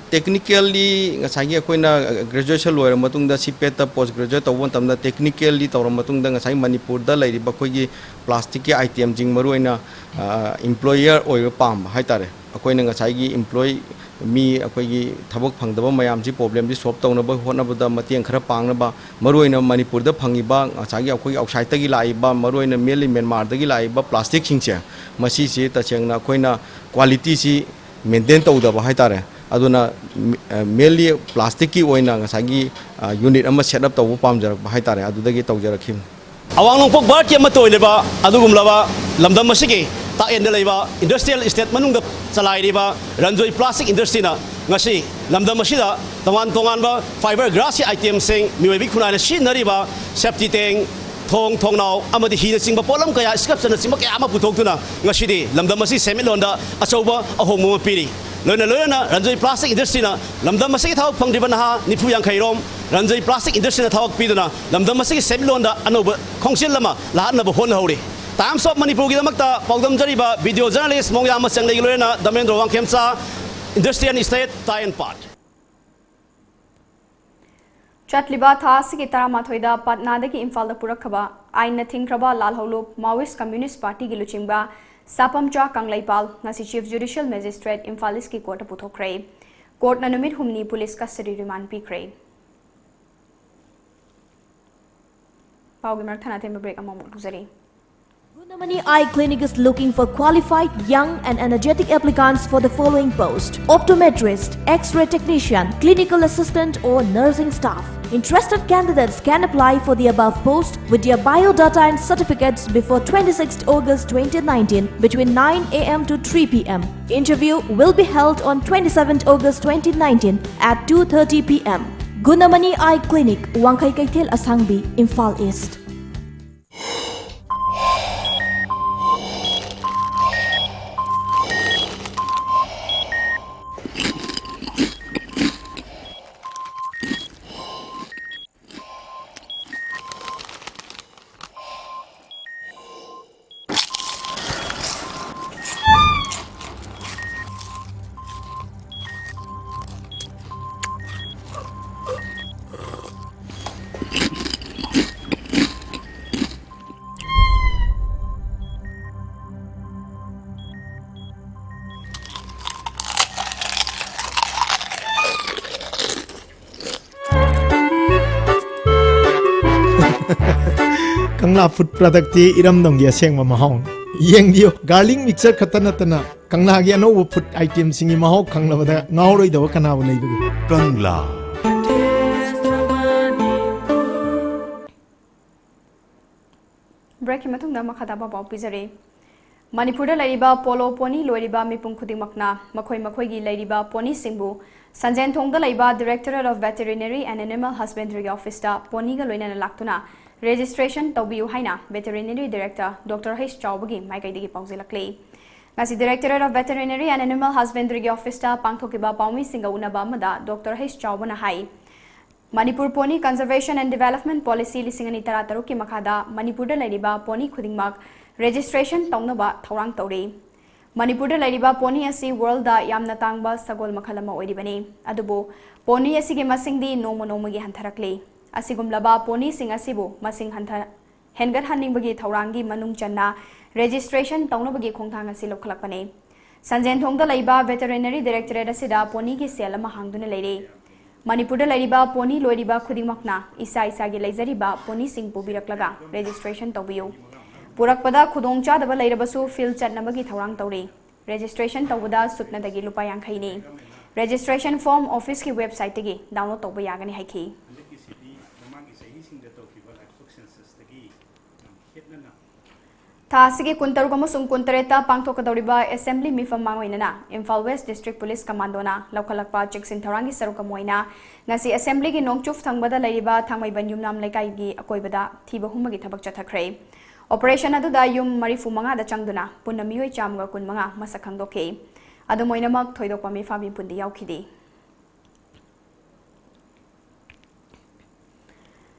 ꯇꯦꯛꯅꯤꯀꯦꯜꯂꯤ ꯉꯁꯥꯏꯒꯤ ꯑꯩꯈꯣꯏꯅ ꯒ꯭ꯔꯦꯖꯨꯑꯦꯁꯟ ꯂꯣꯏꯔ ꯃꯇꯨꯡꯗ, ꯁꯤꯄꯦꯠꯇ ꯄꯣꯁ ꯒ꯭ꯔꯦꯖꯨꯑꯦꯠ ꯇꯧꯕ ꯃꯇꯝꯗ, ꯇꯦꯛꯅꯤꯀꯦꯜꯂꯤ ꯇꯧꯔ ꯃꯇꯨꯡꯗ, ꯉꯁꯥꯏ ꯃꯅꯤꯄꯨꯔꯗ ꯂꯩꯔꯤꯕ ꯑꯩꯈꯣꯏꯒꯤ ꯄ꯭ꯂꯥꯁꯇꯤꯛꯀꯤ ꯑꯥꯏꯇꯦꯝꯁꯤꯡ, ꯃꯔꯨꯑꯣꯏꯅ, ꯑ, ꯏꯝꯄ꯭ꯂꯣꯌꯔ ꯑꯣꯏꯕ ꯄꯥꯝꯕ ꯍꯥꯏꯇꯥꯔꯦ꯫ ꯑꯩꯈꯣꯏꯅ ꯉꯁꯥꯏꯒꯤ ꯏꯝꯄ꯭ꯂꯣꯏ, ꯃꯤ ꯑꯩꯈꯣꯏꯒꯤ ꯊꯕꯛ ꯐꯪꯗꯕ ꯃꯌꯥꯝꯁꯤ, ꯄ꯭ꯔꯣꯕ꯭ꯂꯦꯝꯁꯤ ꯁꯣꯜꯕ ꯇꯧꯅꯕ ꯍꯣꯠꯅꯕꯗ ꯃꯇꯦꯡ ꯈꯔ ꯄꯥꯡꯅꯕ, ꯃꯔꯨꯑꯣꯏꯅ ꯃꯅꯤꯄꯨꯔꯗ ꯐꯪꯉꯤꯕ ꯉꯁꯥꯏꯒꯤ ꯑꯩꯈꯣꯏꯒꯤ ꯑꯥꯎꯠꯁꯥꯏꯠꯇꯒꯤ ꯂꯥꯛꯏꯕ, ꯃꯔꯨꯑꯣꯏꯅ mainly ꯃ꯭ꯌꯥꯟꯃꯥꯔꯗꯒꯤ ꯂꯥꯛꯏꯕ ꯄ꯭ꯂꯥꯁꯇꯤꯛꯁꯤꯡꯁꯦ, ꯃꯁꯤꯁꯤ ꯇꯁꯦꯡꯅ ꯑꯩꯈꯣꯏꯅ ꯀ꯭ꯋꯥꯂꯤꯇꯤꯁꯤ ꯃꯦꯟꯇꯦꯟ ꯇꯧꯗꯕ ꯍꯥꯏꯇꯥꯔꯦ꯫ ꯑꯗꯨꯅ, ꯑ, mainly ꯄ꯭ꯂꯥꯁꯇꯤꯛꯀꯤ ꯑꯣꯏꯅ ꯉꯁꯥꯏꯒꯤ, ꯑ, ꯌꯨꯅꯤꯠ ꯑꯃ ꯁꯦꯠ ꯑꯞ ꯇꯧꯕ ꯄꯥꯝꯖꯔꯛꯄ ꯍꯥꯏꯇꯥꯔꯦ, ꯑꯗꯨꯗꯒꯤ ꯇꯧꯖꯔꯛꯈꯤꯕꯅꯤ꯫ ꯑꯋꯥꯡ ꯅꯣꯡꯄꯣꯛ ꯚꯥꯔꯠꯀꯤ ꯑꯃꯠꯇ ꯑꯣꯏꯔꯤꯕ ꯑꯗꯨꯒꯨꯝꯂꯕ ꯂꯝꯗꯝ ꯑꯁꯤꯒꯤ ꯇꯥꯛ ꯑꯦꯟꯗ ꯂꯩꯕ ꯏꯟꯗꯁꯇ꯭ꯔꯤꯌꯦꯜ ꯏꯁꯇꯦꯠ ꯃꯅꯨꯡꯗ ꯆꯂꯥꯏꯔꯤꯕ ꯔꯟꯖꯣꯏ ꯄ꯭ꯂꯥꯁꯇꯤꯛ ꯏꯟꯗꯁꯇ꯭ꯔꯤꯅ ꯉꯁꯤ ꯂꯝꯗꯝ ꯑꯁꯤꯗ ꯇꯣꯉꯥꯟ ꯇꯣꯉꯥꯟꯕ ꯐꯥꯏꯕꯔ ꯒ꯭ꯂꯥꯁꯀꯤ ꯑꯥꯏꯇꯦꯝꯁꯤꯡ, ꯃꯤꯑꯣꯏꯕꯒꯤ ꯈꯨꯟꯅꯥꯏꯅ ꯁꯤꯖꯤꯟꯅꯔꯤꯕ ꯁꯦꯞꯇꯤ ꯇꯦꯡ, ꯊꯣꯡ, ꯊꯣꯡꯅꯥꯎ ꯑꯃꯗꯤ ꯍꯤꯅꯆꯤꯡꯕ ꯄꯣꯠꯂꯝ ꯀꯌꯥ, ꯁ꯭ꯀ꯭ꯔꯦꯞꯁꯅꯆꯤꯡꯕ ꯀꯌꯥ ꯑꯃ ꯄꯨꯊꯣꯛꯇꯨꯅ ꯉꯁꯤꯗꯤ ꯂꯝꯗꯝ ꯑꯁꯤꯒꯤ ꯁꯦꯟꯃꯤꯠꯂꯣꯟꯗ ꯑꯆꯧꯕ ꯑꯍꯣꯡꯕ ꯑꯃ ꯄꯤꯔꯤ꯫ ꯂꯣꯏꯅ ꯂꯣꯏꯅꯅ ꯔꯟꯖꯣꯏ ꯄ꯭ꯂꯥꯁꯇꯤꯛ ꯏꯟꯗꯁꯇ꯭ꯔꯤꯅ ꯂꯝꯗꯝ ꯑꯁꯤꯒꯤ ꯊꯕꯛ ꯐꯪꯗ꯭ꯔꯤꯕ ꯅꯍꯥ ꯅꯤꯐꯨ ꯌꯥꯡꯈꯩꯔꯣꯝ ꯔꯟꯖꯣꯏ ꯄ꯭ꯂꯥꯁꯇꯤꯛ ꯏꯟꯗꯁꯇ꯭ꯔꯤꯅ ꯊꯕꯛ ꯄꯤꯗꯨꯅ ꯂꯝꯗꯝ ꯑꯁꯤꯒꯤ ꯁꯦꯟꯃꯤꯠꯂꯣꯟꯗ ꯑꯅꯧꯕ ꯈꯣꯡꯖꯦꯜ ꯑꯃ ꯂꯥꯛꯍꯟꯅꯕ ꯍꯣꯠꯅꯍꯧꯔꯤ꯫ Times of ꯃꯅꯤꯄꯨꯔꯒꯤꯗꯃꯛꯇ ꯄꯥꯎꯗꯝꯖꯔꯤꯕ video journalist ꯃꯣꯡꯌꯥꯝ ꯃꯆꯪꯂꯩꯒꯤ ꯂꯣꯏꯅꯅ ꯗꯃꯦꯟꯗ꯭ꯔ ꯋꯥꯡꯈꯦꯝꯆꯥ, Industrial State, ꯇꯥꯏ and ꯄꯥꯔꯠ꯫ ꯆꯠꯂꯤꯕ ꯊꯥ ꯑꯁꯤꯒꯤ ꯇꯔꯥꯃꯥꯊꯣꯏꯗ ꯄꯠꯅꯥꯗꯒꯤ ꯏꯝꯐꯥꯜꯗ ꯄꯨꯔꯛꯈꯕ ꯑꯥꯏꯟꯅ ꯊꯤꯡꯈ꯭ꯔꯕ ꯂꯥꯜꯍꯧꯂꯨꯞ Maoist Communist Partyꯒꯤ ꯂꯨꯆꯤꯡꯕ ꯁꯥꯄꯝꯆꯥ ꯀꯪꯂꯩꯄꯥꯜ ꯉꯁꯤ Chief Judicial Magistrate ꯏꯝꯐꯥꯜ Eastꯀꯤ courtꯇ ꯄꯨꯊꯣꯛꯈ꯭ꯔꯦ꯫ Courtꯅ ꯅꯨꯃꯤꯠ ꯍꯨꯝꯅꯤ police custody remand ꯄꯤꯈ꯭ꯔꯦ꯫ ꯄꯥꯎꯒꯤ ꯃꯔꯛ ꯊꯠꯅ ꯑꯇꯦꯟꯕ break ꯑꯃꯃꯨꯛ ꯂꯧꯖꯔꯤ꯫ Gunamani Eye Clinic is looking for qualified, young and energetic applicants for the following post: optometrist, X-ray technician, clinical assistant or nursing staff. Interested candidates can apply for the above post with their biodata and certificates before twenty-sixth August twenty nineteen between nine a m to three p m. Interview will be held on twenty-seventh August twenty nineteen at two thirty p m. Gunamani Eye Clinic, Wangkhei Keithel Asangbi, Imphal East. Kangla food productꯇꯤ ꯏꯔꯝꯗꯝꯒꯤ ꯑꯁꯦꯡꯕ ꯃꯍꯥꯎꯅꯤ꯫ ꯌꯦꯡꯕꯤꯌꯨ, garlic mixture ꯈꯛꯇ ꯅꯠꯇꯅ ꯀꯪꯂꯥꯒꯤ ꯑꯅꯧꯕ food itemꯁꯤꯡꯒꯤ ꯃꯍꯥꯎ ꯈꯪꯂꯕꯗ ꯉꯥꯎꯔꯣꯏꯗꯕ ꯀꯅꯥꯕꯨ ꯂꯩꯕꯒꯦ? ꯀꯪꯂꯥ꯫ Breakꯀꯤ ꯃꯇꯨꯡꯗ ꯃꯈꯥ ꯇꯥꯕ ꯄꯥꯎ ꯄꯤꯖꯔꯤ꯫ ꯃꯅꯤꯄꯨꯔꯗ ꯂꯩꯔꯤꯕ polo pony ꯂꯣꯏꯔꯤꯕ ꯃꯤꯄꯨꯝ ꯈꯨꯗꯤꯡꯃꯛꯅ ꯃꯈꯣꯏ ꯃꯈꯣꯏꯒꯤ ꯂꯩꯔꯤꯕ ponyꯁꯤꯡꯕꯨ ꯁꯟꯖꯦꯟꯊꯣꯡꯗ ꯂꯩꯕ Directorate of Veterinary and Animal Husbandryꯒꯤ officeꯇ ponyꯒ ꯂꯣꯏꯅꯅ ꯂꯥꯛꯇꯨꯅ registration ꯇꯧꯕꯤꯌꯨ ꯍꯥꯏꯅ Veterinary Director Doctor H ꯆꯥꯎꯕꯒꯤ ꯃꯥꯏꯀꯩꯗꯒꯤ ꯄꯥꯎꯖꯦꯜꯂꯛꯂꯤ꯫ ꯉꯁꯤ Directorate of Veterinary and Animal Husbandryꯒꯤ officeꯇ ꯄꯥꯡꯊꯣꯛꯈꯤꯕ ꯄꯥꯎꯃꯤꯁꯤꯡꯒ ꯎꯅꯕ ꯑꯃꯗ Doctor H ꯆꯥꯎꯕꯅ high, Manipur Pony Conservation and Development Policy ꯂꯤꯁꯤꯡ ꯑꯅꯤ ꯇꯔꯥꯇꯔꯨꯛꯀꯤ ꯃꯈꯥꯗ ꯃꯅꯤꯄꯨꯔꯗ ꯂꯩꯔꯤꯕ pony ꯈꯨꯗꯤꯡꯃꯛ Registration ꯇꯧꯅꯕ ꯊꯧꯔꯥꯡ ꯇꯧꯔꯤ꯫ ꯃꯅꯤꯄꯨꯔꯗ ꯂꯩꯔꯤꯕ pony ꯑꯁꯤ worldꯗ ꯌꯥꯝꯅ ꯇꯥꯡꯕ ꯁꯒꯣꯜ ꯃꯈꯜ ꯑꯃ ꯑꯣꯏꯔꯤꯕꯅꯤ꯫ ꯑꯗꯨꯕꯨ pony ꯑꯁꯤꯒꯤ ꯃꯁꯤꯡꯗꯤ ꯅꯣꯡꯃ ꯅꯣꯡꯃꯒꯤ ꯍꯟꯊꯔꯛꯂꯤ꯫ ꯑꯁꯤꯒꯨꯝꯂꯕ ponyꯁꯤꯡ ꯑꯁꯤꯕꯨ ꯃꯁꯤꯡ ꯍꯟꯊ-, ꯍꯦꯟꯒꯠꯍꯟꯅꯤꯡꯕꯒꯤ ꯊꯧꯔꯥꯡꯒꯤ ꯃꯅꯨꯡ ꯆꯟꯅ registration ꯇꯧꯅꯕꯒꯤ ꯈꯣꯡꯊꯥꯡ ꯑꯁꯤ ꯂꯧꯈꯠꯂꯛꯄꯅꯤ꯫ ꯁꯟꯖꯦꯟꯊꯣꯡꯗ ꯂꯩꯕ Veterinary Directorate ꯑꯁꯤꯗ ponyꯒꯤ cell ꯑꯃ ꯍꯥꯡꯗꯨꯅ ꯂꯩꯔꯦ꯫ ꯃꯅꯤꯄꯨꯔꯗ ꯂꯩꯔꯤꯕ pony ꯂꯣꯏꯔꯤꯕ ꯈꯨꯗꯤꯡꯃꯛꯅ ꯏꯁꯥ ꯏꯁꯥꯒꯤ ꯂꯩꯖꯔꯤꯕ ponyꯁꯤꯡ ꯄꯨꯕꯤꯔꯛꯂꯒ registration ꯇꯧꯕꯤꯌꯨ꯫ ꯄꯨꯔꯛꯄꯗ ꯈꯨꯗꯣꯡꯆꯥꯗꯕ ꯂꯩꯔꯕꯁꯨ field ꯆꯠꯅꯕꯒꯤ ꯊꯧꯔꯥꯡ ꯇꯧꯔꯤ꯫ Registration ꯇꯧꯕꯗ ꯁꯨꯞꯅꯗꯒꯤ ꯂꯨꯄꯥ ꯌꯥꯡꯈꯩꯅꯤ꯫ Registration form officeꯀꯤ websiteꯇꯒꯤ download ꯇꯧꯕ ꯌꯥꯒꯅꯤ ꯍꯥꯏꯈꯤ꯫ ꯍꯟꯗꯛꯀꯤꯁꯤꯗꯤ ꯃꯃꯥꯡꯒꯤ ꯆꯍꯤꯁꯤꯡꯗ ꯇꯧꯈꯤꯕ livestock censusꯇꯒꯤ ꯌꯥꯝ ꯈꯦꯠꯅꯅ ꯊꯥ ꯑꯁꯤꯒꯤ ꯀꯨꯟꯇꯔꯨꯛ ꯑꯃꯁꯨꯡ ꯀꯨꯟꯇꯔꯦꯠꯇ ꯄꯥꯡꯊꯣꯛꯀꯗꯧꯔꯤꯕ assembly ꯃꯤꯐꯝ ꯃꯥꯡꯑꯣꯏꯅꯅ ꯏꯝꯐꯥꯜ West District Police Commandoꯅ ꯂꯧꯈꯠꯂꯛꯄ ꯆꯦꯛꯁꯤꯟ ꯊꯧꯔꯥꯡꯒꯤ ꯁꯔꯨꯛ ꯑꯃ ꯑꯣꯏꯅ ꯉꯁꯤ assemblyꯒꯤ ꯅꯣꯡꯆꯨꯞ ꯊꯪꯕꯗ ꯂꯩꯔꯤꯕ ꯊꯥꯡꯃꯩꯕꯟ ꯌꯨꯝꯅꯥꯝ ꯂꯩꯀꯥꯏꯒꯤ ꯑꯀꯣꯏꯕꯗ ꯊꯤꯕ ꯍꯨꯝꯕꯒꯤ ꯊꯕꯛ ꯆꯠꯊꯈ꯭ꯔꯦ꯫ Operation ꯑꯗꯨꯗ ꯌꯨꯝ ꯃꯔꯤꯐꯨ ꯃꯉꯥꯗ ꯆꯪꯗꯨꯅ ꯄꯨꯟꯅ ꯃꯤꯑꯣꯏ ꯆꯥꯝꯃꯒ ꯀꯨꯟ ꯃꯉꯥ ꯃꯁꯛ ꯈꯪꯗꯣꯛꯈꯤ꯫ ꯑꯗꯨꯝ ꯑꯣꯏꯅꯃꯛ ꯊꯣꯏꯗꯣꯛꯄ ꯃꯤꯐꯥ ꯃꯤꯄꯨꯟꯗꯤ ꯌꯥꯎꯈꯤꯗꯦ꯫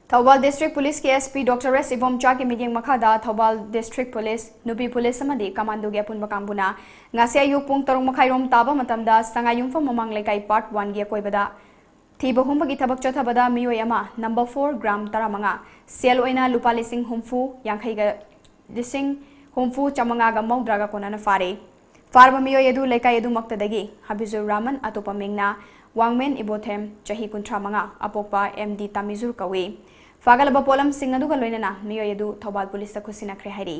Thoubal District Policeꯀꯤ S P Doctor S ꯏꯕꯣꯝꯆꯥꯒꯤ ꯃꯤꯠꯌꯦꯡ ꯃꯈꯥꯗ ꯊꯧꯕꯥꯜ District Police, ꯅꯨꯄꯤ police ꯑꯃꯗꯤ commandoꯒꯤ ꯑꯄꯨꯟꯕ ꯀꯥꯡꯕꯨꯅ ꯉꯁꯤ ꯑꯌꯨꯛ ꯄꯨꯡ ꯇꯔꯨꯛ ꯃꯈꯥꯏꯔꯣꯝ ꯇꯥꯕ ꯃꯇꯝꯗ ꯁꯉꯥꯏꯌꯨꯝꯐꯝ ꯃꯃꯥꯡ ꯂꯩꯀꯥꯏ Part Oneꯒꯤ ꯑꯀꯣꯏꯕꯗ ꯊꯤꯕ ꯍꯨꯝꯕꯒꯤ ꯊꯕꯛ ꯆꯠꯊꯕꯗ ꯃꯤꯑꯣꯏ ꯑꯃ number four gram ꯇꯔꯥꯃꯉꯥ, ꯁꯦꯜ ꯑꯣꯏꯅ ꯂꯨꯄꯥ ꯂꯤꯁꯤꯡ ꯍꯨꯝꯐꯨ, ꯌꯥꯡꯈꯩꯒ, ꯂꯤꯁꯤꯡ ꯍꯨꯝꯐꯨ ꯆꯥꯃꯉꯥꯒ ꯃꯧꯗ꯭ꯔꯥꯒ ꯀꯣꯟꯅꯅ ꯐꯥꯔꯦ꯫ ꯐꯥꯔꯕ ꯃꯤꯑꯣꯏ ꯑꯗꯨ ꯂꯩꯀꯥꯏ ꯑꯗꯨꯃꯛꯇꯗꯒꯤ ꯍꯕꯤꯖꯨꯔ ꯔꯍꯃꯟ, ꯑꯇꯣꯞꯄ ꯃꯤꯡꯅ ꯋꯥꯡꯃꯦꯟ ꯏꯕꯣꯊꯦꯝ, ꯆꯍꯤ ꯀꯨꯟꯊ꯭ꯔꯥ ꯃꯉꯥ, ꯑꯄꯣꯛꯄ M D ꯇꯥꯃꯤꯖꯨꯔ ꯀꯧꯏ꯫ ꯐꯥꯒꯠꯂꯕ ꯄꯣꯠꯂꯝꯁꯤꯡ ꯑꯗꯨꯒ ꯂꯣꯏꯅꯅ ꯃꯤꯑꯣꯏ ꯑꯗꯨ ꯊꯧꯕꯥꯜ policeꯇ ꯈꯨꯠꯁꯤꯟꯅꯈ꯭ꯔꯦ ꯍꯥꯏꯔꯤ꯫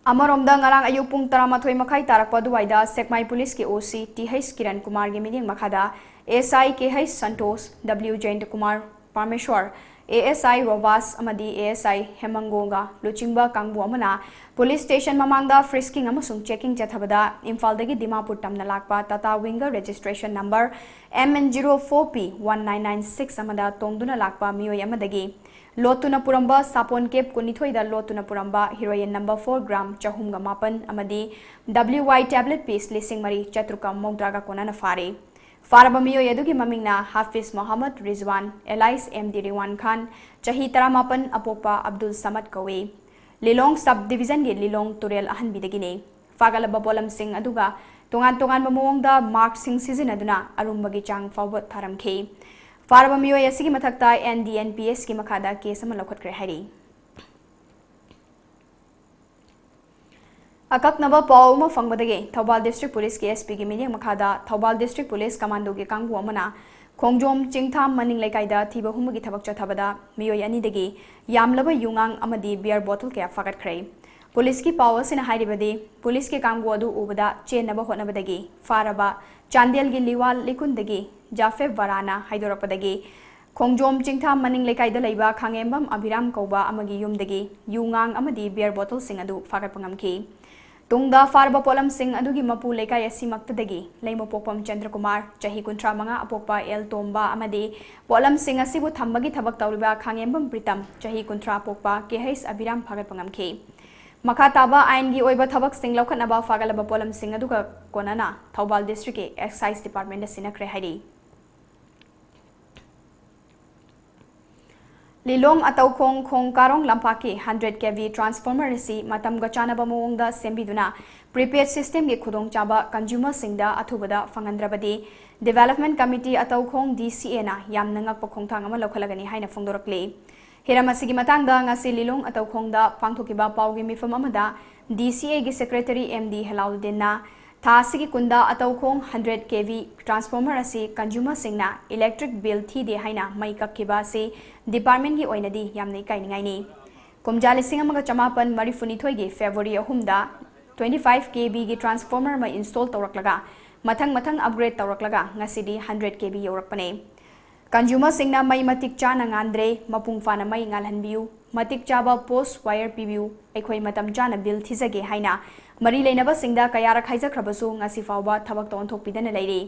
ꯑꯃꯔꯣꯝꯗ, ꯉꯔꯥꯡ ꯑꯌꯨꯛ ꯄꯨꯡ ꯇꯔꯥꯃꯥꯊꯣꯏ ꯃꯈꯥꯏ ꯇꯥꯔꯛꯄ ꯑꯗꯨꯋꯥꯏꯗ ꯁꯦꯛꯃꯥꯏ policeꯀꯤ O C T H Kiran ꯀꯨꯃꯥꯔꯒꯤ ꯃꯤꯠꯌꯦꯡ ꯃꯈꯥꯗ S I K H Santosh, W ꯖꯌꯟꯇ Kumar ꯄꯔꯃꯦꯁ꯭ꯋꯔ, A S I ꯔꯣꯕꯥꯁ ꯑꯃꯗꯤ A S I ꯍꯦꯃꯪꯒꯣꯒ ꯂꯨꯆꯤꯡꯕ ꯀꯥꯡꯕꯨ ꯑꯃꯅ police station ꯃꯃꯥꯡꯗ frisking ꯑꯃꯁꯨꯡ checking ꯆꯠꯊꯕꯗ ꯏꯝꯐꯥꯜꯗꯒꯤ ꯗꯤꯃꯥꯄꯨꯔ ꯇꯝꯅ ꯂꯥꯛꯄ Tata Winger registration number M N zero four P one nine nine six ꯑꯃꯗ ꯇꯣꯡꯗꯨꯅ ꯂꯥꯛꯄ ꯃꯤꯑꯣꯏ ꯑꯃꯗꯒꯤ ꯂꯣꯠꯇꯨꯅ ꯄꯨꯔꯝꯕ ꯁꯥꯄꯣꯟ case ꯀꯨꯟꯅꯤꯊꯣꯏꯗ ꯂꯣꯠꯇꯨꯅ ꯄꯨꯔꯝꯕ heroin number four gram ꯆꯍꯨꯝꯒ ꯃꯥꯄꯟ ꯑꯃꯗꯤ W Y tablet piece ꯂꯤꯁꯤꯡ ꯃꯔꯤ ꯆꯥꯇ꯭ꯔꯨꯛꯀ ꯃꯧꯗ꯭ꯔꯥꯒ ꯀꯣꯟꯅꯅ ꯐꯥꯔꯦ꯫ ꯐꯥꯔꯕ ꯃꯤꯑꯣꯏ ꯑꯗꯨꯒꯤ ꯃꯃꯤꯡꯅ ꯍꯥꯐꯤꯖ Mohammad Rizwan, alias M D ꯔꯤꯋꯥꯟ ꯈꯥꯟ, ꯆꯍꯤ ꯇꯔꯥꯃꯥꯄꯟ, ꯑꯄꯣꯛꯄ ꯑꯕꯗꯨꯜ ꯁꯃꯗ ꯀꯧꯏ꯫ ꯂꯤꯂꯣꯡ sub division ꯒꯤ ꯂꯤꯂꯣꯡ ꯇꯨꯔꯦꯜ ꯑꯍꯟꯕꯤꯗꯒꯤꯅꯤ꯫ ꯐꯥꯒꯠꯂꯕ ꯄꯣꯠꯂꯝꯁꯤꯡ ꯑꯗꯨꯒ ꯇꯣꯉꯥꯟ ꯇꯣꯉꯥꯟꯕ ꯃꯑꯣꯡꯗ ꯃꯥꯛꯁꯤꯡ ꯁꯤꯖꯤꯟꯅꯗꯨꯅ ꯑꯔꯨꯝꯕꯒꯤ ꯆꯥꯡ ꯐꯥꯎꯕ ꯊꯥꯔꯝꯈꯤ꯫ ꯐꯥꯔꯕ ꯃꯤꯑꯣꯏ ꯑꯁꯤꯒꯤ ꯃꯊꯛꯇ N D N P S ꯀꯤ ꯃꯈꯥꯗ ꯀꯦꯁ ꯑꯃ ꯂꯧꯈꯠꯈ꯭ꯔꯦ ꯍꯥꯏꯔꯤ꯫ ꯑꯀꯛꯅꯕ ꯄꯥꯎ ꯑꯃ ꯐꯪꯕꯗꯒꯤ ꯊꯧꯕꯥꯜ district police ꯀꯤ ꯑꯦꯁ ꯄꯤ ꯒꯤ ꯃꯤꯠꯌꯦꯡ ꯃꯈꯥꯗ ꯊꯧꯕꯥꯜ district police commando ꯒꯤ ꯀꯥꯡꯕꯨ ꯑꯃꯅ ꯈꯣꯡꯖꯣꯝ ꯆꯤꯡꯊꯥꯝ ꯃꯅꯤꯡ ꯂꯩꯀꯥꯏꯗ ꯊꯤꯕ ꯍꯨꯝꯕꯒꯤ ꯊꯕꯛ ꯆꯠꯊꯕꯗ ꯃꯤꯑꯣꯏ ꯑꯅꯤꯗꯒꯤ ꯌꯥꯝꯂꯕ ꯌꯨꯉꯥꯡ ꯑꯃꯗꯤ beer bottle ꯀꯌꯥ ꯐꯥꯒꯠꯈ꯭ꯔꯦ꯫ Police ꯀꯤ ꯄꯥꯎ ꯑꯁꯤꯅ ꯍꯥꯏꯔꯤꯕꯗꯤ, police ꯀꯤ ꯀꯥꯡꯕꯨ ꯑꯗꯨ ꯎꯕꯗ ꯆꯦꯟꯅꯕ ꯍꯣꯠꯅꯕꯗꯒꯤ ꯐꯥꯔꯕ ꯆꯥꯟꯗꯦꯜꯒꯤ ꯂꯤꯋꯥꯜ ꯂꯤꯀꯨꯟꯗꯒꯤ ꯖꯥꯐꯦꯕ ꯕꯔꯥꯅ ꯍꯥꯏꯗꯣꯔꯛꯄꯗꯒꯤ ꯈꯣꯡꯖꯣꯝ ꯆꯤꯡꯊꯥꯝ ꯃꯅꯤꯡ ꯂꯩꯀꯥꯏꯗ ꯂꯩꯕ ꯈꯥꯉꯦꯝꯕꯝ ꯑꯕꯤꯔꯥꯝ ꯀꯧꯕ ꯑꯃꯒꯤ ꯌꯨꯝꯗꯒꯤ ꯌꯨꯉꯥꯡ ꯑꯃꯗꯤ beer bottle ꯁꯤꯡ ꯑꯗꯨ ꯐꯥꯒꯠꯄ ꯉꯝꯈꯤ꯫ ꯇꯨꯡꯗ ꯐꯥꯔꯕ ꯄꯣꯠꯂꯝꯁꯤꯡ ꯑꯗꯨꯒꯤ ꯃꯄꯨ ꯂꯩꯀꯥꯏ ꯑꯁꯤꯃꯛꯇꯗꯒꯤ ꯂꯩꯃꯄꯣꯛꯄꯝ ꯆꯟꯗ꯭ꯔꯀꯨꯃꯥꯔ, ꯆꯍꯤ ꯀꯨꯟꯊ꯭ꯔꯥ ꯃꯉꯥ, ꯑꯄꯣꯛꯄ ꯑꯦꯜ ꯇꯣꯝꯕ ꯑꯃꯗꯤ ꯄꯣꯠꯂꯝꯁꯤꯡ ꯑꯁꯤꯕꯨ ꯊꯝꯕꯒꯤ ꯊꯕꯛ ꯇꯧꯔꯤꯕ ꯈꯥꯉꯦꯝꯕꯝ ꯄ꯭ꯔꯤꯇꯝ, ꯆꯍꯤ ꯀꯨꯟꯊ꯭ꯔꯥ, ꯑꯄꯣꯛꯄ ꯀꯦ ꯍꯩꯁ ꯑꯕꯤꯔꯥꯝ ꯐꯥꯒꯠꯄ ꯉꯝꯈꯤ꯫ ꯃꯈꯥ ꯇꯥꯕ ꯑꯥꯏꯟꯒꯤ ꯑꯣꯏꯕ ꯊꯕꯛꯁꯤꯡ ꯂꯧꯈꯠꯅꯕ ꯐꯥꯒꯠꯂꯕ ꯄꯣꯠꯂꯝꯁꯤꯡ ꯑꯗꯨꯒ ꯀꯣꯟꯅꯅ ꯊꯧꯕꯥꯜ district ꯀꯤ excise department ꯗ ꯁꯤꯟꯅꯈ꯭ꯔꯦ ꯍꯥꯏꯔꯤ꯫ ꯂꯤꯂꯣꯡ ꯑꯇꯧꯈꯣꯡ ꯈꯣꯡ ꯀꯥꯔꯣꯡ ꯂꯝꯄꯥꯛꯀꯤ hundred K V transformer ꯑꯁꯤ ꯃꯇꯝꯒ ꯆꯥꯟꯅꯕ ꯃꯑꯣꯡꯗ ꯁꯦꯝꯕꯤꯗꯨꯅ prepaid system ꯒꯤ ꯈꯨꯗꯣꯡꯆꯥꯕ consumer ꯁꯤꯡꯗ ꯑꯊꯨꯕꯗ ꯐꯪꯍꯟꯗ꯭ꯔꯕꯗꯤ Development Committee ꯑꯇꯧꯈꯣꯡ D C A ꯅ ꯌꯥꯝꯅ ꯉꯛꯄ ꯈꯣꯡꯊꯥꯡ ꯑꯃ ꯂꯧꯈꯠꯂꯒꯅꯤ ꯍꯥꯏꯅ ꯐꯣꯡꯗꯣꯔꯛꯂꯤ꯫ ꯍꯤꯔꯝ ꯑꯁꯤꯒꯤ ꯃꯇꯥꯡꯗ ꯉꯁꯤ ꯂꯤꯂꯣꯡ ꯑꯇꯧꯈꯣꯡꯗ ꯄꯥꯡꯊꯣꯛꯈꯤꯕ ꯄꯥꯎꯒꯤ ꯃꯤꯐꯝ ꯑꯃꯗ D C A ꯒꯤ secretary ꯑꯦꯝ ꯗꯤ ꯍꯦꯂꯥꯎꯗꯤꯟꯅ ꯊꯥ ꯑꯁꯤꯒꯤ ꯀꯨꯟꯗ ꯑꯇꯧꯈꯣꯡ hundred K V transformer ꯑꯁꯤ consumer ꯁꯤꯡꯅ electric bill ꯊꯤꯗꯦ ꯍꯥꯏꯅ ꯃꯩ ꯀꯛꯈꯤꯕ ꯑꯁꯤ department ꯒꯤ ꯑꯣꯏꯅꯗꯤ ꯌꯥꯝꯅ ꯏꯀꯥꯏꯅꯤꯡꯉꯥꯏꯅꯤ꯫ ꯀꯨꯝꯖꯥ ꯂꯤꯁꯤꯡ ꯑꯃꯒ ꯆꯃꯥꯄꯟ ꯃꯔꯤꯐꯨꯅꯤꯊꯣꯏꯒꯤ February ꯑꯍꯨꯝꯗ twenty five K V ꯒꯤ transformer ꯑꯃ install ꯇꯧꯔꯛꯂꯒ ꯃꯊꯪ ꯃꯊꯪ upgrade ꯇꯧꯔꯛꯂꯒ ꯉꯁꯤꯗꯤ hundred K V ꯌꯧꯔꯛꯄꯅꯦ꯫ Consumer ꯁꯤꯡꯅ ꯃꯩ ꯃꯇꯤꯛ ꯆꯥꯅ ꯉꯥꯟꯗ꯭ꯔꯦ, ꯃꯄꯨꯡ ꯐꯥꯅ ꯃꯩ ꯉꯥꯜꯍꯟꯕꯤꯌꯨ, ꯃꯇꯤꯛ ꯆꯥꯕ post wire ꯄꯤꯕꯤꯌꯨ, ꯑꯩꯈꯣꯏ ꯃꯇꯝ ꯆꯥꯅ bill ꯊꯤꯖꯒꯦ ꯍꯥꯏꯅ ꯃꯔꯤ ꯂꯩꯅꯕꯁꯤꯡꯗ ꯀꯌꯥꯔꯛ ꯍꯥꯏꯖꯈ꯭ꯔꯕꯁꯨ ꯉꯁꯤ ꯐꯥꯎꯕ ꯊꯕꯛꯇ ꯑꯣꯟꯊꯣꯛꯄꯤꯗꯅ ꯂꯩꯔꯤ꯫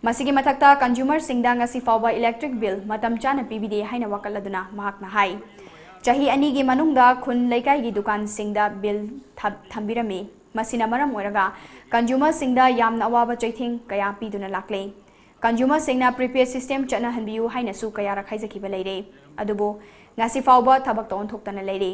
ꯃꯁꯤꯒꯤ ꯃꯊꯛꯇ consumer ꯁꯤꯡꯗ ꯉꯁꯤ ꯐꯥꯎꯕ electric bill ꯃꯇꯝ ꯆꯥꯅ ꯄꯤꯕꯤꯗꯦ ꯍꯥꯏꯅ ꯋꯥꯀꯠꯂꯗꯨꯅ ꯃꯍꯥꯛꯅ ꯍꯥꯏ, ꯆꯍꯤ ꯑꯅꯤꯒꯤ ꯃꯅꯨꯡꯗ ꯈꯨꯟ ꯂꯩꯀꯥꯏꯒꯤ ꯗꯨꯀꯥꯟꯁꯤꯡꯗ bill ꯊ-, ꯊꯝꯕꯤꯔꯝꯃꯤ꯫ ꯃꯁꯤꯅ ꯃꯔꯝ ꯑꯣꯏꯔꯒ consumer ꯁꯤꯡꯗ ꯌꯥꯝꯅ ꯑꯋꯥꯕ ꯆꯩꯊꯦꯡ ꯀꯌꯥ ꯄꯤꯗꯨꯅ ꯂꯥꯛꯂꯦ꯫ ꯀꯟꯖꯨꯃꯔꯁꯤꯡꯅ ꯄ꯭ꯔꯤꯄꯦꯗ ꯁꯤꯁꯇꯦꯝ ꯆꯠꯅꯍꯟꯕꯤꯌꯨ ꯍꯥꯏꯅꯁꯨ ꯀꯌꯥꯔꯛ ꯍꯥꯏꯖꯈꯤꯕ ꯂꯩꯔꯦ꯫ ꯑꯗꯨꯕꯨ ꯉꯁꯤ ꯐꯥꯎꯕ ꯊꯕꯛꯇ ꯑꯣꯟꯊꯣꯛꯇꯅ ꯂꯩꯔꯤ꯫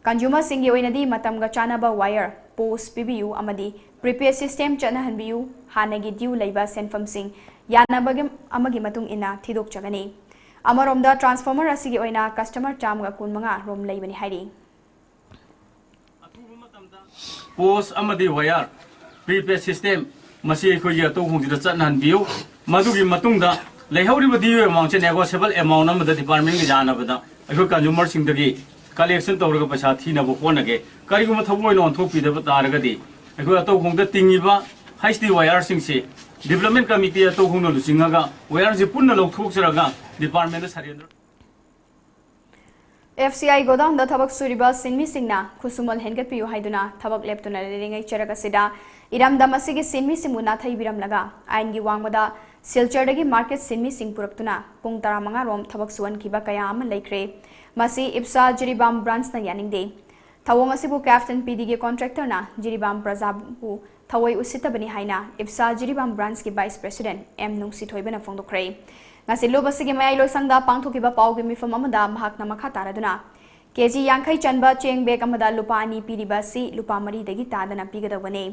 ꯀꯟꯖꯨꯃꯔꯁꯤꯡꯒꯤ ꯑꯣꯏꯅꯗꯤ ꯃꯇꯝꯒ ꯆꯥꯟꯅꯕ ꯋꯥꯌꯔ, ꯄꯣꯁ ꯄꯤꯕꯤꯌꯨ ꯑꯃꯗꯤ ꯄ꯭ꯔꯤꯄꯦꯗ ꯁꯤꯁꯇꯦꯝ ꯆꯠꯅꯍꯟꯕꯤꯌꯨ, ꯍꯥꯟꯅꯒꯤ ꯗ꯭ꯌꯨ ꯂꯩꯕ ꯁꯦꯟꯐꯝꯁꯤꯡ ꯌꯥꯅꯕꯒꯤ ꯑꯃꯒꯤ ꯃꯇꯨꯡ ꯏꯟꯅ ꯊꯤꯗꯣꯛꯆꯒꯅꯤ꯫ ꯑꯃꯔꯣꯝꯗ ꯇ꯭ꯔꯥꯟꯁꯐꯣꯔꯃꯔ ꯑꯁꯤꯒꯤ ꯑꯣꯏꯅ ꯀꯁꯇꯃꯔ ꯆꯥꯝꯃꯒ ꯀꯨꯟꯃꯉꯥ ꯔꯣꯝ ꯂꯩꯕꯅꯤ ꯍꯥꯏꯔꯤ꯫ ꯄꯣꯁ ꯑꯃꯗꯤ ꯋꯥꯌꯔ, ꯄ꯭ꯔꯤꯄꯦꯗ ꯁꯤꯁꯇꯦꯝ, ꯃꯁꯤ ꯑꯩꯈꯣꯏꯒꯤ ꯑꯇꯧ ꯈꯣꯡꯁꯤꯗ ꯆꯠꯅꯍꯟꯕꯤꯌꯨ꯫ ꯃꯗꯨꯒꯤ ꯃꯇꯨꯡꯗ ꯂꯩꯍꯧꯔꯤꯕ ꯗ꯭ꯌꯨ ꯑꯦꯃꯥꯎꯟꯁꯦ ꯅꯦꯒꯣꯁꯤꯌꯦꯕꯜ ꯑꯦꯃꯥꯎꯟ ꯑꯃꯗ ꯗꯤꯄꯥꯔꯠꯃꯦꯟꯒ ꯌꯥꯅꯕꯗ ꯑꯩꯈꯣꯏ ꯀꯟꯖꯨꯃꯔꯁꯤꯡꯗꯒꯤ ꯀꯂꯦꯛꯁꯟ ꯇꯧꯔꯒ ꯄꯩꯁꯥ ꯊꯤꯅꯕ ꯍꯣꯠꯅꯒꯦ꯫ ꯀꯔꯤꯒꯨꯝꯕ ꯊꯕꯛ ꯑꯣꯏꯅ ꯑꯣꯟꯊꯣꯛꯄꯤꯗꯕ ꯇꯥꯔꯒꯗꯤ ꯑꯩꯈꯣꯏ ꯑꯇꯧ ꯈꯣꯡꯗ ꯇꯤꯡꯉꯤꯕ ꯍꯩꯆ ꯗꯤ ꯋꯥꯌꯔꯁꯤꯡꯁꯤ ꯗꯤꯕ꯭ꯂꯞꯃꯦꯟ ꯀꯃꯤꯇꯤ ꯑꯇꯧ ꯈꯣꯡꯅ ꯂꯨꯆꯤꯡꯉꯒ ꯋꯥꯌꯔꯁꯤ ꯄꯨꯟꯅ ꯂꯧꯊꯣꯛꯆꯔꯒ ꯗꯤꯄꯥꯔꯠꯃꯦꯟꯗ ꯁꯔꯦꯟꯗꯔ ꯑꯦꯐ ꯁꯤ ꯑꯥꯏ ꯒꯣꯗꯥꯎꯟꯗ ꯊꯕꯛ ꯁꯨꯔꯤꯕ ꯁꯤꯟꯃꯤꯁꯤꯡꯅ ꯈꯨꯠꯁꯨꯃꯟ ꯍꯦꯟꯒꯠꯄꯤꯌꯨ ꯍꯥꯏꯗꯨꯅ ꯊꯕꯛ ꯂꯦꯞꯇꯨꯅ ꯂꯩꯔꯤꯉꯩ ꯆꯔꯛ ꯑꯁꯤꯗ ꯏꯔꯝꯗꯝ ꯑꯁꯤꯒꯤ ꯁꯤꯟꯃꯤꯁꯤꯡꯕꯨ ꯅꯥꯊꯩꯕꯤꯔꯝꯂꯒ ꯑꯥꯏꯟꯒꯤ ꯋꯥꯡꯃꯗ ꯁꯤꯜꯆꯔꯗꯒꯤ ꯃꯥꯔꯀꯦꯠ ꯁꯤꯟꯃꯤꯁꯤꯡ ꯄꯨꯔꯛꯇꯨꯅ ꯄꯨꯡ ꯇꯔꯥꯃꯉꯥ ꯔꯣꯝ ꯊꯕꯛ ꯁꯨꯍꯟꯈꯤꯕ ꯀꯌꯥ ꯑꯃ ꯂꯩꯈ꯭ꯔꯦ꯫ ꯃꯁꯤ ꯏꯞꯁꯥ ꯖꯤꯔꯤꯕꯥꯝ ꯕ꯭ꯔꯥꯟꯁꯅ ꯌꯥꯅꯤꯡꯗꯦ꯫ ꯊꯧꯑꯣꯡ ꯑꯁꯤꯕꯨ ꯀꯦꯞꯇꯟ ꯄꯤ ꯗꯤꯒꯤ ꯀꯣꯟꯇ꯭ꯔꯦꯛꯇꯔꯅ ꯖꯤꯔꯤꯕꯥꯝ ꯄ꯭ꯔꯖꯥꯕꯨ ꯊꯑꯣꯏ ꯎꯁꯤꯠꯇꯕꯅꯤ ꯍꯥꯏꯅ ꯏꯞꯁꯥ ꯖꯤꯔꯤꯕꯥꯝ ꯕ꯭ꯔꯥꯟꯁꯀꯤ ꯚꯥꯏꯁ ꯄ꯭ꯔꯦꯁꯤꯗꯦꯟꯠ ꯑꯦꯝ ꯅꯨꯡꯁꯤꯊꯣꯏꯕꯅ ꯐꯣꯡꯗꯣꯛꯈ꯭ꯔꯦ꯫ ꯉꯁꯤ ꯂꯨꯞ ꯑꯁꯤꯒꯤ ꯃꯌꯥꯏ ꯂꯣꯏꯁꯪꯗ ꯄꯥꯡꯊꯣꯛꯈꯤꯕ ꯄꯥꯎꯒꯤ ꯃꯤꯐꯝ ꯑꯃꯗ ꯃꯍꯥꯛꯅ ꯃꯈꯥ ꯇꯥꯔꯗꯨꯅ, ꯀꯦꯖꯤ ꯌꯥꯡꯈꯩ ꯆꯟꯕ ꯆꯦꯡ ꯕꯦꯒ ꯑꯃꯗ ꯂꯨꯄꯥ ꯑꯅꯤ ꯄꯤꯔꯤꯕ ꯑꯁꯤ ꯂꯨꯄꯥ ꯃꯔꯤꯗꯒꯤ ꯇꯥꯗꯅ ꯄꯤꯒꯗꯧꯕꯅꯤ꯫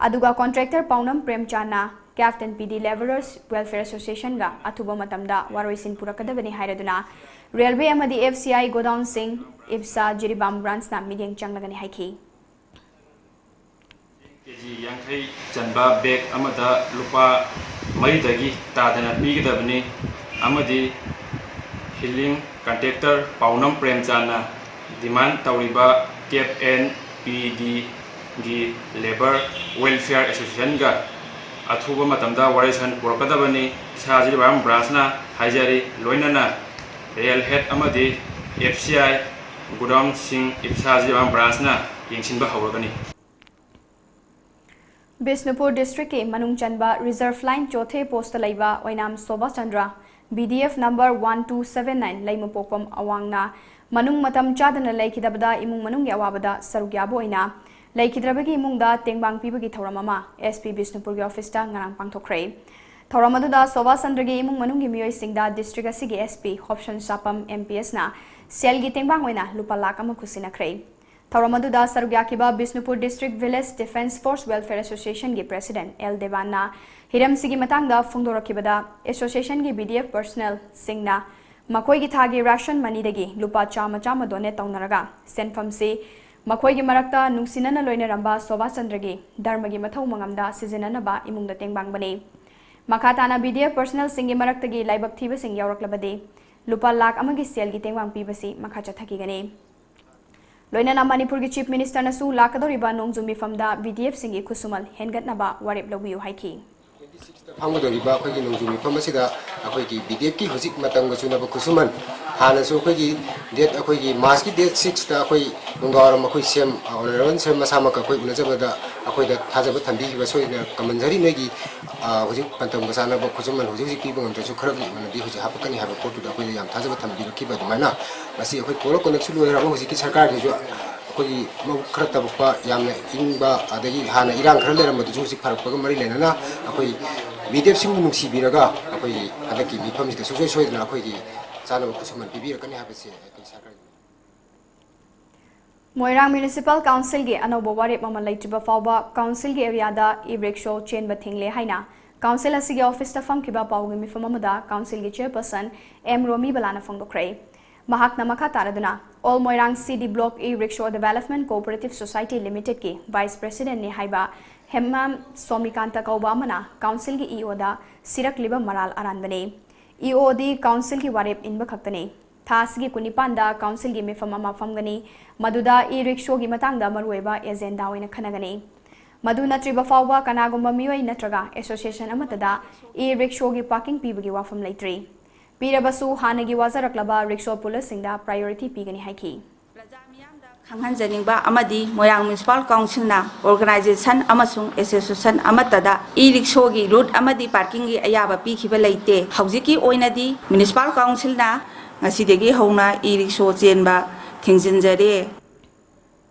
ꯑꯗꯨꯒ ꯀꯣꯟꯇ꯭ꯔꯦꯛꯇꯔ ꯄꯥꯎꯅꯝ ꯄ꯭ꯔꯦꯝꯆꯥꯟꯅ ꯀꯦꯞꯇꯟ ꯄꯤ ꯗꯤ ꯂꯦꯕꯔꯔꯁ ꯋꯦꯜꯐꯤꯌꯔ ꯑꯦꯁꯣꯁꯤꯌꯦꯁꯟꯒ ꯑꯊꯨꯕ ꯃꯇꯝꯗ ꯋꯥꯔꯣꯏꯁꯤꯟ ꯄꯨꯔꯛꯀꯗꯕꯅꯤ ꯍꯥꯏꯔꯗꯨꯅ ꯔꯦꯜꯋꯦ ꯑꯃꯗꯤ ꯑꯦꯐ ꯁꯤ ꯑꯥꯏ ꯒꯣꯗꯥꯎꯟꯁꯤꯡ ꯏꯞꯁꯥ ꯖꯤꯔꯤꯕꯥꯝ ꯕ꯭ꯔꯥꯟꯁꯅ ꯃꯤꯠꯌꯦꯡ ꯆꯪꯂꯒꯅꯤ ꯍꯥꯏꯈꯤ꯫ ꯀꯦꯖꯤ ꯌꯥꯡꯈꯩ ꯆꯟꯕ ꯕꯦꯒ ꯑꯃꯗ ꯂꯨꯄꯥ ꯃꯔꯤꯗꯒꯤ ꯇꯥꯗꯅ ꯄꯤꯒꯗꯕꯅꯤ ꯑꯃꯗꯤ ꯍꯤꯂꯤꯡ ꯀꯟꯇ꯭ꯔꯦꯛꯇꯔ ꯄꯥꯎꯅꯝ ꯄ꯭ꯔꯦꯝꯆꯥꯟꯅ ꯗꯤꯃꯥꯟ ꯇꯧꯔꯤꯕ ꯀꯦꯞ ꯑꯦꯟ ꯄꯤ ꯗꯤꯒꯤ ꯂꯦꯕꯔ ꯋꯦꯜꯐꯤꯌꯔ ꯑꯦꯁꯣꯁꯤꯌꯦꯁꯟꯒ ꯑꯊꯨꯕ ꯃꯇꯝꯗ ꯋꯥꯔꯦꯁꯟ ꯄꯨꯔꯛꯀꯗꯕꯅꯤ꯫ ꯏꯁꯥ ꯖꯤꯔꯤꯕꯥꯝ ꯕ꯭ꯔꯥꯟꯁꯅ ꯍꯥꯏꯖꯔꯤ, ꯂꯣꯏꯅꯅ ꯔꯦꯜ ꯍꯦꯗ ꯑꯃꯗꯤ ꯑꯦꯐ ꯁꯤ ꯑꯥꯏ ꯒꯣꯗꯥꯎꯟꯁꯤꯡ ꯏꯞꯁꯥ ꯖꯤꯔꯤꯕꯥꯝ ꯕ꯭ꯔꯥꯟꯁꯅ ꯌꯦꯡꯁꯤꯟꯕ ꯍꯧꯔꯒꯅꯤ꯫ ꯕꯤꯁꯅꯨꯄꯨꯔ ꯗꯤꯁꯇ꯭ꯔꯤꯛꯀꯤ ꯃꯅꯨꯡ ꯆꯟꯕ ꯔꯤꯖꯔꯚ ꯂꯥꯏꯟ ꯆꯣꯊꯦ ꯄꯣꯁꯇ ꯂꯩꯕ ꯑꯣꯏꯅꯥꯝ Sobha Chandra, B D F number one two seven nine ꯂꯩꯃꯄꯣꯛꯄꯝ ꯑꯋꯥꯡꯅ ꯃꯅꯨꯡ ꯃꯇꯝ ꯆꯥꯗꯅ ꯂꯩꯈꯤꯗꯕꯗ ꯏꯃꯨꯡ ꯃꯅꯨꯡꯒꯤ ꯑꯋꯥꯕꯗ ꯁꯔꯨꯛ ꯌꯥꯕ ꯑꯣꯏꯅ ꯂꯩꯈꯤꯗ꯭ꯔꯕꯒꯤ ꯏꯃꯨꯡꯗ ꯇꯦꯡꯕꯥꯡ ꯄꯤꯕꯒꯤ ꯊꯧꯔꯝ ꯑꯃ ꯑꯦꯁ ꯄꯤ ꯕꯤꯁꯅꯨꯄꯨꯔꯒꯤ ꯑꯣꯐꯤꯁꯇ ꯉꯔꯥꯡ ꯄꯥꯡꯊꯣꯛꯈ꯭ꯔꯦ꯫ ꯊꯧꯔꯝ ꯑꯗꯨꯗ ꯁꯣꯚꯥ ꯆꯟꯗ꯭ꯔꯒꯤ ꯏꯃꯨꯡ ꯃꯅꯨꯡꯒꯤ ꯃꯤꯑꯣꯏꯁꯤꯡꯗ district ꯑꯁꯤꯒꯤ S P ꯍꯣꯞꯁꯟ ꯁꯥꯄꯝ M P S ꯅ ꯁꯦꯜꯒꯤ ꯇꯦꯡꯕꯥꯡ ꯑꯣꯏꯅ ꯂꯨꯄꯥ ꯂꯥꯈ ꯑꯃ ꯈꯨꯠꯁꯤꯟꯅꯈ꯭ꯔꯦ꯫ ꯊꯧꯔꯝ ꯑꯗꯨꯗ ꯁꯔꯨꯛ ꯌꯥꯈꯤꯕ Bishnupur District Village Defence Force Welfare Association ꯒꯤ President L ꯗꯦꯕꯥꯟꯅ ꯍꯤꯔꯝꯁꯤꯒꯤ ꯃꯇꯥꯡꯗ ꯐꯣꯡꯗꯣꯔꯛꯈꯤꯕꯗ, association ꯒꯤ B D F personnel ꯁꯤꯡꯅ ꯃꯈꯣꯏꯒꯤ ꯊꯥꯒꯤ ration money ꯗꯒꯤ ꯂꯨꯄꯥ ꯆꯥꯝꯃ ꯆꯥꯝꯃ donate ꯇꯧꯅꯔꯒ, ꯁꯦꯟꯐꯝꯁꯤ ꯃꯈꯣꯏꯒꯤ ꯃꯔꯛꯇ ꯅꯨꯡꯁꯤꯅꯅ ꯂꯣꯏꯅꯔꯝꯕ ꯁꯣꯚꯥ ꯆꯟꯗ꯭ꯔꯒꯤ ꯙꯔꯃꯒꯤ ꯃꯊꯧ ꯃꯉꯝꯗ ꯁꯤꯖꯤꯟꯅꯅꯕ ꯏꯃꯨꯡꯗ ꯇꯦꯡꯕꯥꯡꯕꯅꯤ꯫ ꯃꯈꯥ ꯇꯥꯅ B D F personnel ꯁꯤꯡꯒꯤ ꯃꯔꯛꯇꯒꯤ ꯂꯥꯏꯕꯛ ꯊꯤꯕꯁꯤꯡ ꯌꯥꯎꯔꯛꯂꯕꯗꯤ ꯂꯨꯄꯥ ꯂꯥꯈ ꯑꯃꯒꯤ ꯁꯦꯜꯒꯤ ꯇꯦꯡꯕꯥꯡ ꯄꯤꯕꯁꯤ ꯃꯈꯥ ꯆꯠꯊꯈꯤꯒꯅꯤ꯫ ꯂꯣꯏꯅꯅ ꯃꯅꯤꯄꯨꯔꯒꯤ Chief Minister ꯅꯁꯨ ꯂꯥꯛꯀꯗꯧꯔꯤꯕ ꯅꯣꯡꯖꯨ ꯃꯤꯐꯝꯗ B D F ꯁꯤꯡꯒꯤ ꯈꯨꯠꯁꯨꯃꯟ ꯍꯦꯟꯒꯠꯅꯕ ꯋꯥꯔꯦꯞ ꯂꯧꯕꯤꯌꯨ ꯍꯥꯏꯈꯤ꯫ ꯐꯝꯒꯗꯧꯔꯤꯕ ꯑꯩꯈꯣꯏꯒꯤ ꯅꯣꯡꯖꯨ ꯃꯤꯐꯝ ꯑꯁꯤꯗ ꯑꯩꯈꯣꯏꯒꯤ B D F ꯀꯤ ꯍꯧꯖꯤꯛ ꯃꯇꯝꯒ ꯆꯨꯅꯕ ꯈꯨꯠꯁꯨꯃꯟ, ꯍꯥꯟꯅꯁꯨ ꯑꯩꯈꯣꯏꯒꯤ date, ꯑꯩꯈꯣꯏꯒꯤ March ꯀꯤ date six ꯇ ꯑꯩꯈꯣꯏ ꯅꯨꯡꯗꯥꯡꯋꯥꯏꯔꯝ ꯑꯩꯈꯣꯏ CM, Honourable CM ꯃꯁꯥꯃꯛꯀ ꯑꯩꯈꯣꯏ ꯎꯅꯖꯕꯗ ꯑꯩꯈꯣꯏꯗ ꯊꯥꯖꯕ ꯊꯝꯕꯤꯈꯤꯕ ꯁꯣꯏꯗꯅ ꯀꯝꯃꯟꯖꯔꯤ꯫ ꯅꯣꯏꯒꯤ, ꯑ, ꯍꯧꯖꯤꯛ ꯄꯟꯊꯝꯒ ꯆꯥꯟꯅꯕ ꯈꯨꯠꯁꯨꯃꯟ ꯍꯧꯖꯤꯛ ꯍꯧꯖꯤꯛ ꯄꯤꯕ ꯉꯝꯗ꯭ꯔꯁꯨ ꯈꯔꯒꯤ ꯑꯣꯏꯅꯗꯤ ꯍꯧꯖꯤꯛ ꯍꯥꯞꯄꯛꯀꯅꯤ ꯍꯥꯏꯕ ꯄꯣꯠꯇꯨꯗ ꯑꯩꯈꯣꯏꯗ ꯌꯥꯝ ꯊꯥꯖꯕ ꯊꯝꯕꯤꯔꯛꯈꯤꯕ ꯑꯗꯨꯃꯥꯏꯅ ꯉꯁꯤ ꯑꯩꯈꯣꯏ call of conduct ꯁꯨ ꯂꯣꯏꯈ꯭ꯔꯕ ꯍꯧꯖꯤꯛꯀꯤ ꯁꯔꯀꯥꯔꯒꯤꯁꯨ ꯑꯩꯈꯣꯏꯒꯤ ꯃꯕꯨꯛ ꯈꯔ ꯇꯕꯛꯄ, ꯌꯥꯝꯅ ꯏꯪꯕ, ꯑꯗꯒꯤ ꯍꯥꯟꯅ ꯏꯔꯥꯡ ꯈꯔ ꯂꯩꯔꯝꯕꯗꯨꯁꯨ ꯍꯧꯖꯤꯛ ꯐꯔꯛꯄꯒ ꯃꯔꯤ ꯂꯩꯅꯅ ꯑꯩꯈꯣꯏ B D F ꯁꯤꯡꯕꯨ ꯅꯨꯡꯁꯤꯕꯤꯔꯒ ꯑꯩꯈꯣꯏꯒꯤ ꯍꯟꯗꯛꯀꯤ ꯃꯤꯐꯝꯁꯤꯗ ꯁꯨꯡꯁꯣꯏ ꯁꯣꯏꯗꯅ ꯑꯩꯈꯣꯏꯒꯤ ꯆꯥꯅꯕ ꯈꯨꯠꯁꯨꯃꯟ ꯄꯤꯕꯤꯔꯛꯀꯅꯤ ꯍꯥꯏꯕꯁꯦ ꯑꯩꯈꯣꯏ ꯁꯔꯀꯥꯔꯒꯤ ꯃꯣꯏꯔꯥꯡ Municipal Council ꯒꯤ ꯑꯅꯧꯕ ꯋꯥꯔꯦꯞ ꯑꯃ ꯂꯩꯇ꯭ꯔꯤꯕ ꯐꯥꯎꯕ council ꯒꯤ area ꯗ e-rickshaw ꯆꯦꯟꯕ ꯊꯤꯡꯂꯦ ꯍꯥꯏꯅ council ꯑꯁꯤꯒꯤ office ꯇ ꯐꯝꯈꯤꯕ ꯄꯥꯎꯒꯤ ꯃꯤꯐꯝ ꯑꯃꯗ council ꯒꯤ chairperson M ꯔꯣꯃꯤꯕꯂꯥꯅ ꯐꯣꯡꯗꯣꯛꯈ꯭ꯔꯦ꯫ ꯃꯍꯥꯛꯅ ꯃꯈꯥ ꯇꯥꯔꯗꯨꯅ All Moirang C D Block E-Rickshaw Development Cooperative Society Limited ꯀꯤ vice president ꯅꯤ ꯍꯥꯏꯕ ꯍꯦꯃꯥꯝ ꯁꯣꯃꯤꯀꯥꯟꯇ ꯀꯧꯕ ꯑꯃꯅ council ꯒꯤ E O ꯗ ꯁꯤꯔꯛꯂꯤꯕ ꯃꯔꯥꯜ ꯑꯔꯥꯟꯕꯅꯤ꯫ E O ꯗꯤ council ꯒꯤ ꯋꯥꯔꯦꯞ ꯏꯟꯕ ꯈꯛꯇꯅꯤ꯫ ꯊꯥ ꯑꯁꯤꯒꯤ ꯀꯨꯟꯅꯤꯄꯥꯟꯗ council ꯒꯤ ꯃꯤꯐꯝ ꯑꯃ ꯐꯝꯒꯅꯤ, ꯃꯗꯨꯗ e-rickshaw ꯒꯤ ꯃꯇꯥꯡꯗ ꯃꯔꯨꯑꯣꯏꯕ agenda ꯑꯣꯏꯅ ꯈꯟꯅꯒꯅꯤ꯫ ꯃꯗꯨ ꯅꯠꯇ꯭ꯔꯤꯕ ꯐꯥꯎꯕ ꯀꯅꯥꯒꯨꯝꯕ ꯃꯤꯑꯣꯏ ꯅꯠꯇ꯭ꯔꯒ association ꯑꯃꯠꯇꯗ e-rickshaw ꯒꯤ parking ꯄꯤꯕꯒꯤ ꯋꯥꯐꯝ ꯂꯩꯇ꯭ꯔꯤ꯫ ꯄꯤꯔꯕꯁꯨ ꯍꯥꯟꯅꯒꯤ ꯋꯥꯖꯔꯛꯂꯕ rickshaw puller ꯁꯤꯡꯗ priority ꯄꯤꯒꯅꯤ ꯍꯥꯏꯈꯤ꯫ ꯈꯪꯍꯟꯖꯅꯤꯡꯕ ꯑꯃꯗꯤ ꯃꯣꯏꯔꯥꯡ Municipal Council ꯅ organisation ꯑꯃꯁꯨꯡ association ꯑꯃꯠꯇꯗ e-rickshaw ꯒꯤ route ꯑꯃꯗꯤ parking ꯒꯤ ꯑꯌꯥꯕ ꯄꯤꯈꯤꯕ ꯂꯩꯇꯦ꯫ ꯍꯧꯖꯤꯛꯀꯤ ꯑꯣꯏꯅꯗꯤ Municipal Council ꯅ ꯉꯁꯤꯗꯒꯤ ꯍꯧꯅ e-rickshaw ꯆꯦꯟꯕ ꯊꯤꯡꯖꯤꯟꯖꯔꯦ꯫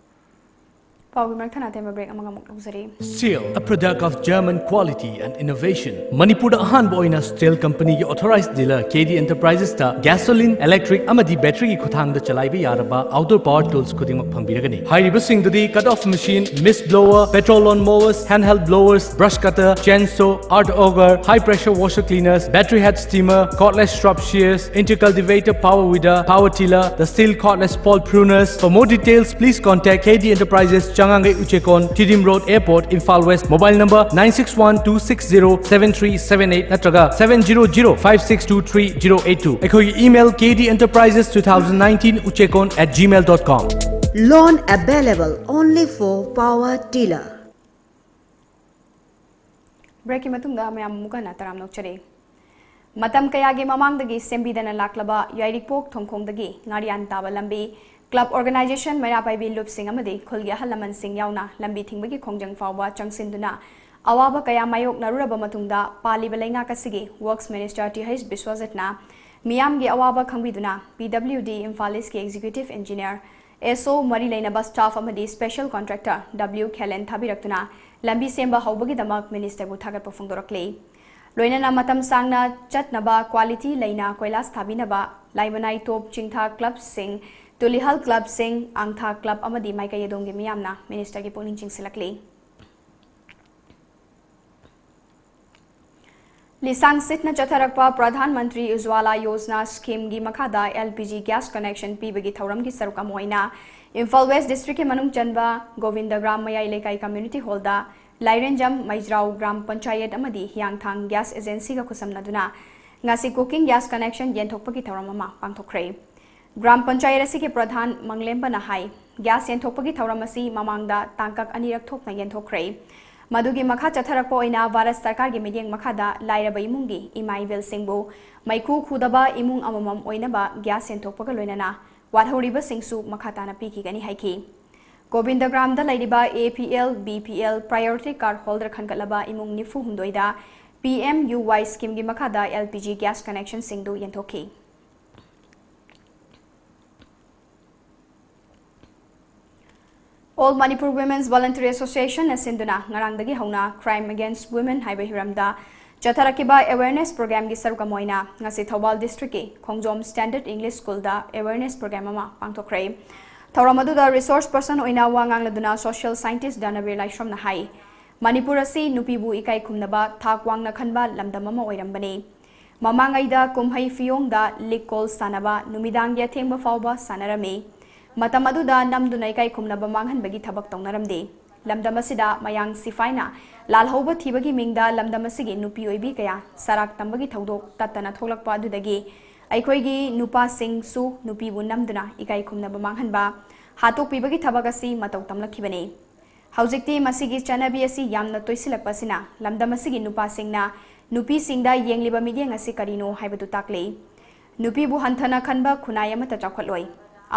ꯄꯥꯎꯒꯤ ꯃꯔꯛ ꯊꯠꯅ ꯑꯇꯦꯟꯕ break ꯑꯃꯒ ꯑꯃꯨꯛ ꯂꯧꯖꯔꯤ꯫ Steel, a product of German quality and innovation. ꯃꯅꯤꯄꯨꯔꯗ ꯑꯍꯥꯟꯕ ꯑꯣꯏꯅ Steel companyꯒꯤ authorized dealer KD Enterprisesꯇ gasoline, electric ꯑꯃꯗꯤ batteryꯒꯤ ꯈꯨꯠꯊꯥꯡꯗ ꯆꯂꯥꯏꯕ ꯌꯥꯔꯕ outdoor power tools ꯈꯨꯗꯤꯡꯃꯛ ꯐꯪꯕꯤꯔꯒꯅꯤ꯫ ꯍꯥꯏꯔꯤꯕꯁꯤꯡꯗꯨꯗꯤ cut off machine, mist blower, petrol lawn mowers, handheld blowers, brush cutter, chainsaw, earth auger, high pressure washer cleaners, battery head steamer, cordless shrub shears, intercultivator, power weeder, power tiller, the Steel cordless pole pruners. For more details, please contact KD Enterprises, Changangei Uchekon, Tiddim Road, Airport, Imphal West. Mobile number nine six one two six zero seven three seven eight ꯅꯠꯇ꯭ꯔꯒ seven zero zero five six two three zero eight two꯫ ꯑꯩꯈꯣꯏꯒꯤ email KD Enterprises two thousand nineteen uchekon at gmail dot com. Loan available only for power tiller. Breakꯀꯤ ꯃꯇꯨꯡꯗ ꯃꯌꯥꯝ ꯑꯃꯨꯛ ꯍꯟꯅ ꯇꯔꯥꯝꯅ ꯑꯣꯛꯆꯔꯤ꯫ ꯃꯇꯝ ꯀꯌꯥꯒꯤ ꯃꯃꯥꯡꯗꯒꯤ ꯁꯦꯝꯕꯤꯗꯅ ꯂꯥꯛꯂꯕ ꯌꯥꯏꯔꯤꯄꯣꯛ ꯊꯣꯡꯈꯣꯡꯗꯒꯤ ꯉꯥꯔꯤꯌꯥꯟ ꯇꯥꯕ ꯂꯝꯕꯤ, club organization, ꯃꯩꯔꯥ ꯄꯥꯏꯕꯤ ꯂꯨꯞꯁꯤꯡ ꯑꯃꯗꯤ ꯈꯨꯜꯒꯤ ꯑꯍꯜ ꯂꯃꯟꯁꯤꯡ ꯌꯥꯎꯅ ꯂꯝꯕꯤ ꯊꯤꯡꯕꯒꯤ ꯈꯣꯡꯖꯪ ꯐꯥꯎꯕ ꯆꯪꯁꯤꯟꯗꯨꯅ ꯑꯋꯥꯕ ꯀꯌꯥ ꯃꯥꯌꯣꯛꯅꯔꯨꯔꯕ ꯃꯇꯨꯡꯗ, ꯄꯥꯜꯂꯤꯕ ꯂꯩꯉꯥꯛ ꯑꯁꯤꯒꯤ Works Minister T H ꯕꯤꯁ꯭ꯋꯖꯤꯠꯅ ꯃꯤꯌꯥꯝꯒꯤ ꯑꯋꯥꯕ ꯈꯪꯕꯤꯗꯨꯅ P W D Imphal Eastꯀꯤ Executive Engineer, S O, ꯃꯔꯤ ꯂꯩꯅꯕ staff ꯑꯃꯗꯤ special contractor W ꯈꯦꯂꯦꯟ ꯊꯥꯕꯤꯔꯛꯇꯨꯅ ꯂꯝꯕꯤ ꯁꯦꯝꯕ ꯍꯧꯕꯒꯤꯗꯃꯛ ministerꯕꯨ ꯊꯥꯒꯠꯄ ꯐꯣꯡꯗꯣꯔꯛꯂꯤ꯫ ꯂꯣꯏꯅꯅ ꯃꯇꯝ ꯁꯥꯡꯅ ꯆꯠꯅꯕ quality ꯂꯩꯅ ꯀꯣꯏꯂꯥꯁ ꯊꯥꯕꯤꯅꯕ ꯂꯥꯏꯃꯅꯥꯏ ꯇꯣꯞ ꯆꯤꯡꯊꯥ clubꯁꯤꯡ, ꯇꯨꯂꯤꯍꯜ clubꯁꯤꯡ, ꯑꯥꯡꯊꯥ club ꯑꯃꯗꯤ ꯃꯥꯏꯀꯩ ꯑꯗꯣꯝꯒꯤ ꯃꯤꯌꯥꯝꯅ ministerꯒꯤ ꯄꯨꯛꯅꯤꯡ ꯆꯤꯡꯁꯤꯜꯂꯛꯂꯤ꯫ ꯂꯤꯁꯥꯡ ꯁꯤꯠꯅ ꯆꯠꯊꯔꯛꯄ ꯄ꯭ꯔꯙꯥꯟ ꯃꯟꯇ꯭ꯔꯤ ꯎꯖ꯭ꯋꯥꯂꯥ ꯌꯣꯖꯅꯥ schemeꯒꯤ ꯃꯈꯥꯗ L P G gas connection ꯄꯤꯕꯒꯤ ꯊꯧꯔꯝꯒꯤ ꯁꯔꯨꯛ ꯑꯃ ꯑꯣꯏꯅ ꯏꯝꯐꯥꯜ West districtꯀꯤ ꯃꯅꯨꯡ ꯆꯟꯕ ꯒꯣꯕꯤꯟꯗꯒ꯭ꯔꯥꯝ ꯃꯌꯥꯏ ꯂꯩꯀꯥꯏ community hallꯗ ꯂꯥꯏꯔꯦꯟꯖꯝ, ꯃꯩꯖ꯭ꯔꯥꯎ ꯒ꯭ꯔꯥꯝ ꯄꯟꯆꯥꯌꯠ ꯑꯃꯗꯤ ꯍꯤꯌꯥꯡꯊꯥꯡ gas agencyꯒ ꯈꯨꯠꯁꯝꯅꯗꯨꯅ ꯉꯁꯤ cooking gas connection ꯌꯦꯟꯊꯣꯛꯄꯒꯤ ꯊꯧꯔꯝ ꯑꯃ ꯄꯥꯡꯊꯣꯛꯈ꯭ꯔꯦ꯫ ꯒ꯭ꯔꯥꯝ ꯄꯟꯆꯥꯌꯠ ꯑꯁꯤꯒꯤ ꯄ꯭ꯔꯙꯥꯟ ꯃꯪꯂꯦꯝꯕꯅ ꯍꯥꯏ, gas ꯌꯦꯟꯊꯣꯛꯄꯒꯤ ꯊꯧꯔꯝ ꯑꯁꯤ ꯃꯃꯥꯡꯗ ꯇꯥꯡꯀꯛ ꯑꯅꯤꯔꯛ ꯊꯣꯛꯅ ꯌꯦꯟꯊꯣꯛꯈ꯭ꯔꯦ꯫ ꯃꯗꯨꯒꯤ ꯃꯈꯥ ꯆꯠꯊꯔꯛꯄ ꯑꯣꯏꯅ ꯚꯥꯔꯠ ꯁꯔꯀꯥꯔꯒꯤ ꯃꯤꯠꯌꯦꯡ ꯃꯈꯥꯗ ꯂꯥꯏꯔꯕ ꯏꯃꯨꯡꯒꯤ ꯏꯃꯥ ꯏꯕꯦꯜꯁꯤꯡꯕꯨ ꯃꯩꯈꯨ ꯈꯨꯗꯕ ꯏꯃꯨꯡ ꯑꯃꯃꯝ ꯑꯣꯏꯅꯕ gas ꯌꯦꯟꯊꯣꯛꯄꯒ ꯂꯣꯏꯅꯅ ꯋꯥꯠꯍꯧꯔꯤꯕꯁꯤꯡꯁꯨ ꯃꯈꯥ ꯇꯥꯅ ꯄꯤꯈꯤꯒꯅꯤ ꯍꯥꯏꯈꯤ꯫ ꯒꯣꯕꯤꯟꯗꯒ꯭ꯔꯥꯝꯗ ꯂꯩꯔꯤꯕ A P L, B P L priority card holder ꯈꯟꯒꯠꯂꯕ ꯏꯃꯨꯡ ꯅꯤꯐꯨ ꯍꯨꯝꯗꯣꯏꯗ P M U Y schemeꯒꯤ ꯃꯈꯥꯗ L P G gas connectionꯁꯤꯡꯗꯨ ꯌꯦꯟꯊꯣꯛꯈꯤ꯫ All Manipur Women's Voluntary Association ꯅ ꯁꯤꯟꯗꯨꯅ ꯉꯔꯥꯡꯗꯒꯤ ꯍꯧꯅ Crime Against Women ꯍꯥꯏꯕ ꯍꯤꯔꯝꯗ ꯆꯠꯊꯔꯛꯈꯤꯕ awareness program ꯒꯤ ꯁꯔꯨꯛ ꯑꯃ ꯑꯣꯏꯅ ꯉꯁꯤ ꯊꯧꯕꯥꯜ district ꯀꯤ ꯈꯣꯡꯖꯣꯝ Standard English School ꯗ awareness program ꯑꯃ ꯄꯥꯡꯊꯣꯛꯈ꯭ꯔꯦ꯫ ꯊꯧꯔꯝ ꯑꯗꯨꯗ resource person ꯑꯣꯏꯅ ꯋꯥ ꯉꯥꯡꯂꯗꯨꯅ social scientist ꯗꯥꯅꯕꯤꯔ ꯂꯥꯏꯁ꯭ꯔꯝꯅ ꯍꯥꯏ, ꯃꯅꯤꯄꯨꯔ ꯑꯁꯤ ꯅꯨꯄꯤꯕꯨ ꯏꯀꯥꯏ ꯈꯨꯝꯅꯕ ꯊꯥꯛ ꯋꯥꯡꯅ ꯈꯟꯕ ꯂꯝꯗꯝ ꯑꯃ ꯑꯣꯏꯔꯝꯕꯅꯤ꯫ ꯃꯃꯥꯡꯉꯩꯗ ꯀꯨꯝꯍꯩ ꯐꯤꯌꯣꯡꯗ ꯂꯤꯛꯀꯣꯜ ꯁꯥꯟꯅꯕ ꯅꯨꯃꯤꯗꯥꯡꯒꯤ ꯑꯊꯦꯡꯕ ꯐꯥꯎꯕ ꯁꯥꯟꯅꯔꯝꯃꯤ꯫ ꯃꯇꯝ ꯑꯗꯨꯗ ꯅꯝꯗꯨꯅ ꯏꯀꯥꯏ ꯈꯨꯝꯅꯕ ꯃꯥꯡꯍꯟꯕꯒꯤ ꯊꯕꯛ ꯇꯧꯅꯔꯝꯗꯦ꯫ ꯂꯝꯗꯝ ꯑꯁꯤꯗ ꯃꯌꯥꯡ ꯁꯤꯐꯥꯏꯅ ꯂꯥꯜꯍꯧꯕ ꯊꯤꯕꯒꯤ ꯃꯤꯡꯗ ꯂꯝꯗꯝ ꯑꯁꯤꯒꯤ ꯅꯨꯄꯤ ꯑꯣꯏꯕꯤ ꯀꯌꯥ ꯁꯔꯥꯛ ꯇꯝꯕꯒꯤ ꯊꯧꯗꯣꯛ ꯇꯠꯇꯅ ꯊꯣꯛꯂꯛꯄ ꯑꯗꯨꯗꯒꯤ ꯑꯩꯈꯣꯏꯒꯤ ꯅꯨꯄꯥꯁꯤꯡꯁꯨ ꯅꯨꯄꯤꯕꯨ ꯅꯝꯗꯨꯅ ꯏꯀꯥꯏ ꯈꯨꯝꯅꯕ ꯃꯥꯡꯍꯟꯕ, ꯍꯥꯠꯇꯣꯛꯄꯤꯕꯒꯤ ꯊꯕꯛ ꯑꯁꯤ ꯃꯇꯧ ꯇꯝꯂꯛꯈꯤꯕꯅꯤ꯫ ꯍꯧꯖꯤꯛꯇꯤ ꯃꯁꯤꯒꯤ ꯆꯠꯅꯕꯤ ꯑꯁꯤ ꯌꯥꯝꯅ ꯇꯣꯏꯁꯤꯜꯂꯛꯄ ꯑꯁꯤꯅ ꯂꯝꯗꯝ ꯑꯁꯤꯒꯤ ꯅꯨꯄꯥꯁꯤꯡꯅ ꯅꯨꯄꯤꯁꯤꯡꯗ ꯌꯦꯡꯂꯤꯕ ꯃꯤꯠꯌꯦꯡ ꯑꯁꯤ ꯀꯔꯤꯅꯣ ꯍꯥꯏꯕꯗꯨ ꯇꯥꯛꯂꯤ꯫ ꯅꯨꯄꯤꯕꯨ ꯍꯟꯊꯅ ꯈꯟꯕ ꯈꯨꯟꯅꯥꯏ ꯑꯃꯠꯇ ꯆꯥꯎꯈꯠꯂꯣꯏ꯫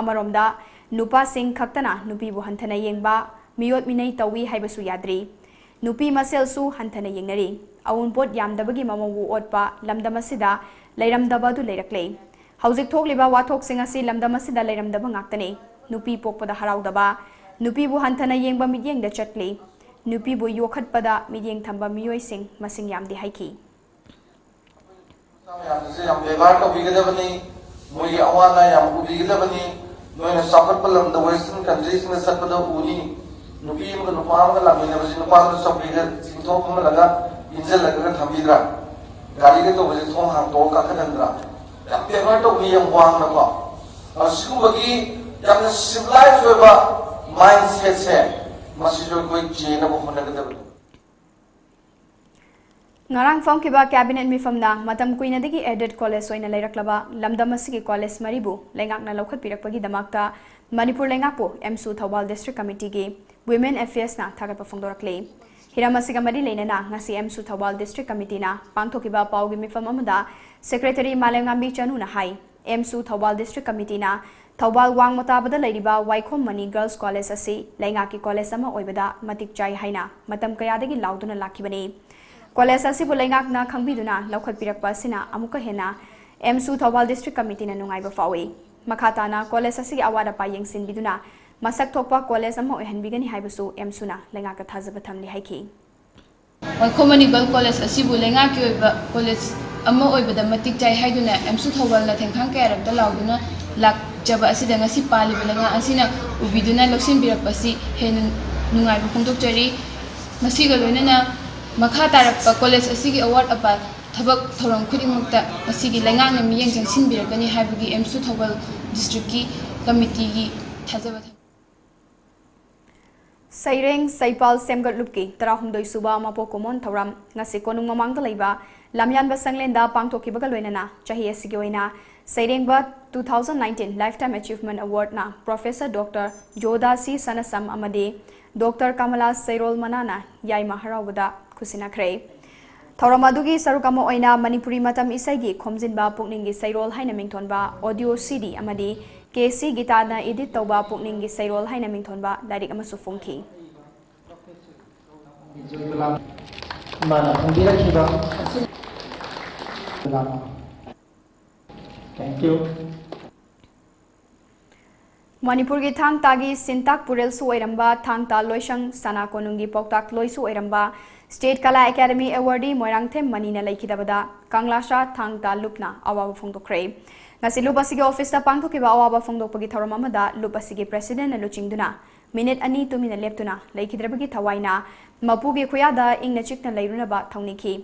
ꯑꯃꯔꯣꯝꯗ, ꯅꯨꯄꯥꯁꯤꯡ ꯈꯛꯇꯅ ꯅꯨꯄꯤꯕꯨ ꯍꯟꯊꯅ ꯌꯦꯡꯕ, ꯃꯤꯑꯣꯠ ꯃꯤꯅꯩ ꯇꯧꯏ ꯍꯥꯏꯕꯁꯨ ꯌꯥꯗ꯭ꯔꯤ꯫ ꯅꯨꯄꯤ ꯃꯁꯦꯜꯁꯨ ꯍꯟꯊꯅ ꯌꯦꯡꯅꯔꯤ꯫ ꯑꯑꯣꯟꯄꯣꯠ ꯌꯥꯝꯗꯕꯒꯤ ꯃꯑꯣꯡꯕꯨ ꯑꯣꯠꯄ ꯂꯝꯗꯝ ꯑꯁꯤꯗ ꯂꯩꯔꯝꯗꯕ ꯑꯗꯨ ꯂꯩꯔꯛꯂꯦ꯫ ꯍꯧꯖꯤꯛ ꯊꯣꯛꯂꯤꯕ ꯋꯥꯊꯣꯛꯁꯤꯡ ꯑꯁꯤ ꯂꯝꯗꯝ ꯑꯁꯤꯗ ꯂꯩꯔꯝꯗꯕ ꯉꯥꯛꯇꯅꯤ꯫ ꯅꯨꯄꯤ ꯄꯣꯛꯄꯗ ꯍꯔꯥꯎꯗꯕ, ꯅꯨꯄꯤꯕꯨ ꯍꯟꯊꯅ ꯌꯦꯡꯕ ꯃꯤꯠꯌꯦꯡꯗ ꯆꯠꯂꯤ꯫ ꯅꯨꯄꯤꯕꯨ ꯌꯣꯛꯈꯠꯄꯗ ꯃꯤꯠꯌꯦꯡ ꯊꯝꯕ ꯃꯤꯑꯣꯏꯁꯤꯡ ꯃꯁꯤꯡ ꯌꯥꯝꯗꯦ ꯍꯥꯏꯈꯤ꯫ ꯃꯌꯥꯝꯁꯦ ꯌꯥꯝ ꯕꯦꯕꯥꯔ ꯇꯧꯕꯤꯒꯗꯕꯅꯤ꯫ ꯃꯣꯏꯒꯤ ꯑꯋꯥ ꯑꯅꯥ ꯌꯥꯝ ꯎꯕꯤꯒꯗꯕꯅꯤ꯫ ꯅꯣꯏꯅ ꯆꯥꯎꯈꯠꯄ ꯂꯝꯗ western countryꯁꯤꯡꯗ ꯆꯠꯄꯗ ꯎꯅꯤ꯫ ꯅꯨꯄꯤ ꯑꯃꯒ ꯅꯨꯄꯥ ꯑꯃꯒ ꯂꯥꯛꯃꯤꯟꯅꯕꯁꯤ ꯅꯨꯄꯥꯗꯨꯅ ꯆꯧꯀ꯭ꯔꯤꯗ ꯆꯤꯡꯊꯣꯛ ꯐꯝꯍꯜꯂꯒ ꯏꯟꯁꯤꯜꯂꯒ ꯊꯝꯕꯤꯗ꯭ꯔꯥ? ꯒꯥꯔꯤꯒ ꯇꯧꯕꯁꯦ ꯊꯣꯡ ꯍꯥꯡꯇꯣꯛꯑ ꯀꯥꯈꯠꯍꯟꯗ꯭ꯔꯥ? ꯌꯥꯝ ꯕꯦꯕꯥꯔ ꯇꯧꯕꯤ, ꯌꯥꯝ ꯋꯥꯡꯅꯀꯣ꯫ ꯑꯁꯤꯒꯨꯝꯕꯒꯤ ꯌꯥꯝꯅ civilized ꯑꯣꯏꯕ mindsetꯁꯦ ꯃꯁꯤꯁꯨ ꯑꯩꯈꯣꯏ ꯆꯦꯟꯅꯕ ꯍꯣꯠꯅꯒꯗꯕꯅꯤ꯫ ꯉꯔꯥꯡ ꯐꯝꯈꯤꯕ cabinet ꯃꯤꯐꯝꯅ ꯃꯇꯝ ꯀꯨꯏꯅꯗꯒꯤ aided college ꯑꯣꯏꯅ ꯂꯩꯔꯛꯂꯕ ꯂꯝꯗꯝ ꯑꯁꯤꯒꯤ college ꯃꯔꯤꯕꯨ ꯂꯩꯉꯥꯛꯅ ꯂꯧꯈꯠꯄꯤꯔꯛꯄꯒꯤꯗꯃꯛꯇ ꯃꯅꯤꯄꯨꯔ ꯂꯩꯉꯥꯛꯄꯨ ꯑꯦꯝꯁꯨ ꯊꯧꯕꯥꯜ district committeeꯒꯤ women affairsꯅ ꯊꯥꯒꯠꯄ ꯐꯣꯡꯗꯣꯔꯛꯂꯤ꯫ ꯍꯤꯔꯝ ꯑꯁꯤꯒ ꯃꯔꯤ ꯂꯩꯅꯅ ꯉꯁꯤ ꯑꯦꯝꯁꯨ ꯊꯧꯕꯥꯜ district committeeꯅ ꯄꯥꯡꯊꯣꯛꯈꯤꯕ ꯄꯥꯎꯒꯤ ꯃꯤꯐꯝ ꯑꯃꯗ secretary ꯃꯥꯂꯦꯝꯉꯥꯝꯕꯤ ꯆꯅꯨꯅ ꯍꯥꯏ, ꯑꯦꯝꯁꯨ ꯊꯧꯕꯥꯜ district committeeꯅ ꯊꯧꯕꯥꯜ ꯋꯥꯡꯃ ꯇꯥꯕꯗ ꯂꯩꯔꯤꯕ ꯋꯥꯏꯈꯣꯝ ꯃꯅꯤ girls college ꯑꯁꯤ ꯂꯩꯉꯥꯛꯀꯤ college ꯑꯃ ꯑꯣꯏꯕꯗ ꯃꯇꯤꯛ ꯆꯥꯏ ꯍꯥꯏꯅ ꯃꯇꯝ ꯀꯌꯥꯗꯒꯤ ꯂꯥꯎꯗꯨꯅ ꯂꯥꯛꯈꯤꯕꯅꯤ꯫ College ꯑꯁꯤꯕꯨ ꯂꯩꯉꯥꯛꯅ ꯈꯪꯕꯤꯗꯨꯅ ꯂꯧꯈꯠꯄꯤꯔꯛꯄ ꯑꯁꯤꯅ ꯑꯃꯨꯛꯀ ꯍꯦꯟꯅ ꯑꯦꯝꯁꯨ ꯊꯧꯕꯥꯜ district committeeꯅ ꯅꯨꯡꯉꯥꯏꯕ ꯐꯥꯎꯏ꯫ ꯃꯈꯥ ꯇꯥꯅ college ꯑꯁꯤꯒꯤ ꯑꯋꯥꯠ ꯑꯄꯥ ꯌꯦꯡꯁꯤꯟꯕꯤꯗꯨꯅ ꯃꯁꯛ ꯊꯣꯛꯄ ꯀꯣꯂꯦꯖ ꯑꯃ ꯑꯣꯏꯍꯟꯕꯤꯒꯅꯤ ꯍꯥꯏꯕꯁꯨ ꯑꯦꯝꯁꯨꯅ ꯂꯩꯉꯥꯛꯇ ꯊꯥꯖꯕ ꯊꯝꯂꯤ ꯍꯥꯏꯈꯤ꯫ ꯋꯥꯏꯈꯣꯝ ꯃꯅꯤ ꯒꯔꯜ ꯀꯣꯂꯦꯖ ꯑꯁꯤꯕꯨ ꯂꯩꯉꯥꯛꯀꯤ ꯑꯣꯏꯕ ꯀꯣꯂꯦꯖ ꯑꯃ ꯑꯣꯏꯕꯗ ꯃꯇꯤꯛ ꯆꯥꯏ ꯍꯥꯏꯗꯨꯅ ꯑꯦꯝꯁꯨ ꯊꯧꯕꯥꯜꯅ ꯊꯦꯡꯈꯥꯡ ꯀꯌꯥꯔꯛꯇ ꯂꯥꯎꯗꯨꯅ ꯂꯥꯛꯆꯕ ꯑꯁꯤꯗ ꯉꯁꯤ ꯄꯥꯜꯂꯤꯕ ꯂꯩꯉꯥꯛ ꯑꯁꯤꯅ ꯎꯕꯤꯗꯨꯅ ꯂꯧꯁꯤꯟꯕꯤꯔꯛꯄꯁꯤ ꯍꯦꯟꯅ ꯅꯨꯡꯉꯥꯏꯕ ꯐꯣꯡꯗꯣꯛꯆꯔꯤ꯫ ꯃꯁꯤꯒ ꯂꯣꯏꯅꯅ ꯃꯈꯥ ꯇꯥꯔꯛꯄ ꯀꯣꯂꯦꯖ ꯑꯁꯤꯒꯤ ꯑꯋꯥꯠ ꯑꯄꯥ ꯊꯕꯛ ꯊꯧꯔꯝ ꯈꯨꯗꯤꯡꯃꯛꯇ ꯃꯁꯤꯒꯤ ꯂꯩꯉꯥꯛꯅ ꯃꯤꯠꯌꯦꯡ ꯆꯪꯁꯤꯟꯕꯤꯔꯛꯀꯅꯤ ꯍꯥꯏꯕꯒꯤ ꯑꯦꯝꯁꯨ ꯊꯧꯕꯥꯜ ꯗꯤꯁꯇ꯭ꯔꯤꯛꯀꯤ ꯀꯃꯤꯇꯤꯒꯤ ꯊꯥꯖꯕ ꯊꯝꯃꯤ꯫ ꯁꯩꯔꯦꯡ ꯁꯩꯄꯥꯜ ꯁꯦꯝꯒꯠꯂꯨꯞꯀꯤ ꯇꯔꯥꯍꯨꯝꯗꯣꯏ ꯁꯨꯕ ꯃꯄꯣꯛ ꯀꯨꯝꯑꯣꯟ ꯊꯧꯔꯝ ꯉꯁꯤ ꯀꯣꯅꯨꯡ ꯃꯃꯥꯡꯗ ꯂꯩꯕ ꯂꯝꯌꯥꯟꯕ ꯁꯪꯂꯦꯟꯗ ꯄꯥꯡꯊꯣꯛꯈꯤꯕꯒ ꯂꯣꯏꯅꯅ ꯆꯍꯤ ꯑꯁꯤꯒꯤ ꯑꯣꯏꯅ ꯁꯩꯔꯦꯡꯕ two thousand nineteen Lifetime Achievement Awardꯅ Professor Doctor ꯖꯣꯗꯥꯁꯤ ꯁꯅꯁꯝ ꯑꯃꯗꯤ Doctor ꯀꯃꯂꯥ ꯁꯩꯔꯣꯜ ꯃꯅꯥꯅ ꯌꯥꯏꯃ ꯍꯔꯥꯎꯕꯗ ꯈꯨꯠꯁꯤꯟꯅꯈ꯭ꯔꯦ꯫ ꯊꯧꯔꯝ ꯑꯗꯨꯒꯤ ꯁꯔꯨꯛ ꯑꯃ ꯑꯣꯏꯅ ꯃꯅꯤꯄꯨꯔꯤ ꯃꯇꯝ ꯏꯁꯩꯒꯤ ꯈꯣꯝꯖꯤꯟꯕ ꯄꯨꯛꯅꯤꯡꯒꯤ ꯁꯩꯔꯣꯜ ꯍꯥꯏꯅ ꯃꯤꯡꯊꯣꯟꯕ audio CD ꯑꯃꯗꯤ ꯀꯦ ꯁꯤ ꯒꯤꯇꯥꯅ edit ꯇꯧꯕ ꯄꯨꯛꯅꯤꯡꯒꯤ ꯁꯩꯔꯣꯜ ꯍꯥꯏꯅ ꯃꯤꯡꯊꯣꯟꯕ ꯂꯥꯏꯔꯤꯛ ꯑꯃꯁꯨ ꯐꯣꯡꯈꯤ꯫ ꯃꯥꯅ ꯊꯝꯕꯤꯔꯛꯈꯤꯕ ꯑꯁꯤ Thank you. ꯃꯅꯤꯄꯨꯔꯒꯤ ꯊꯥꯡ ꯇꯥꯒꯤ ꯁꯤꯟꯇꯥꯛ ꯄꯨꯔꯦꯜꯁꯨ ꯑꯣꯏꯔꯝꯕ, ꯊꯥꯡ ꯇꯥ ꯂꯣꯏꯁꯪ ꯁꯅꯥ ꯀꯣꯅꯨꯡꯒꯤ ꯄꯥꯎꯇꯥꯛ ꯂꯣꯏꯁꯨ ꯑꯣꯏꯔꯝꯕ, State Kala Academy Awardee Moirangthem ꯃꯅꯤꯅ ꯂꯩꯈꯤꯗꯕꯗ ꯀꯪꯂꯥꯁꯥ ꯊꯥꯡ ꯇꯥ ꯂꯨꯞꯅ ꯑꯋꯥꯕ ꯐꯣꯡꯗꯣꯛꯈ꯭ꯔꯦ꯫ ꯉꯁꯤ ꯂꯨꯞ ꯑꯁꯤꯒꯤ ꯑꯣꯐꯤꯁꯇ ꯄꯥꯡꯊꯣꯛꯈꯤꯕ ꯑꯋꯥꯕ ꯐꯣꯡꯗꯣꯛꯄꯒꯤ ꯊꯧꯔꯝ ꯑꯃꯗ ꯂꯨꯞ ꯑꯁꯤꯒꯤ ꯄ꯭ꯔꯦꯁꯤꯗꯦꯟꯠꯅ ꯂꯨꯆꯤꯡꯗꯨꯅ ꯃꯤꯅꯤꯠ ꯑꯅꯤ ꯇꯨꯃꯤꯟꯅ ꯂꯦꯞꯇꯨꯅ ꯂꯩꯈꯤꯗ꯭ꯔꯕꯒꯤ ꯊꯋꯥꯏꯅ ꯃꯄꯨꯒꯤ ꯈꯨꯌꯥꯗ ꯏꯪꯅ ꯆꯤꯛꯅ ꯂꯩꯔꯨꯅꯕ ꯊꯧꯅꯤꯈꯤ꯫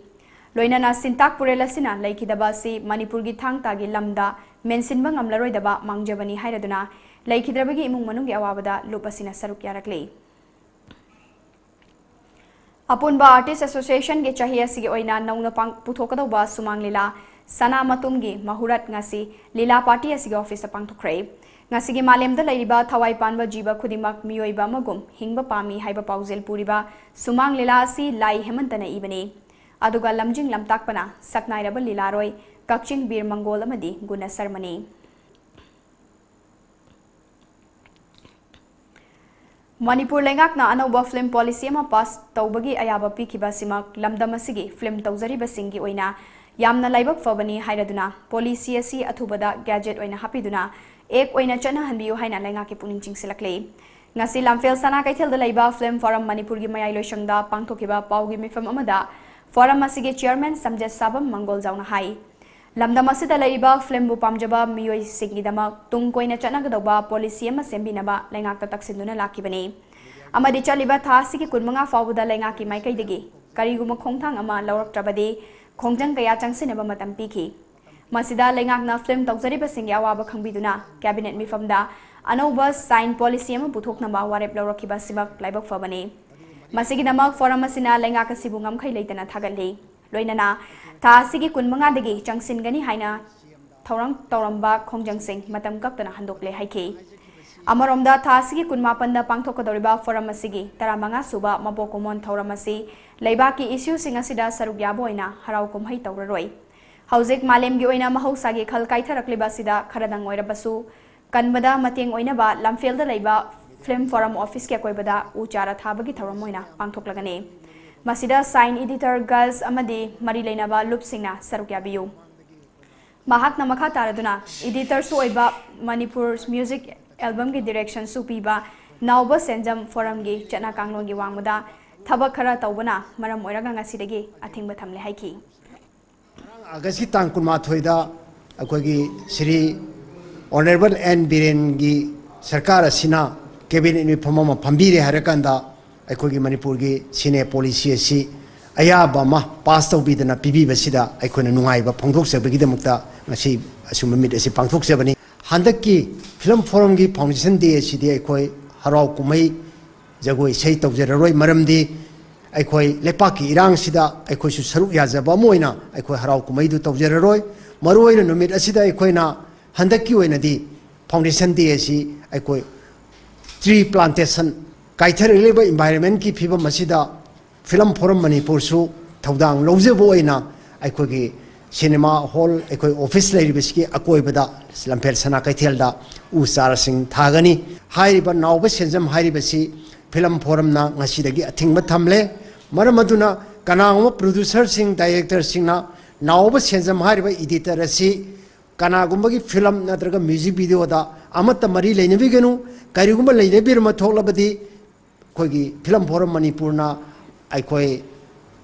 ꯂꯣꯏꯅꯅ ꯁꯤꯟꯇꯥꯛ ꯄꯨꯔꯦꯜ ꯑꯁꯤꯅ ꯂꯩꯈꯤꯗꯕ ꯑꯁꯤ ꯃꯅꯤꯄꯨꯔꯒꯤ ꯊꯥꯡ ꯇꯥꯒꯤ ꯂꯝꯗ ꯃꯦꯟꯁꯤꯟꯕ ꯉꯝꯂꯔꯣꯏꯗꯕ ꯃꯥꯡꯖꯕꯅꯤ ꯍꯥꯏꯔꯗꯨꯅ ꯂꯩꯈꯤꯗ꯭ꯔꯕꯒꯤ ꯏꯃꯨꯡ ꯃꯅꯨꯡꯒꯤ ꯑꯋꯥꯕꯗ ꯂꯨꯞ ꯑꯁꯤꯅ ꯁꯔꯨꯛ ꯌꯥꯔꯛꯂꯤ꯫ ꯑꯄꯨꯟꯕ Artist Associationꯒꯤ ꯆꯍꯤ ꯑꯁꯤꯒꯤ ꯑꯣꯏꯅ ꯅꯧꯅ ꯄꯥꯡ-, ꯄꯨꯊꯣꯛꯀꯗꯧꯕ ꯁꯨꯃꯥꯡ ꯂꯤꯂꯥ ꯁꯅꯥ ꯃꯇꯨꯝꯒꯤ ꯃꯍꯨꯔꯠ ꯉꯁꯤ ꯂꯤꯂꯥ ꯄꯥꯔꯇꯤ ꯑꯁꯤꯒꯤ ꯑꯣꯐꯤꯁꯇ ꯄꯥꯡꯊꯣꯛꯈ꯭ꯔꯦ꯫ ꯉꯁꯤꯒꯤ ꯃꯥꯂꯦꯝꯗ ꯂꯩꯔꯤꯕ ꯊꯋꯥꯏ ꯄꯥꯟꯕ ꯖꯤꯕ ꯈꯨꯗꯤꯡꯃꯛ ꯃꯤꯑꯣꯏꯕ ꯑꯃꯒꯨꯝ ꯍꯤꯡꯕ ꯄꯥꯝꯃꯤ ꯍꯥꯏꯕ ꯄꯥꯎꯖꯦꯜ ꯄꯨꯔꯤꯕ ꯁꯨꯃꯥꯡ ꯂꯤꯂꯥ ꯑꯁꯤ ꯂꯥꯏ ꯍꯦꯃꯟꯇꯅ ꯏꯕꯅꯤ꯫ ꯑꯗꯨꯒ ꯂꯝꯖꯤꯡ ꯂꯝꯇꯥꯛꯄꯅ ꯁꯛꯅꯥꯏꯔꯕ ꯂꯤꯂꯥꯔꯣꯏ ꯀꯛꯆꯤꯡ ꯕꯤꯔ ꯃꯪꯒꯣꯜ ꯑꯃꯗꯤ ꯒꯨꯅ ꯁꯔꯃꯅꯤ꯫ ꯃꯅꯤꯄꯨꯔ ꯂꯩꯉꯥꯛꯅ ꯑꯅꯧꯕ film policy ꯑꯃ pass ꯇꯧꯕꯒꯤ ꯑꯌꯥꯕ ꯄꯤꯈꯤꯕ ꯑꯁꯤꯃꯛ ꯂꯝꯗꯝ ꯑꯁꯤꯒꯤ film ꯇꯧꯖꯔꯤꯕꯁꯤꯡꯒꯤ ꯑꯣꯏꯅ ꯌꯥꯝꯅ ꯂꯥꯏꯕꯛ ꯐꯕꯅꯤ ꯍꯥꯏꯔꯗꯨꯅ policy ꯑꯁꯤ ꯑꯊꯨꯕꯗ gazette ꯑꯣꯏꯅ ꯍꯥꯞꯄꯤꯗꯨꯅ ꯑꯦꯛ ꯑꯣꯏꯅ ꯆꯠꯅꯍꯟꯕꯤꯌꯨ ꯍꯥꯏꯅ ꯂꯩꯉꯥꯛꯀꯤ ꯄꯨꯛꯅꯤꯡ ꯆꯤꯡꯁꯤꯜꯂꯛꯂꯤ꯫ ꯉꯁꯤ ꯂꯝꯐꯦꯜ ꯁꯅꯥ ꯀꯩꯊꯦꯜꯗ ꯂꯩꯕ ꯐꯤꯂꯝ ꯐꯣꯔꯝ ꯃꯅꯤꯄꯨꯔꯒꯤ ꯃꯌꯥꯏ ꯂꯣꯏꯁꯪꯗ ꯄꯥꯡꯊꯣꯛꯈꯤꯕ ꯄꯥꯎꯒꯤ ꯃꯤꯐꯝ ꯑꯃꯗ ꯐꯣꯔꯝ ꯑꯁꯤꯒꯤ ꯆꯤꯌꯔꯃꯦꯟ ꯁꯝꯖꯦꯠ ꯁꯥꯕꯝ ꯃꯪꯒꯣꯜꯖꯥꯎꯅ ꯍꯥꯏ, ꯂꯝꯗꯝ ꯑꯁꯤꯗ ꯂꯩꯔꯤꯕ ꯐꯤꯂꯝꯕꯨ ꯄꯥꯝꯖꯕ ꯃꯤꯑꯣꯏꯁꯤꯡꯒꯤꯗꯃꯛ ꯇꯨꯡ ꯀꯣꯏꯅ ꯆꯠꯅꯒꯗꯧꯕ ꯄꯣꯂꯤꯁꯤ ꯑꯃ ꯁꯦꯝꯕꯤꯅꯕ ꯂꯩꯉꯥꯛꯇ ꯇꯛꯁꯤꯟꯗꯨꯅ ꯂꯥꯛꯈꯤꯕꯅꯤ꯫ ꯑꯃꯗꯤ ꯆꯠꯂꯤꯕ ꯊꯥ ꯑꯁꯤꯒꯤ ꯀꯨꯟꯃꯉꯥ ꯐꯥꯎꯕꯗ ꯂꯩꯉꯥꯛꯀꯤ ꯃꯥꯏꯀꯩꯗꯒꯤ ꯀꯔꯤꯒꯨꯝꯕ ꯈꯣꯡꯊꯥꯡ ꯑꯃ ꯂꯧꯔꯛꯇ꯭ꯔꯕꯗꯤ ꯈꯣꯡꯖꯪ ꯀꯌꯥ ꯆꯪꯁꯤꯟꯅꯕ ꯃꯇꯝ ꯄꯤꯈꯤ꯫ ꯃꯁꯤꯗ ꯂꯩꯉꯥꯛꯅ ꯐꯤꯂꯝ ꯇꯧꯖꯔꯤꯕꯁꯤꯡꯒꯤ ꯑꯋꯥꯕ ꯈꯪꯕꯤꯗꯨꯅ ꯀꯦꯕꯤꯅꯦꯠ ꯃꯤꯐꯝꯗ ꯑꯅꯧꯕ ꯁꯥꯏꯟ ꯄꯣꯂꯤꯁꯤ ꯑꯃ ꯄꯨꯊꯣꯛꯅꯕ ꯋꯥꯔꯦꯞ ꯂꯧꯔꯛꯈꯤꯕ ꯑꯁꯤꯃꯛ ꯂꯥꯏꯕꯛ ꯐꯕꯅꯤ꯫ ꯃꯁꯤꯒꯤꯗꯃꯛ ꯐꯣꯔꯝ ꯑꯁꯤꯅ ꯂꯩꯉꯥꯛ ꯑꯁꯤꯕꯨ ꯉꯝꯈꯩ ꯂꯩꯇꯅ ꯊꯥꯒꯠꯂꯤ꯫ ꯂꯣꯏꯅꯅ ꯊꯥ ꯑꯁꯤꯒꯤ ꯀꯨꯟꯃꯉꯥꯗꯒꯤ ꯆꯪꯁꯤꯟꯒꯅꯤ ꯍꯥꯏꯅ ꯊꯧꯔꯥꯡ ꯇꯧꯔꯝꯕ ꯈꯣꯡꯖꯪꯁꯤꯡ ꯃꯇꯝ ꯀꯛꯇꯅ ꯍꯟꯗꯣꯛꯂꯦ ꯍꯥꯏꯈꯤ꯫ ꯑꯃꯔꯣꯝꯗ ꯊꯥ ꯑꯁꯤꯒꯤ ꯀꯨꯟꯃꯥꯄꯟꯗ ꯄꯥꯡꯊꯣꯛꯀꯗꯧꯔꯤꯕ ꯐꯣꯔꯝ ꯑꯁꯤꯒꯤ ꯇꯔꯥꯃꯉꯥ ꯁꯨꯕ ꯃꯄꯣꯛ ꯀꯨꯝꯑꯣꯟ ꯊꯧꯔꯝ ꯑꯁꯤ ꯂꯩꯕꯥꯛꯀꯤ ꯏꯁꯨꯁꯤꯡ ꯑꯁꯤꯗ ꯁꯔꯨꯛ ꯌꯥꯕ ꯑꯣꯏꯅ ꯍꯔꯥꯎ ꯀꯨꯝꯍꯩ ꯇꯧꯔꯔꯣꯏ꯫ ꯍꯧꯖꯤꯛ ꯃꯥꯂꯦꯝꯒꯤ ꯑꯣꯏꯅ ꯃꯍꯧꯁꯥꯒꯤ ꯈꯜ ꯀꯥꯏꯊꯔꯛꯂꯤꯕ ꯑꯁꯤꯗ ꯈꯔꯗꯪ ꯑꯣꯏꯔꯕꯁꯨ ꯀꯟꯕꯗ ꯃꯇꯦꯡ ꯑꯣꯏꯅꯕ ꯂꯝꯐꯦꯜꯗ ꯂꯩꯕ ꯐꯤꯂꯝ ꯐꯣꯔꯝ ꯑꯣꯐꯤꯁꯀꯤ ꯑꯀꯣꯏꯕꯗ ꯎ ꯆꯥꯔꯥ ꯊꯥꯕꯒꯤ ꯊꯧꯔꯝ ꯑꯣꯏꯅ ꯄꯥꯡꯊꯣꯛꯂꯒꯅꯤ꯫ ꯃꯁꯤꯗ ꯁꯥꯏꯟ ꯏꯗꯤꯇꯔ ꯒꯔꯜꯁ ꯑꯃꯗꯤ ꯃꯔꯤ ꯂꯩꯅꯕ ꯂꯨꯞꯁꯤꯡꯅ ꯁꯔꯨꯛ ꯌꯥꯕꯤꯌꯨ꯫ ꯃꯍꯥꯛꯅ ꯃꯈꯥ ꯇꯥꯔꯗꯨꯅ ꯏꯗꯤꯇꯔꯁꯨ ꯑꯣꯏꯕ, ꯃꯅꯤꯄꯨꯔ ꯃ꯭ꯌꯨꯖꯤꯛ ꯑꯦꯜꯕꯝꯒꯤ ꯗꯤꯔꯦꯛꯁꯟꯁꯨ ꯄꯤꯕ ꯅꯥꯎꯕ ꯁꯦꯟꯖꯝ ꯐꯣꯔꯝꯒꯤ ꯆꯠꯅ ꯀꯥꯡꯂꯣꯟꯒꯤ ꯋꯥꯡꯃꯗ ꯊꯕꯛ ꯈꯔ ꯇꯧꯕꯅ ꯃꯔꯝ ꯑꯣꯏꯔꯒ ꯉꯁꯤꯗꯒꯤ ꯑꯊꯤꯡꯕ ꯊꯝꯂꯦ ꯍꯥꯏꯈꯤ꯫ ꯑꯥꯒꯁꯀꯤ ꯇꯥꯡ ꯀꯨꯟꯃꯥꯊꯣꯏꯗ ꯑꯩꯈꯣꯏꯒꯤ ꯁ꯭ꯔꯤ ꯑꯣꯅꯔꯦꯕꯜ ꯑꯦꯟ ꯕꯤꯔꯦꯟꯒꯤ ꯁꯔꯀꯥꯔ ꯑꯁꯤꯅ ꯀꯦꯕꯤꯅꯦꯠ ꯃꯤꯐꯝ ꯑꯃ ꯐꯝꯕꯤꯔꯦ ꯍꯥꯏꯔꯀꯥꯟꯗ ꯑꯩꯈꯣꯏꯒꯤ ꯃꯅꯤꯄꯨꯔꯒꯤ ꯁꯤꯅꯦ ꯄꯣꯂꯤꯁꯤ ꯑꯁꯤ ꯑꯌꯥꯕ ꯑꯃ ꯄꯥꯁ ꯇꯧꯕꯤꯗꯅ ꯄꯤꯕꯤꯕꯁꯤꯗ ꯑꯩꯈꯣꯏꯅ ꯅꯨꯡꯉꯥꯏꯕ ꯐꯣꯡꯗꯣꯛꯆꯕꯒꯤꯗꯃꯛꯇ ꯉꯁꯤ ꯑꯁꯨꯝꯕ ꯃꯤꯠ ꯑꯁꯤ ꯄꯥꯡꯊꯣꯛꯆꯕꯅꯤ꯫ ꯍꯟꯗꯛꯀꯤ ꯐꯤꯂꯝ ꯐꯣꯔꯝꯒꯤ ꯐꯥꯎꯟꯗꯦꯁꯟ ꯗꯦ ꯑꯁꯤꯗꯤ ꯑꯩꯈꯣꯏ ꯍꯔꯥꯎ ꯀꯨꯝꯍꯩ, ꯖꯒꯣꯏ ꯏꯁꯩ ꯇꯧꯖꯔꯔꯣꯏ꯫ ꯃꯔꯝꯗꯤ ꯑꯩꯈꯣꯏ ꯂꯩꯄꯥꯛꯀꯤ ꯏꯔꯥꯡꯁꯤꯗ ꯑꯩꯈꯣꯏꯁꯨ ꯁꯔꯨꯛ ꯌꯥꯖꯕ ꯑꯃ ꯑꯣꯏꯅ ꯑꯩꯈꯣꯏ ꯍꯔꯥꯎ ꯀꯨꯝꯍꯩꯗꯨ ꯇꯧꯖꯔꯔꯣꯏ꯫ ꯃꯔꯨꯑꯣꯏꯅ ꯅꯨꯃꯤꯠ ꯑꯁꯤꯗ ꯑꯩꯈꯣꯏꯅ ꯍꯟꯗꯛꯀꯤ ꯑꯣꯏꯅꯗꯤ ꯐꯥꯎꯟꯗꯦꯁꯟ ꯗꯦ ꯑꯁꯤ ꯑꯩꯈꯣꯏ ꯇ꯭ꯔꯤ ꯄ꯭ꯂꯥꯟꯇꯦꯁꯟ, ꯀꯥꯏꯊꯔꯛꯂꯤꯕ ꯏꯟꯚꯥꯏꯔꯟꯃꯦꯟꯀꯤ ꯐꯤꯕꯝ ꯑꯁꯤꯗ ꯐꯤꯂꯝ ꯐꯣꯔꯝ ꯃꯅꯤꯄꯨꯔꯁꯨ ꯊꯧꯗꯥꯡ ꯂꯧꯖꯕ ꯑꯣꯏꯅ ꯑꯩꯈꯣꯏꯒꯤ ꯁꯤꯅꯦꯃꯥ ꯍꯣꯜ, ꯑꯩꯈꯣꯏ ꯑꯣꯐꯤꯁ ꯂꯩꯔꯤꯕꯁꯤꯒꯤ ꯑꯀꯣꯏꯕꯗ ꯂꯝꯐꯦꯜ ꯁꯅꯥ ꯀꯩꯊꯦꯜꯗ ꯎ ꯆꯥꯔꯥꯁꯤꯡ ꯊꯥꯒꯅꯤ꯫ ꯍꯥꯏꯔꯤꯕ ꯅꯥꯎꯕ ꯁꯦꯟꯖꯝ ꯍꯥꯏꯔꯤꯕꯁꯤ ꯐꯤꯂꯝ ꯐꯣꯔꯝꯅ ꯉꯁꯤꯗꯒꯤ ꯑꯊꯤꯡꯕ ꯊꯝꯂꯦ꯫ ꯃꯔꯝ ꯑꯗꯨꯅ ꯀꯅꯥꯒꯨꯝꯕ ꯄ꯭ꯔꯣꯗ꯭ꯌꯨꯁꯔꯁꯤꯡ, ꯗꯥꯏꯔꯦꯛꯇꯔꯁꯤꯡꯅ ꯅꯥꯎꯕ ꯁꯦꯟꯖꯝ ꯍꯥꯏꯔꯤꯕ ꯏꯗꯤꯇꯔ ꯑꯁꯤ ꯀꯅꯥꯒꯨꯝꯕꯒꯤ ꯐꯤꯂꯝ ꯅꯠꯇ꯭ꯔꯒ ꯃ꯭ꯌꯨꯖꯤꯛ ꯚꯤꯗꯤꯑꯣꯗ ꯑꯃꯠꯇ ꯃꯔꯤ ꯂꯩꯅꯕꯤꯒꯅꯨ꯫ ꯀꯔꯤꯒꯨꯝꯕ ꯂꯩꯅꯕꯤꯔꯝꯕ ꯊꯣꯛꯂꯕꯗꯤ ꯑꯩꯈꯣꯏꯒꯤ ꯐꯤꯂꯝ ꯐꯣꯔꯝ ꯃꯅꯤꯄꯨꯔꯅ ꯑꯩꯈꯣꯏ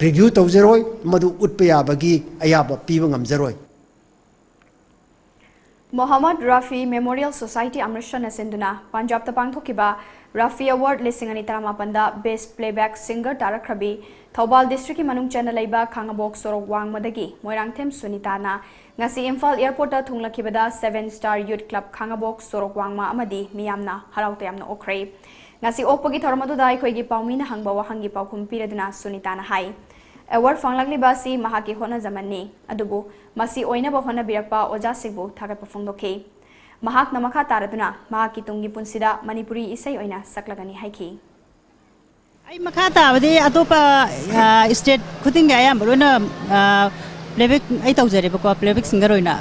ꯔꯤꯚ꯭ꯌꯨ ꯇꯧꯖꯔꯣꯏ, ꯃꯗꯨ ꯎꯠꯄ ꯌꯥꯕꯒꯤ ꯑꯌꯥꯕ ꯄꯤꯕ ꯉꯝꯖꯔꯣꯏ꯫ ꯃꯣꯍꯝꯃꯗ ꯔꯥꯐꯤ ꯃꯦꯃꯣꯔꯤꯌꯦꯜ ꯁꯣꯁꯥꯏꯇꯤ ꯑꯃ꯭ꯔꯤꯠꯁꯔꯅ ꯁꯤꯟꯗꯨꯅ ꯄꯟꯖꯥꯕꯇ ꯄꯥꯡꯊꯣꯛꯈꯤꯕ ꯔꯥꯐꯤ ꯑꯦꯋꯥꯔꯗ ꯂꯤꯁꯤꯡ ꯑꯅꯤ ꯇꯔꯥꯃꯥꯄꯟꯗ ꯕꯦꯁ꯭ꯠ ꯄ꯭ꯂꯦꯕꯦꯛ ꯁꯤꯡꯒꯔ ꯇꯥꯔꯛꯈ꯭ꯔꯕꯤ ꯊꯧꯕꯥꯜ ꯗꯤꯁꯇ꯭ꯔꯤꯛꯀꯤ ꯃꯅꯨꯡ ꯆꯟꯅ ꯂꯩꯕ ꯈꯥꯉꯕꯣꯛ ꯁꯣꯔꯣꯛ ꯋꯥꯡꯃꯗꯒꯤ ꯃꯣꯏꯔꯥꯡꯊꯦꯝ ꯁꯨꯅꯤꯇꯥꯅ ꯉꯁꯤ ꯏꯝꯐꯥꯜ ꯑꯦꯌꯔꯄꯣꯔꯠꯇ ꯊꯨꯡꯂꯈꯤꯕꯗ ꯁꯦꯚꯦꯟ ꯁ꯭ꯇꯥꯔ ꯌꯨꯠ ꯀ꯭ꯂꯕ ꯈꯥꯉꯕꯣꯛ ꯁꯣꯔꯣꯛ ꯋꯥꯡꯃ ꯑꯃꯗꯤ ꯃꯤꯌꯥꯝꯅ ꯍꯔꯥꯎ ꯇꯌꯥꯝꯅ ꯑꯣꯛꯈ꯭ꯔꯦ꯫ ꯉꯁꯤ ꯑꯣꯛꯄꯒꯤ ꯊꯧꯔꯝ ꯑꯗꯨꯗ ꯑꯩꯈꯣꯏꯒꯤ ꯄꯥꯎꯃꯤꯅ ꯍꯪꯕ ꯋꯥꯍꯪꯒꯤ ꯄꯥꯎꯈꯨꯝ ꯄꯤꯔꯗꯨꯅ ꯁꯨꯅꯤꯇꯥꯅ ꯍꯥꯏ, ꯑꯦꯋꯥꯔꯗ ꯐꯪꯂꯛꯂꯤꯕ ꯑꯁꯤ ꯃꯍꯥꯛꯀꯤ ꯍꯣꯠꯅꯖꯃꯟꯅꯤ, ꯑꯗꯨꯕꯨ ꯃꯁꯤ ꯑꯣꯏꯅꯕ ꯍꯣꯠꯅꯕꯤꯔꯛꯄ ꯑꯣꯖꯥꯁꯤꯡꯕꯨ ꯊꯥꯒꯠꯄ ꯐꯣꯡꯗꯣꯛꯈꯤ꯫ ꯃꯍꯥꯛꯅ ꯃꯈꯥ ꯇꯥꯔꯗꯨꯅ ꯃꯍꯥꯛꯀꯤ ꯇꯨꯡꯒꯤ ꯄꯨꯟꯁꯤꯗ ꯃꯅꯤꯄꯨꯔꯤ ꯏꯁꯩ ꯑꯣꯏꯅ ꯁꯛꯂꯒꯅꯤ ꯍꯥꯏꯈꯤ꯫ ꯑꯩ ꯃꯈꯥ ꯇꯥꯕꯗꯤ ꯑꯇꯣꯞꯄ ꯁ꯭ꯇꯦꯠ ꯈꯨꯗꯤꯡꯒꯤ ꯑꯌꯥꯝꯕ ꯂꯣꯏꯅ ꯄ꯭ꯂꯦꯕꯦꯛ ꯑꯩ ꯇꯧꯖꯔꯦꯕꯀꯣ, ꯄ꯭ꯂꯦꯕꯦꯛ ꯁꯤꯡꯒꯔ ꯑꯣꯏꯅ꯫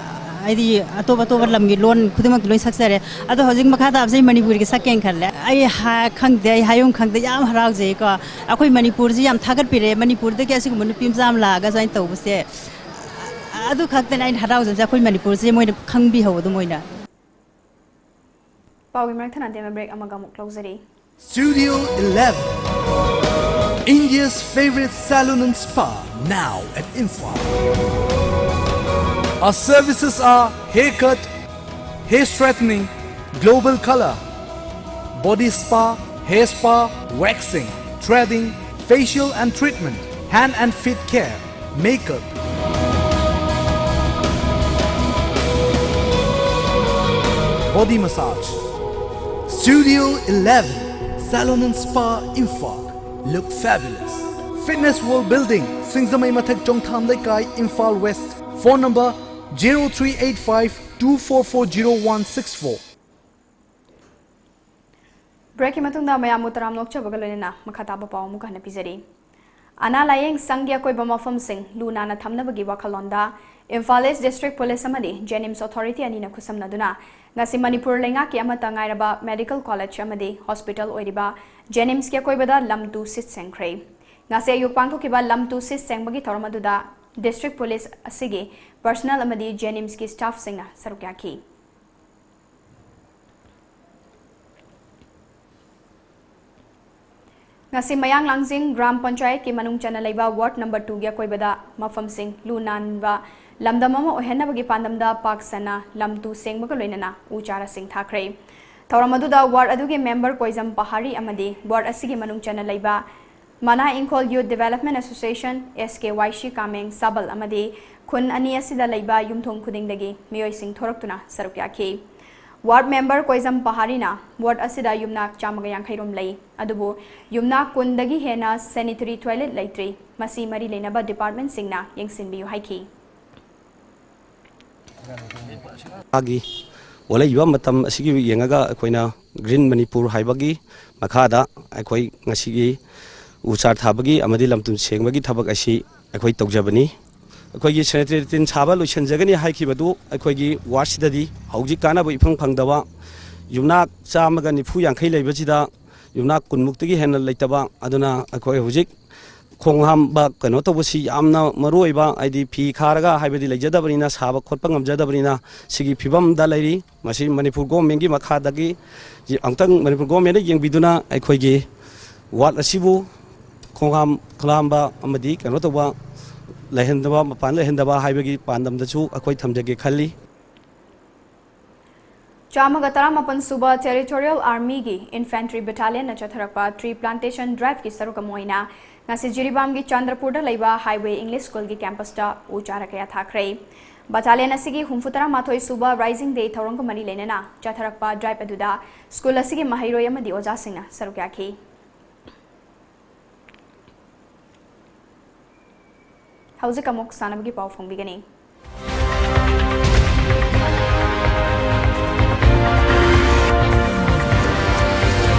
ꯍꯥꯏꯗꯤ ꯑꯇꯣꯞ ꯑꯇꯣꯞꯄ ꯂꯝꯒꯤ ꯂꯣꯟ ꯈꯨꯗꯤꯡꯃꯛꯇ ꯂꯣꯏ ꯁꯛꯆꯔꯦ꯫ ꯑꯗꯣ ꯍꯧꯖꯤꯛ ꯃꯈꯥ ꯇꯥꯕꯁꯦ ꯑꯩ ꯃꯅꯤꯄꯨꯔꯤꯒꯤ ꯁꯛꯀꯦꯅ ꯈꯜꯂꯦ꯫ ꯑꯩ ꯍꯥ- ꯈꯪꯗꯦ, ꯑꯩ ꯍꯥꯏꯌꯨꯝ ꯈꯪꯗꯦ, ꯌꯥꯝ ꯍꯔꯥꯎꯖꯩꯀꯣ꯫ ꯑꯩꯈꯣꯏ ꯃꯅꯤꯄꯨꯔꯁꯤ ꯌꯥꯝ ꯊꯥꯒꯠꯄꯤꯔꯦ, ꯃꯅꯤꯄꯨꯔꯗꯒꯤ ꯑꯁꯤꯒꯨꯝꯕ ꯅꯨꯄꯤ ꯃꯆꯥ ꯑꯃ ꯂꯥꯛꯑꯒ ꯁꯨꯃꯥꯏꯅ ꯇꯧꯕꯁꯦ꯫ ꯑꯗꯨ ꯈꯛꯇꯅꯦ ꯑꯩꯅ ꯍꯔꯥꯎꯖꯕꯁꯦ, ꯑꯩꯈꯣꯏ ꯃꯅꯤꯄꯨꯔꯁꯦ ꯃꯣꯏꯅ ꯈꯪꯕꯤꯍꯧꯕꯗꯣ ꯃꯣꯏꯅ꯫ ꯄꯥꯎꯒꯤ ꯃꯔꯛ ꯊꯠꯅ ꯑꯇꯦꯟꯕ ꯕ꯭ꯔꯦꯛ ꯑꯃꯒ ꯑꯃꯨꯛ ꯂꯧꯖꯔꯤ꯫ Studio eleven, India's favorite salon and spa, now at Imphal. Our services are haircut, hair straightening, global color, body spa, hair spa, waxing, threading, facial and treatment, hand and feet care, makeup, body massage. Studio eleven, Salon and Spa, Imphal. Look fabulous. Fitness World Building, Singzamei Mathak, Chongtham Leikai, Imphal West. Phone number zero three eight five two four four zero one six four. ꯕ꯭ꯔꯦꯛꯀꯤ ꯃꯇꯨꯡꯗ ꯃꯌꯥꯝꯕꯨ ꯇꯔꯥꯝꯅ ꯑꯣꯛꯆꯕꯒ ꯂꯣꯏꯅꯅ ꯃꯈꯥ ꯇꯥꯕ ꯄꯥꯎ ꯑꯃꯨꯛ ꯍꯟꯅ ꯄꯤꯖꯔꯤ꯫ ꯑꯅꯥ ꯂꯥꯌꯦꯡ ꯁꯪꯒꯤ ꯑꯀꯣꯏꯕ ꯃꯐꯝꯁꯤꯡ ꯂꯨ ꯅꯥꯟꯅ ꯊꯝꯅꯕꯒꯤ ꯋꯥꯈꯜꯂꯣꯟꯗ ꯏꯝꯐꯥꯜ ꯏꯁ ꯗꯤꯁꯇ꯭ꯔꯤꯛ ꯄꯨꯂꯤꯁ ꯑꯃꯗꯤ ꯖꯦꯅꯤꯝꯁ ꯑꯣꯊꯣꯔꯤꯇꯤ ꯑꯅꯤꯅ ꯈꯨꯠꯁꯝꯅꯗꯨꯅ ꯉꯁꯤ ꯃꯅꯤꯄꯨꯔ ꯂꯩꯉꯥꯛꯀꯤ ꯑꯃꯠꯇ ꯉꯥꯏꯔꯕ ꯃꯦꯗꯤꯀꯦꯜ ꯀꯣꯂꯦꯖ ꯑꯃꯗꯤ ꯍꯣꯁꯄꯤꯇꯥꯜ ꯑꯣꯏꯔꯤꯕ ꯖꯦꯅꯤꯝꯁꯀꯤ ꯑꯀꯣꯏꯕꯗ ꯂꯝ ꯇꯨ ꯁꯤꯠ ꯁꯦꯡꯈ꯭ꯔꯦ꯫ ꯉꯁꯤ ꯑꯌꯨꯛ ꯄꯥꯡꯊꯣꯛꯈꯤꯕ ꯂꯝ ꯇꯨ ꯁꯤꯠ ꯁꯦꯡꯕꯒꯤ ꯊꯧꯔꯝ ꯑꯗꯨꯗ District Police ꯑꯁꯤꯒꯤ personnel ꯑꯃꯗꯤ JNIMSꯀꯤ staffꯁꯤꯡꯅ ꯁꯔꯨꯛ ꯌꯥꯈꯤ꯫ ꯉꯁꯤ ꯃꯌꯥꯡ ꯂꯥꯡꯖꯤꯡ ꯒ꯭ꯔꯥꯝ ꯄꯟꯆꯥꯌꯠꯀꯤ ꯃꯅꯨꯡ ꯆꯟꯅ ꯂꯩꯕ ward number twoꯒꯤ ꯑꯀꯣꯏꯕꯗ ꯃꯐꯝꯁꯤꯡ ꯂꯨ ꯅꯥꯟꯕ ꯂꯝꯗꯝ ꯑꯃ ꯑꯣꯏꯍꯟꯅꯕꯒꯤ ꯄꯥꯟꯗꯝꯗ ꯄꯥꯛ ꯁꯟꯅ ꯂꯝ ꯇꯨ ꯁꯦꯡꯕꯒ ꯂꯣꯏꯅꯅ ꯎ ꯆꯥꯔꯥꯁꯤꯡ ꯊꯥꯈ꯭ꯔꯦ꯫ ꯊꯧꯔꯝ ꯑꯗꯨꯗ ward ꯑꯗꯨꯒꯤ member ꯀꯣꯏꯖꯝ ꯄꯍꯥꯔꯤ ꯑꯃꯗꯤ ward ꯑꯁꯤꯒꯤ ꯃꯅꯨꯡ ꯆꯟꯅ ꯂꯩꯕ ꯃꯅꯥ ꯏꯪꯈꯣꯜ Youth Development Association, SKYC ꯀꯥꯃꯦꯡ ꯁꯥꯕꯜ ꯑꯃꯗꯤ ꯈꯨꯟ ꯑꯅꯤ ꯑꯁꯤꯗ ꯂꯩꯕ ꯌꯨꯝꯊꯣꯡ ꯈꯨꯗꯤꯡꯗꯒꯤ ꯃꯤꯑꯣꯏꯁꯤꯡ ꯊꯣꯔꯛꯇꯨꯅ ꯁꯔꯨꯛ ꯌꯥꯈꯤ꯫ Ward member ꯀꯣꯏꯖꯝ ꯄꯍꯥꯔꯤꯅ ward ꯑꯁꯤꯗ ꯌꯨꯝꯅꯥꯛ ꯆꯥꯝꯃꯒ ꯌꯥꯡꯈꯩ ꯔꯣꯝ ꯂꯩ, ꯑꯗꯨꯕꯨ ꯌꯨꯝꯅꯥꯛ ꯀꯨꯟꯗꯒꯤ ꯍꯦꯟꯅ sanitary toilet ꯂꯩꯇ꯭ꯔꯤ, ꯃꯁꯤ ꯃꯔꯤ ꯂꯩꯅꯕ departmentꯁꯤꯡꯅ ꯌꯦꯡꯁꯤꯟꯕꯤꯌꯨ ꯍꯥꯏꯈꯤ꯫ ꯃꯥꯒꯤ ꯑꯣꯜꯂꯛꯏꯕ ꯃꯇꯝ ꯑꯁꯤꯒꯤ ꯌꯦꯡꯉꯒ ꯑꯩꯈꯣꯏꯅ Green Manipur ꯍꯥꯏꯕꯒꯤ ꯃꯈꯥꯗ ꯑꯩꯈꯣꯏ ꯉꯁꯤꯒꯤ ꯎ ꯆꯥꯔ ꯊꯥꯕꯒꯤ ꯑꯃꯗꯤ ꯂꯝꯇꯨ ꯁꯦꯡꯕꯒꯤ ꯊꯕꯛ ꯑꯁꯤ ꯑꯩꯈꯣꯏ ꯇꯧꯖꯕꯅꯤ꯫ ꯑꯩꯈꯣꯏꯒꯤ sanitary tin ꯁꯥꯕ ꯂꯣꯏꯁꯤꯟꯖꯒꯅꯤ ꯍꯥꯏꯈꯤꯕꯗꯨ ꯑꯩꯈꯣꯏꯒꯤ wardꯁꯤꯗꯗꯤ ꯍꯧꯖꯤꯛ ꯀꯥꯟꯅꯕ ꯏꯐꯪ ꯐꯪꯗꯕ ꯌꯨꯝꯅꯥꯛ ꯆꯥꯝꯃꯒ ꯅꯤꯐꯨ ꯌꯥꯡꯈꯩ ꯂꯩꯕꯁꯤꯗ ꯌꯨꯝꯅꯥꯛ ꯀꯨꯟꯃꯨꯛꯇꯒꯤ ꯍꯦꯟꯅ ꯂꯩꯇꯕ, ꯑꯗꯨꯅ ꯑꯩꯈꯣꯏ ꯍꯧꯖꯤꯛ ꯈꯣꯡ ꯍꯥꯝꯕ ꯀꯩꯅꯣ ꯇꯧꯕꯁꯤ ꯌꯥꯝꯅ ꯃꯔꯨ ꯑꯣꯏꯕ, ꯍꯥꯏꯗꯤ ꯐꯤ ꯈꯥꯔꯒ ꯍꯥꯏꯕꯗꯤ ꯂꯩꯖꯗꯕꯅꯤꯅ, ꯁꯥꯕ ꯈꯣꯠꯄ ꯉꯝꯖꯗꯕꯅꯤꯅ ꯁꯤꯒꯤ ꯐꯤꯕꯝꯗ ꯂꯩꯔꯤ꯫ ꯃꯁꯤ ꯃꯅꯤꯄꯨꯔ governmentꯀꯤ ꯃꯈꯥꯗꯒꯤ ꯑꯃꯨꯛꯇꯪ ꯃꯅꯤꯄꯨꯔ governmentꯅ ꯌꯦꯡꯕꯤꯗꯨꯅ ꯑꯩꯈꯣꯏꯒꯤ ward ꯑꯁꯤꯕꯨ ꯈꯣꯡꯍꯥꯝ ꯈꯣꯂꯥꯝꯕ ꯑꯃꯗꯤ ꯀꯩꯅꯣ ꯇꯧꯕ ꯂꯩꯍꯟꯗꯕ, ꯃꯄꯥꯟ ꯂꯩꯍꯟꯗꯕ ꯍꯥꯏꯕꯒꯤ ꯄꯥꯟꯗꯝꯗꯁꯨ ꯑꯩꯈꯣꯏ ꯊꯝꯖꯒꯦ ꯈꯜꯂꯤ꯫ ꯆꯥꯝꯃꯒ ꯇꯔꯥꯃꯥꯄꯟ ꯁꯨꯕ Territorial Armyꯒꯤ Infantry Battalionꯅ ꯆꯠꯊꯔꯛꯄ tree plantation driveꯀꯤ ꯁꯔꯨꯛ ꯑꯃ ꯑꯣꯏꯅ ꯉꯁꯤ ꯖꯤꯔꯤꯕꯥꯝꯒꯤ ꯆꯥꯟꯗ꯭ꯔꯄꯨꯔꯗ ꯂꯩꯕ Highway English Schoolꯒꯤ campusꯇ ꯎ ꯆꯥꯔꯥ ꯀꯌꯥ ꯊꯥꯈ꯭ꯔꯦ꯫ Battalion ꯑꯁꯤꯒꯤ ꯍꯨꯝꯐꯨꯇꯔꯥ ꯃꯥꯊꯣꯏ ꯁꯨꯕ Rising Day ꯊꯧꯔꯝꯒ ꯃꯔꯤ ꯂꯩꯅꯅ ꯆꯠꯊꯔꯛꯄ drive ꯑꯗꯨꯗ school ꯑꯁꯤꯒꯤ ꯃꯍꯩꯔꯣꯏ ꯑꯃꯗꯤ ꯑꯣꯖꯥꯁꯤꯡꯅ ꯁꯔꯨꯛ ꯌꯥꯈꯤ꯫ ꯍꯧꯖꯤꯛ ꯑꯃꯨꯛ ꯁꯥꯟꯅꯕꯒꯤ ꯄꯥꯎ ꯐꯣꯡꯕꯤꯒꯅꯤ꯫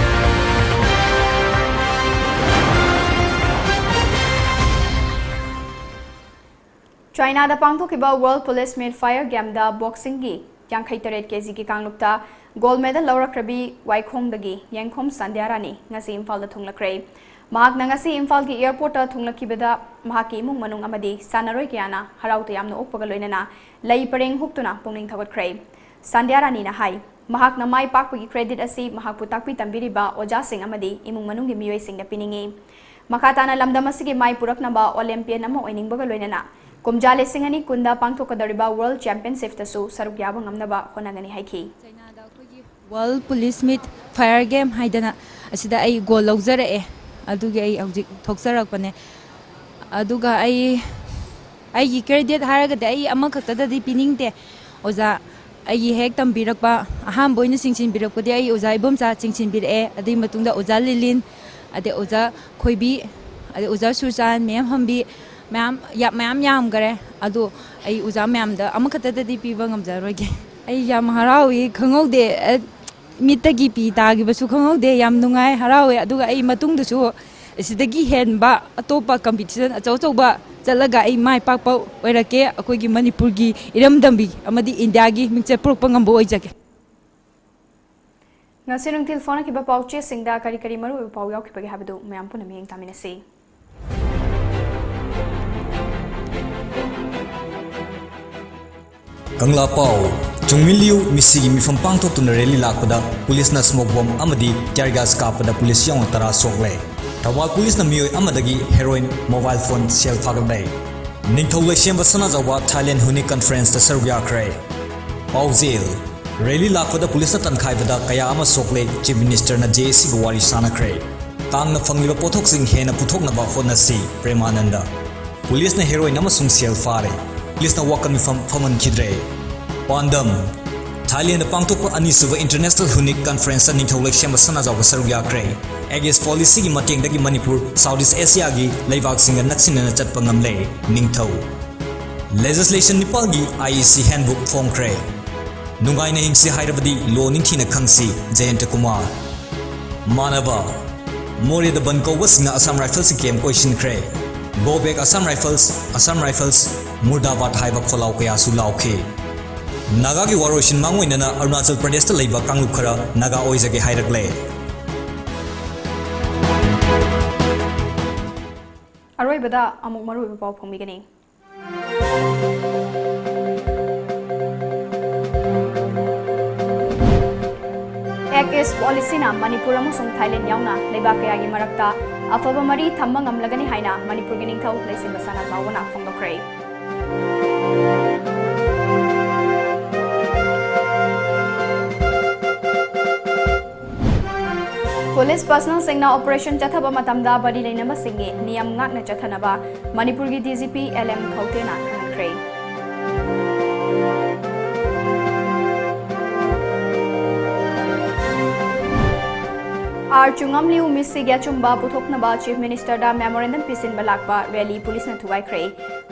ꯆꯥꯏꯅꯥꯗ ꯄꯥꯡꯊꯣꯛꯈꯤꯕ World Police Meet Fire Gameꯗ boxingꯒꯤ ꯌꯥꯡꯈꯩ ꯇꯔꯦꯠ ꯀꯦꯖꯤꯒꯤ ꯀꯥꯡꯂꯨꯞꯇ gold medal ꯂꯧꯔꯛꯈ꯭ꯔꯕꯤ ꯋꯥꯏꯈꯣꯡꯗꯒꯤ ꯌꯦꯡꯈꯣꯝ ꯁꯟꯙ꯭ꯌꯥꯔꯥꯅꯤ ꯉꯁꯤ ꯏꯝꯐꯥꯜꯗ ꯊꯨꯡꯂꯈ꯭ꯔꯦ꯫ ꯃꯍꯥꯛꯅ ꯉꯁꯤ ꯏꯝꯐꯥꯜꯒꯤ airportꯇ ꯊꯨꯡꯂꯛꯈꯤꯕꯗ ꯃꯍꯥꯛꯀꯤ ꯏꯃꯨꯡ ꯃꯅꯨꯡ ꯑꯃꯗꯤ ꯁꯥꯟꯅꯔꯣꯏ ꯀꯌꯥꯅ ꯍꯔꯥꯎ ꯇꯌꯥꯝꯅ ꯑꯣꯛꯄꯒ ꯂꯣꯏꯅꯅ ꯂꯩ ꯄꯔꯦꯡ ꯍꯨꯛꯇꯨꯅ ꯄꯨꯛꯅꯤꯡ ꯊꯧꯒꯠꯈ꯭ꯔꯦ꯫ ꯁꯥꯟꯙ꯭ꯌꯥ ꯔꯥꯅꯤꯅ ꯍꯥꯏ, ꯃꯍꯥꯛꯅ ꯃꯥꯏ ꯄꯥꯛꯄꯒꯤ credit ꯑꯁꯤ ꯃꯍꯥꯛꯄꯨ ꯇꯥꯛꯄꯤ ꯇꯝꯕꯤꯔꯤꯕ ꯑꯣꯖꯥꯁꯤꯡ ꯑꯃꯗꯤ ꯏꯃꯨꯡ ꯃꯅꯨꯡꯒꯤ ꯃꯤꯑꯣꯏꯁꯤꯡꯗ ꯄꯤꯅꯤꯡꯏ꯫ ꯃꯈꯥ ꯇꯥꯅ ꯂꯝꯗꯝ ꯑꯁꯤꯒꯤ ꯃꯥꯏ ꯄꯨꯔꯛꯅꯕ Olympian ꯑꯃ ꯑꯣꯏꯅꯤꯡꯕꯒ ꯂꯣꯏꯅꯅ ꯀꯨꯝꯖꯥ ꯂꯤꯁꯤꯡ ꯑꯅꯤ ꯀꯨꯟꯗ ꯄꯥꯡꯊꯣꯛꯀꯗꯧꯔꯤꯕ World Championshipꯇꯁꯨ ꯁꯔꯨꯛ ꯌꯥꯕ ꯉꯝꯅꯕ ꯍꯣꯠꯅꯒꯅꯤ ꯍꯥꯏꯈꯤ꯫ ꯆꯩꯅꯥꯗ ꯑꯩꯈꯣꯏꯒꯤ World Police Meet Fire Game ꯍꯥꯏꯗꯅ ꯑꯁꯤꯗ ꯑꯩ gold ꯂꯧꯖꯔꯛꯑꯦ꯫ ꯑꯗꯨꯒꯤ ꯑꯩ ꯍꯧꯖꯤꯛ ꯊꯣꯛꯆꯔꯛꯄꯅꯦ꯫ ꯑꯗꯨꯒ ꯑꯩ, ꯑꯩꯒꯤ credit ꯍꯥꯏꯔꯒꯗꯤ ꯑꯩ ꯑꯃꯈꯛꯇꯗꯗꯤ ꯄꯤꯅꯤꯡꯗꯦ꯫ ꯑꯣꯖꯥ, ꯑꯩꯒꯤ ꯍꯦꯛ ꯇꯝꯕꯤꯔꯛꯄ, ꯑꯍꯥꯟꯕ ꯑꯣꯏꯅ ꯆꯤꯡꯁꯤꯟꯕꯤꯔꯛꯄꯗꯤ ꯑꯩ ꯑꯣꯖꯥ ꯏꯕꯣꯝꯆꯥ ꯆꯤꯡꯁꯤꯟꯕꯤꯔꯛꯑꯦ꯫ ꯑꯗꯨꯒꯤ ꯃꯇꯨꯡꯗ ꯑꯣꯖꯥ ꯂꯤꯂꯤꯟ, ꯑꯗꯩ ꯑꯣꯖꯥ ꯈꯣꯏꯕꯤ, ꯑꯗꯩ ꯑꯣꯖꯥ ꯁꯨꯔꯆꯥꯟ, ꯃꯦꯝ ꯍꯝꯕꯤ, ꯃꯌꯥꯝ ꯌꯥꯝ, ꯃꯌꯥꯝ ꯌꯥꯝꯈꯔꯦ꯫ ꯑꯗꯣ ꯑꯩ ꯑꯣꯖꯥ ꯃꯌꯥꯝꯗ ꯑꯃꯈꯛꯇꯗꯗꯤ ꯄꯤꯕ ꯉꯝꯖꯔꯣꯏꯒꯦ꯫ ꯑꯩ ꯌꯥꯝ ꯍꯔꯥꯎꯏ, ꯈꯪꯍꯧꯗꯦ꯫ ꯑ, ꯃꯤꯠꯇꯒꯤ ꯄꯤ ꯇꯥꯈꯤꯕꯁꯨ ꯈꯪꯍꯧꯗꯦ꯫ ꯌꯥꯝ ꯅꯨꯡꯉꯥꯏ, ꯍꯔꯥꯎꯋꯦ꯫ ꯑꯗꯨꯒ ꯑꯩ ꯃꯇꯨꯡꯗꯁꯨ ꯑꯁꯤꯗꯒꯤ ꯍꯦꯟꯕ ꯑꯇꯣꯞꯄ competition ꯑꯆꯧ ꯑꯆꯧꯕ ꯆꯠꯂꯒ ꯑꯩ ꯃꯥꯏ ꯄꯥꯛꯄ ꯑꯣꯏꯔꯛꯀꯦ꯫ ꯑꯩꯈꯣꯏꯒꯤ ꯃꯅꯤꯄꯨꯔꯒꯤ ꯏꯔꯝꯗꯝꯕꯤ ꯑꯃꯗꯤ ꯏꯟꯗꯤꯌꯥꯒꯤ ꯃꯤꯡꯆꯠ ꯄꯨꯔꯛꯄ ꯉꯝꯕ ꯑꯣꯏꯖꯒꯦ꯫ ꯉꯁꯤ ꯅꯨꯡꯊꯤꯜ ꯐꯣꯡꯅꯈꯤꯕ ꯄꯥꯎꯆꯦꯁꯤꯡꯗ ꯀꯔꯤ ꯀꯔꯤ ꯃꯔꯨꯑꯣꯏꯕ ꯄꯥꯎ ꯌꯥꯎꯈꯤꯕꯒꯦ ꯍꯥꯏꯕꯗꯨ ꯃꯌꯥꯝ ꯄꯨꯟꯅ ꯃꯤꯠꯌꯦꯡ ꯇꯥꯃꯤꯟꯅꯁꯤ꯫ ꯀꯪꯂꯥ ꯄꯥꯎ꯫ ꯆꯨꯡꯃꯤꯟ ꯂꯤꯌꯨ ꯃꯤꯁꯤꯒꯤ ꯃꯤꯐꯝ ꯄꯥꯡꯊꯣꯛꯇꯨꯅ rally ꯂꯥꯛꯄꯗ ꯄꯨꯂꯤꯁꯅ smoke bomb ꯑꯃꯗꯤ tear gas ꯀꯥꯞꯄꯗ ꯄꯨꯂꯤꯁ ꯌꯥꯎꯅ ꯇꯔꯥ ꯁꯣꯛꯂꯦ꯫ ꯊꯧꯕꯥꯜ ꯄꯨꯂꯤꯁꯅ ꯃꯤꯑꯣꯏ ꯑꯃꯗꯒꯤ heroin, mobile phone ꯁꯦꯜ ꯐꯥꯒꯠꯂꯦ꯫ ꯅꯤꯡꯊꯧ ꯂꯩꯁꯦꯝꯕ ꯁꯅꯥꯖꯥꯎꯕ Thailand Hunnic Conferenceꯇ ꯁꯔꯨꯛ ꯌꯥꯈ꯭ꯔꯦ꯫ ꯄꯥꯎꯖꯦꯜ꯫ Rally ꯂꯥꯛꯄꯗ ꯄꯨꯂꯤꯁꯅ ꯇꯟꯈꯥꯏꯕꯗ ꯀꯌꯥ ꯑꯃ ꯁꯣꯛꯂꯦ, Chief Ministerꯅ JACꯒ ꯋꯥꯔꯤ ꯁꯥꯟꯅꯈ꯭ꯔꯦ꯫ ꯇꯥꯡꯅ ꯐꯪꯂꯤꯕ ꯄꯣꯠꯊꯣꯛꯁꯤꯡ ꯍꯦꯟꯅ ꯄꯨꯊꯣꯛꯅꯕ ꯍꯣꯠꯅꯁꯤ, ꯄ꯭ꯔꯦꯃꯥꯅꯟꯗ꯫ ꯄꯨꯂꯤꯁꯅ heroin ꯑꯃꯁꯨꯡ ꯁꯦꯜ ꯐꯥꯔꯦ꯫ ꯄꯨꯂꯤꯁꯅ ꯋꯥꯀꯠ ꯃꯤꯐꯝ ꯐꯝꯍꯟꯈꯤꯗ꯭ꯔꯦ꯫ ꯄꯥꯟꯗꯝ꯫ ꯊꯥꯏꯂꯦꯟꯗ ꯄꯥꯡꯊꯣꯛꯄ ꯑꯅꯤꯁꯨꯕ International Hunnic Conferenceꯇ ꯅꯤꯡꯊꯧ ꯂꯩꯁꯦꯝꯕ ꯁꯅꯥꯖꯥꯎꯕ ꯁꯔꯨꯛ ꯌꯥꯈ꯭ꯔꯦ꯫ Aegis Policyꯒꯤ ꯃꯇꯦꯡꯗꯒꯤ ꯃꯅꯤꯄꯨꯔ South East Asiaꯒꯤ ꯂꯩꯕꯥꯛꯁꯤꯡꯒ ꯅꯛꯁꯤꯟꯅꯅ ꯆꯠꯄ ꯉꯝꯂꯦ, ꯅꯤꯡꯊꯧ꯫ Legislation ꯅꯤꯄꯥꯜꯒꯤ IEC handbook ꯐꯣꯡꯈ꯭ꯔꯦ꯫ ꯅꯨꯡꯉꯥꯏꯅ ꯍꯤꯡꯁꯤ ꯍꯥꯏꯔꯕꯗꯤ law ꯅꯤꯡꯊꯤꯅ ꯈꯪꯁꯤ, ꯖꯌꯟꯇ ꯀꯨꯃꯥꯔ꯫ ꯃꯥꯟꯅꯕ꯫ ꯃꯣꯔꯦꯗ ꯕꯟ ꯀꯧꯕꯁꯤꯡꯅ Assam Riflesꯀꯤ camp ꯀꯣꯏꯁꯤꯟꯈ꯭ꯔꯦ꯫ Go back Assam Rifles, Assam Rifles, Murdabad ꯍꯥꯏꯕ ꯈꯣꯜꯂꯥꯎ ꯀꯌꯥꯁꯨ ꯂꯥꯎꯈꯤ꯫ ꯅꯥꯒꯥꯒꯤ ꯋꯥꯔꯣꯏꯁꯤꯟ ꯃꯥꯡꯑꯣꯏꯅꯅ ꯑꯔꯨꯅꯥꯆꯜ ꯄ꯭ꯔꯗꯦꯁꯇ ꯂꯩꯕ ꯀꯥꯡꯂꯨꯞ ꯈꯔ ꯅꯥꯒꯥ ꯑꯣꯏꯖꯒꯦ ꯍꯥꯏꯔꯛꯂꯦ꯫ ꯑꯔꯣꯏꯕꯗ ꯑꯃꯨꯛ ꯃꯔꯨꯑꯣꯏꯕ ꯄꯥꯎ ꯐꯣꯡꯕꯤꯒꯅꯤ꯫ Act East policyꯅ ꯃꯅꯤꯄꯨꯔ ꯑꯃꯁꯨꯡ ꯊꯥꯏꯂꯦꯟ ꯌꯥꯎꯅ ꯂꯩꯕꯥꯛ ꯀꯌꯥꯒꯤ ꯃꯔꯛꯇ ꯑꯐꯕ ꯃꯔꯤ ꯊꯝꯕ ꯉꯝꯂꯒꯅꯤ ꯍꯥꯏꯅ ꯃꯅꯤꯄꯨꯔꯒꯤ ꯅꯤꯡꯊꯧ ꯂꯩꯆꯤꯟꯕ ꯁꯅꯥꯖꯥꯎꯕꯅ ꯐꯣꯡꯗꯣꯛꯈ꯭ꯔꯦ꯫ ꯄꯨꯂꯤꯁ ꯄꯔꯁꯅꯦꯜꯁꯤꯡꯅ ꯑꯣꯄꯔꯦꯁꯟ ꯆꯠꯊꯕ ꯃꯇꯝꯗ ꯃꯔꯤ ꯂꯩꯅꯕꯁꯤꯡꯒꯤ ꯅꯤꯌꯝ ꯉꯥꯛꯅ ꯆꯠꯊꯅꯕ ꯃꯅꯤꯄꯨꯔꯒꯤ D G P L M ꯈꯧꯇꯦꯅ ꯈꯪꯍꯟꯈ꯭ꯔꯦ꯫ ꯑꯥꯔ ꯆꯨꯉꯝꯂꯤꯎ ꯃꯤꯠꯁꯤꯒꯤ ꯑꯆꯨꯝꯕ ꯄꯨꯊꯣꯛꯅꯕ ꯆꯤꯐ ꯃꯤꯅꯤꯁꯇꯔꯗ ꯃꯦꯃꯣꯔꯦꯟꯗꯝ ꯄꯤꯁꯤꯟꯕ ꯂꯥꯛꯄ ꯔꯦꯂꯤ ꯄꯨꯂꯤꯁꯅ ꯊꯨꯒꯥꯏꯈ꯭ꯔꯦ꯫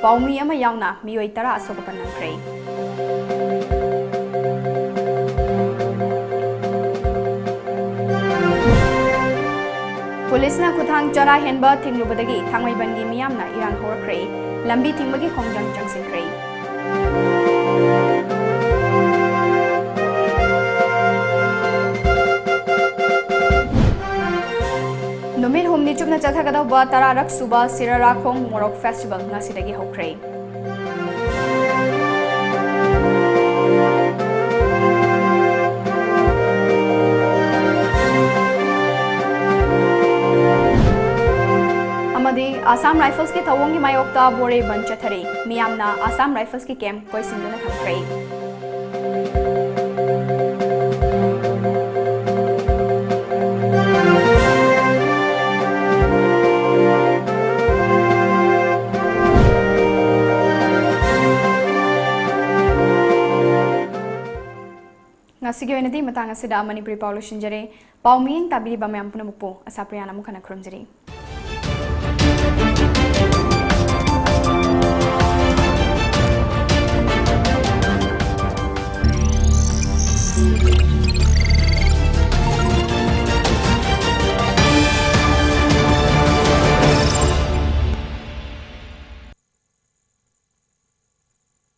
ꯄꯥꯎꯃꯤ ꯑꯃ ꯌꯥꯎꯅ ꯃꯤꯑꯣꯏ ꯇꯔꯥ ꯑꯁꯣꯛ ꯑꯄꯟ ꯅꯪꯈ꯭ꯔꯦ꯫ ꯄꯨꯂꯤꯁꯅ ꯈꯨꯊꯥꯡ ꯆꯔꯥ ꯍꯦꯟꯕ ꯊꯤꯡꯂꯨꯕꯗꯒꯤ ꯊꯥꯡꯃꯩꯕꯟꯒꯤ ꯃꯤꯌꯥꯝꯅ ꯏꯔꯥꯡ ꯍꯧꯔꯛꯈ꯭ꯔꯦ꯫ ꯂꯝꯕꯤ ꯊꯤꯡꯕꯒꯤ ꯈꯣꯡꯖꯪ ꯆꯪꯁꯤꯟꯈ꯭ꯔꯦ꯫ ꯅꯨꯃꯤꯠ ꯍꯨꯝꯅꯤ ꯆꯨꯞꯅ ꯆꯠꯊꯒꯗꯧꯕ ꯇꯔꯥꯔꯛ ꯁꯨꯕ ꯁꯤꯔꯥꯔꯥꯈꯣꯡ ꯃꯣꯔꯣꯛ ꯐꯦꯁꯇꯤꯚꯦꯜ ꯉꯁꯤꯗꯒꯤ ꯍꯧꯈ꯭ꯔꯦ꯫ ꯑꯃꯗꯤ ꯑꯁꯥꯝ ꯔꯥꯏꯐꯜꯁꯀꯤ ꯊꯧꯑꯣꯡꯒꯤ ꯃꯥꯌꯣꯛꯇ ꯕꯣꯔꯦ ꯕꯟ ꯆꯠꯊꯔꯤ꯫ ꯃꯤꯌꯥꯝꯅ ꯑꯁꯥꯝ ꯔꯥꯏꯐꯜꯁꯀꯤ ꯀꯦꯝꯞ ꯀꯣꯏꯁꯤꯟꯗꯨꯅ ꯊꯝꯈ꯭ꯔꯦ꯫ ꯉꯁꯤꯒꯤ ꯑꯣꯏꯅꯗꯤ ꯃꯇꯥꯡ ꯑꯁꯤꯗ ꯃꯅꯤꯄꯨꯔꯤ ꯄꯥꯎ ꯂꯣꯏꯁꯤꯟꯖꯔꯦ꯫ ꯄꯥꯎ ꯃꯤꯠꯌꯦꯡ ꯇꯥꯕꯤꯔꯤꯕ ꯃꯌꯥꯝ ꯄꯨꯝꯅꯃꯛꯄꯨ ꯑꯁꯥꯄ꯭ꯔꯤꯌꯥꯅ ꯑꯃꯨꯛ ꯍꯟꯅ ꯈꯨꯔꯨꯝꯖꯔꯤ꯫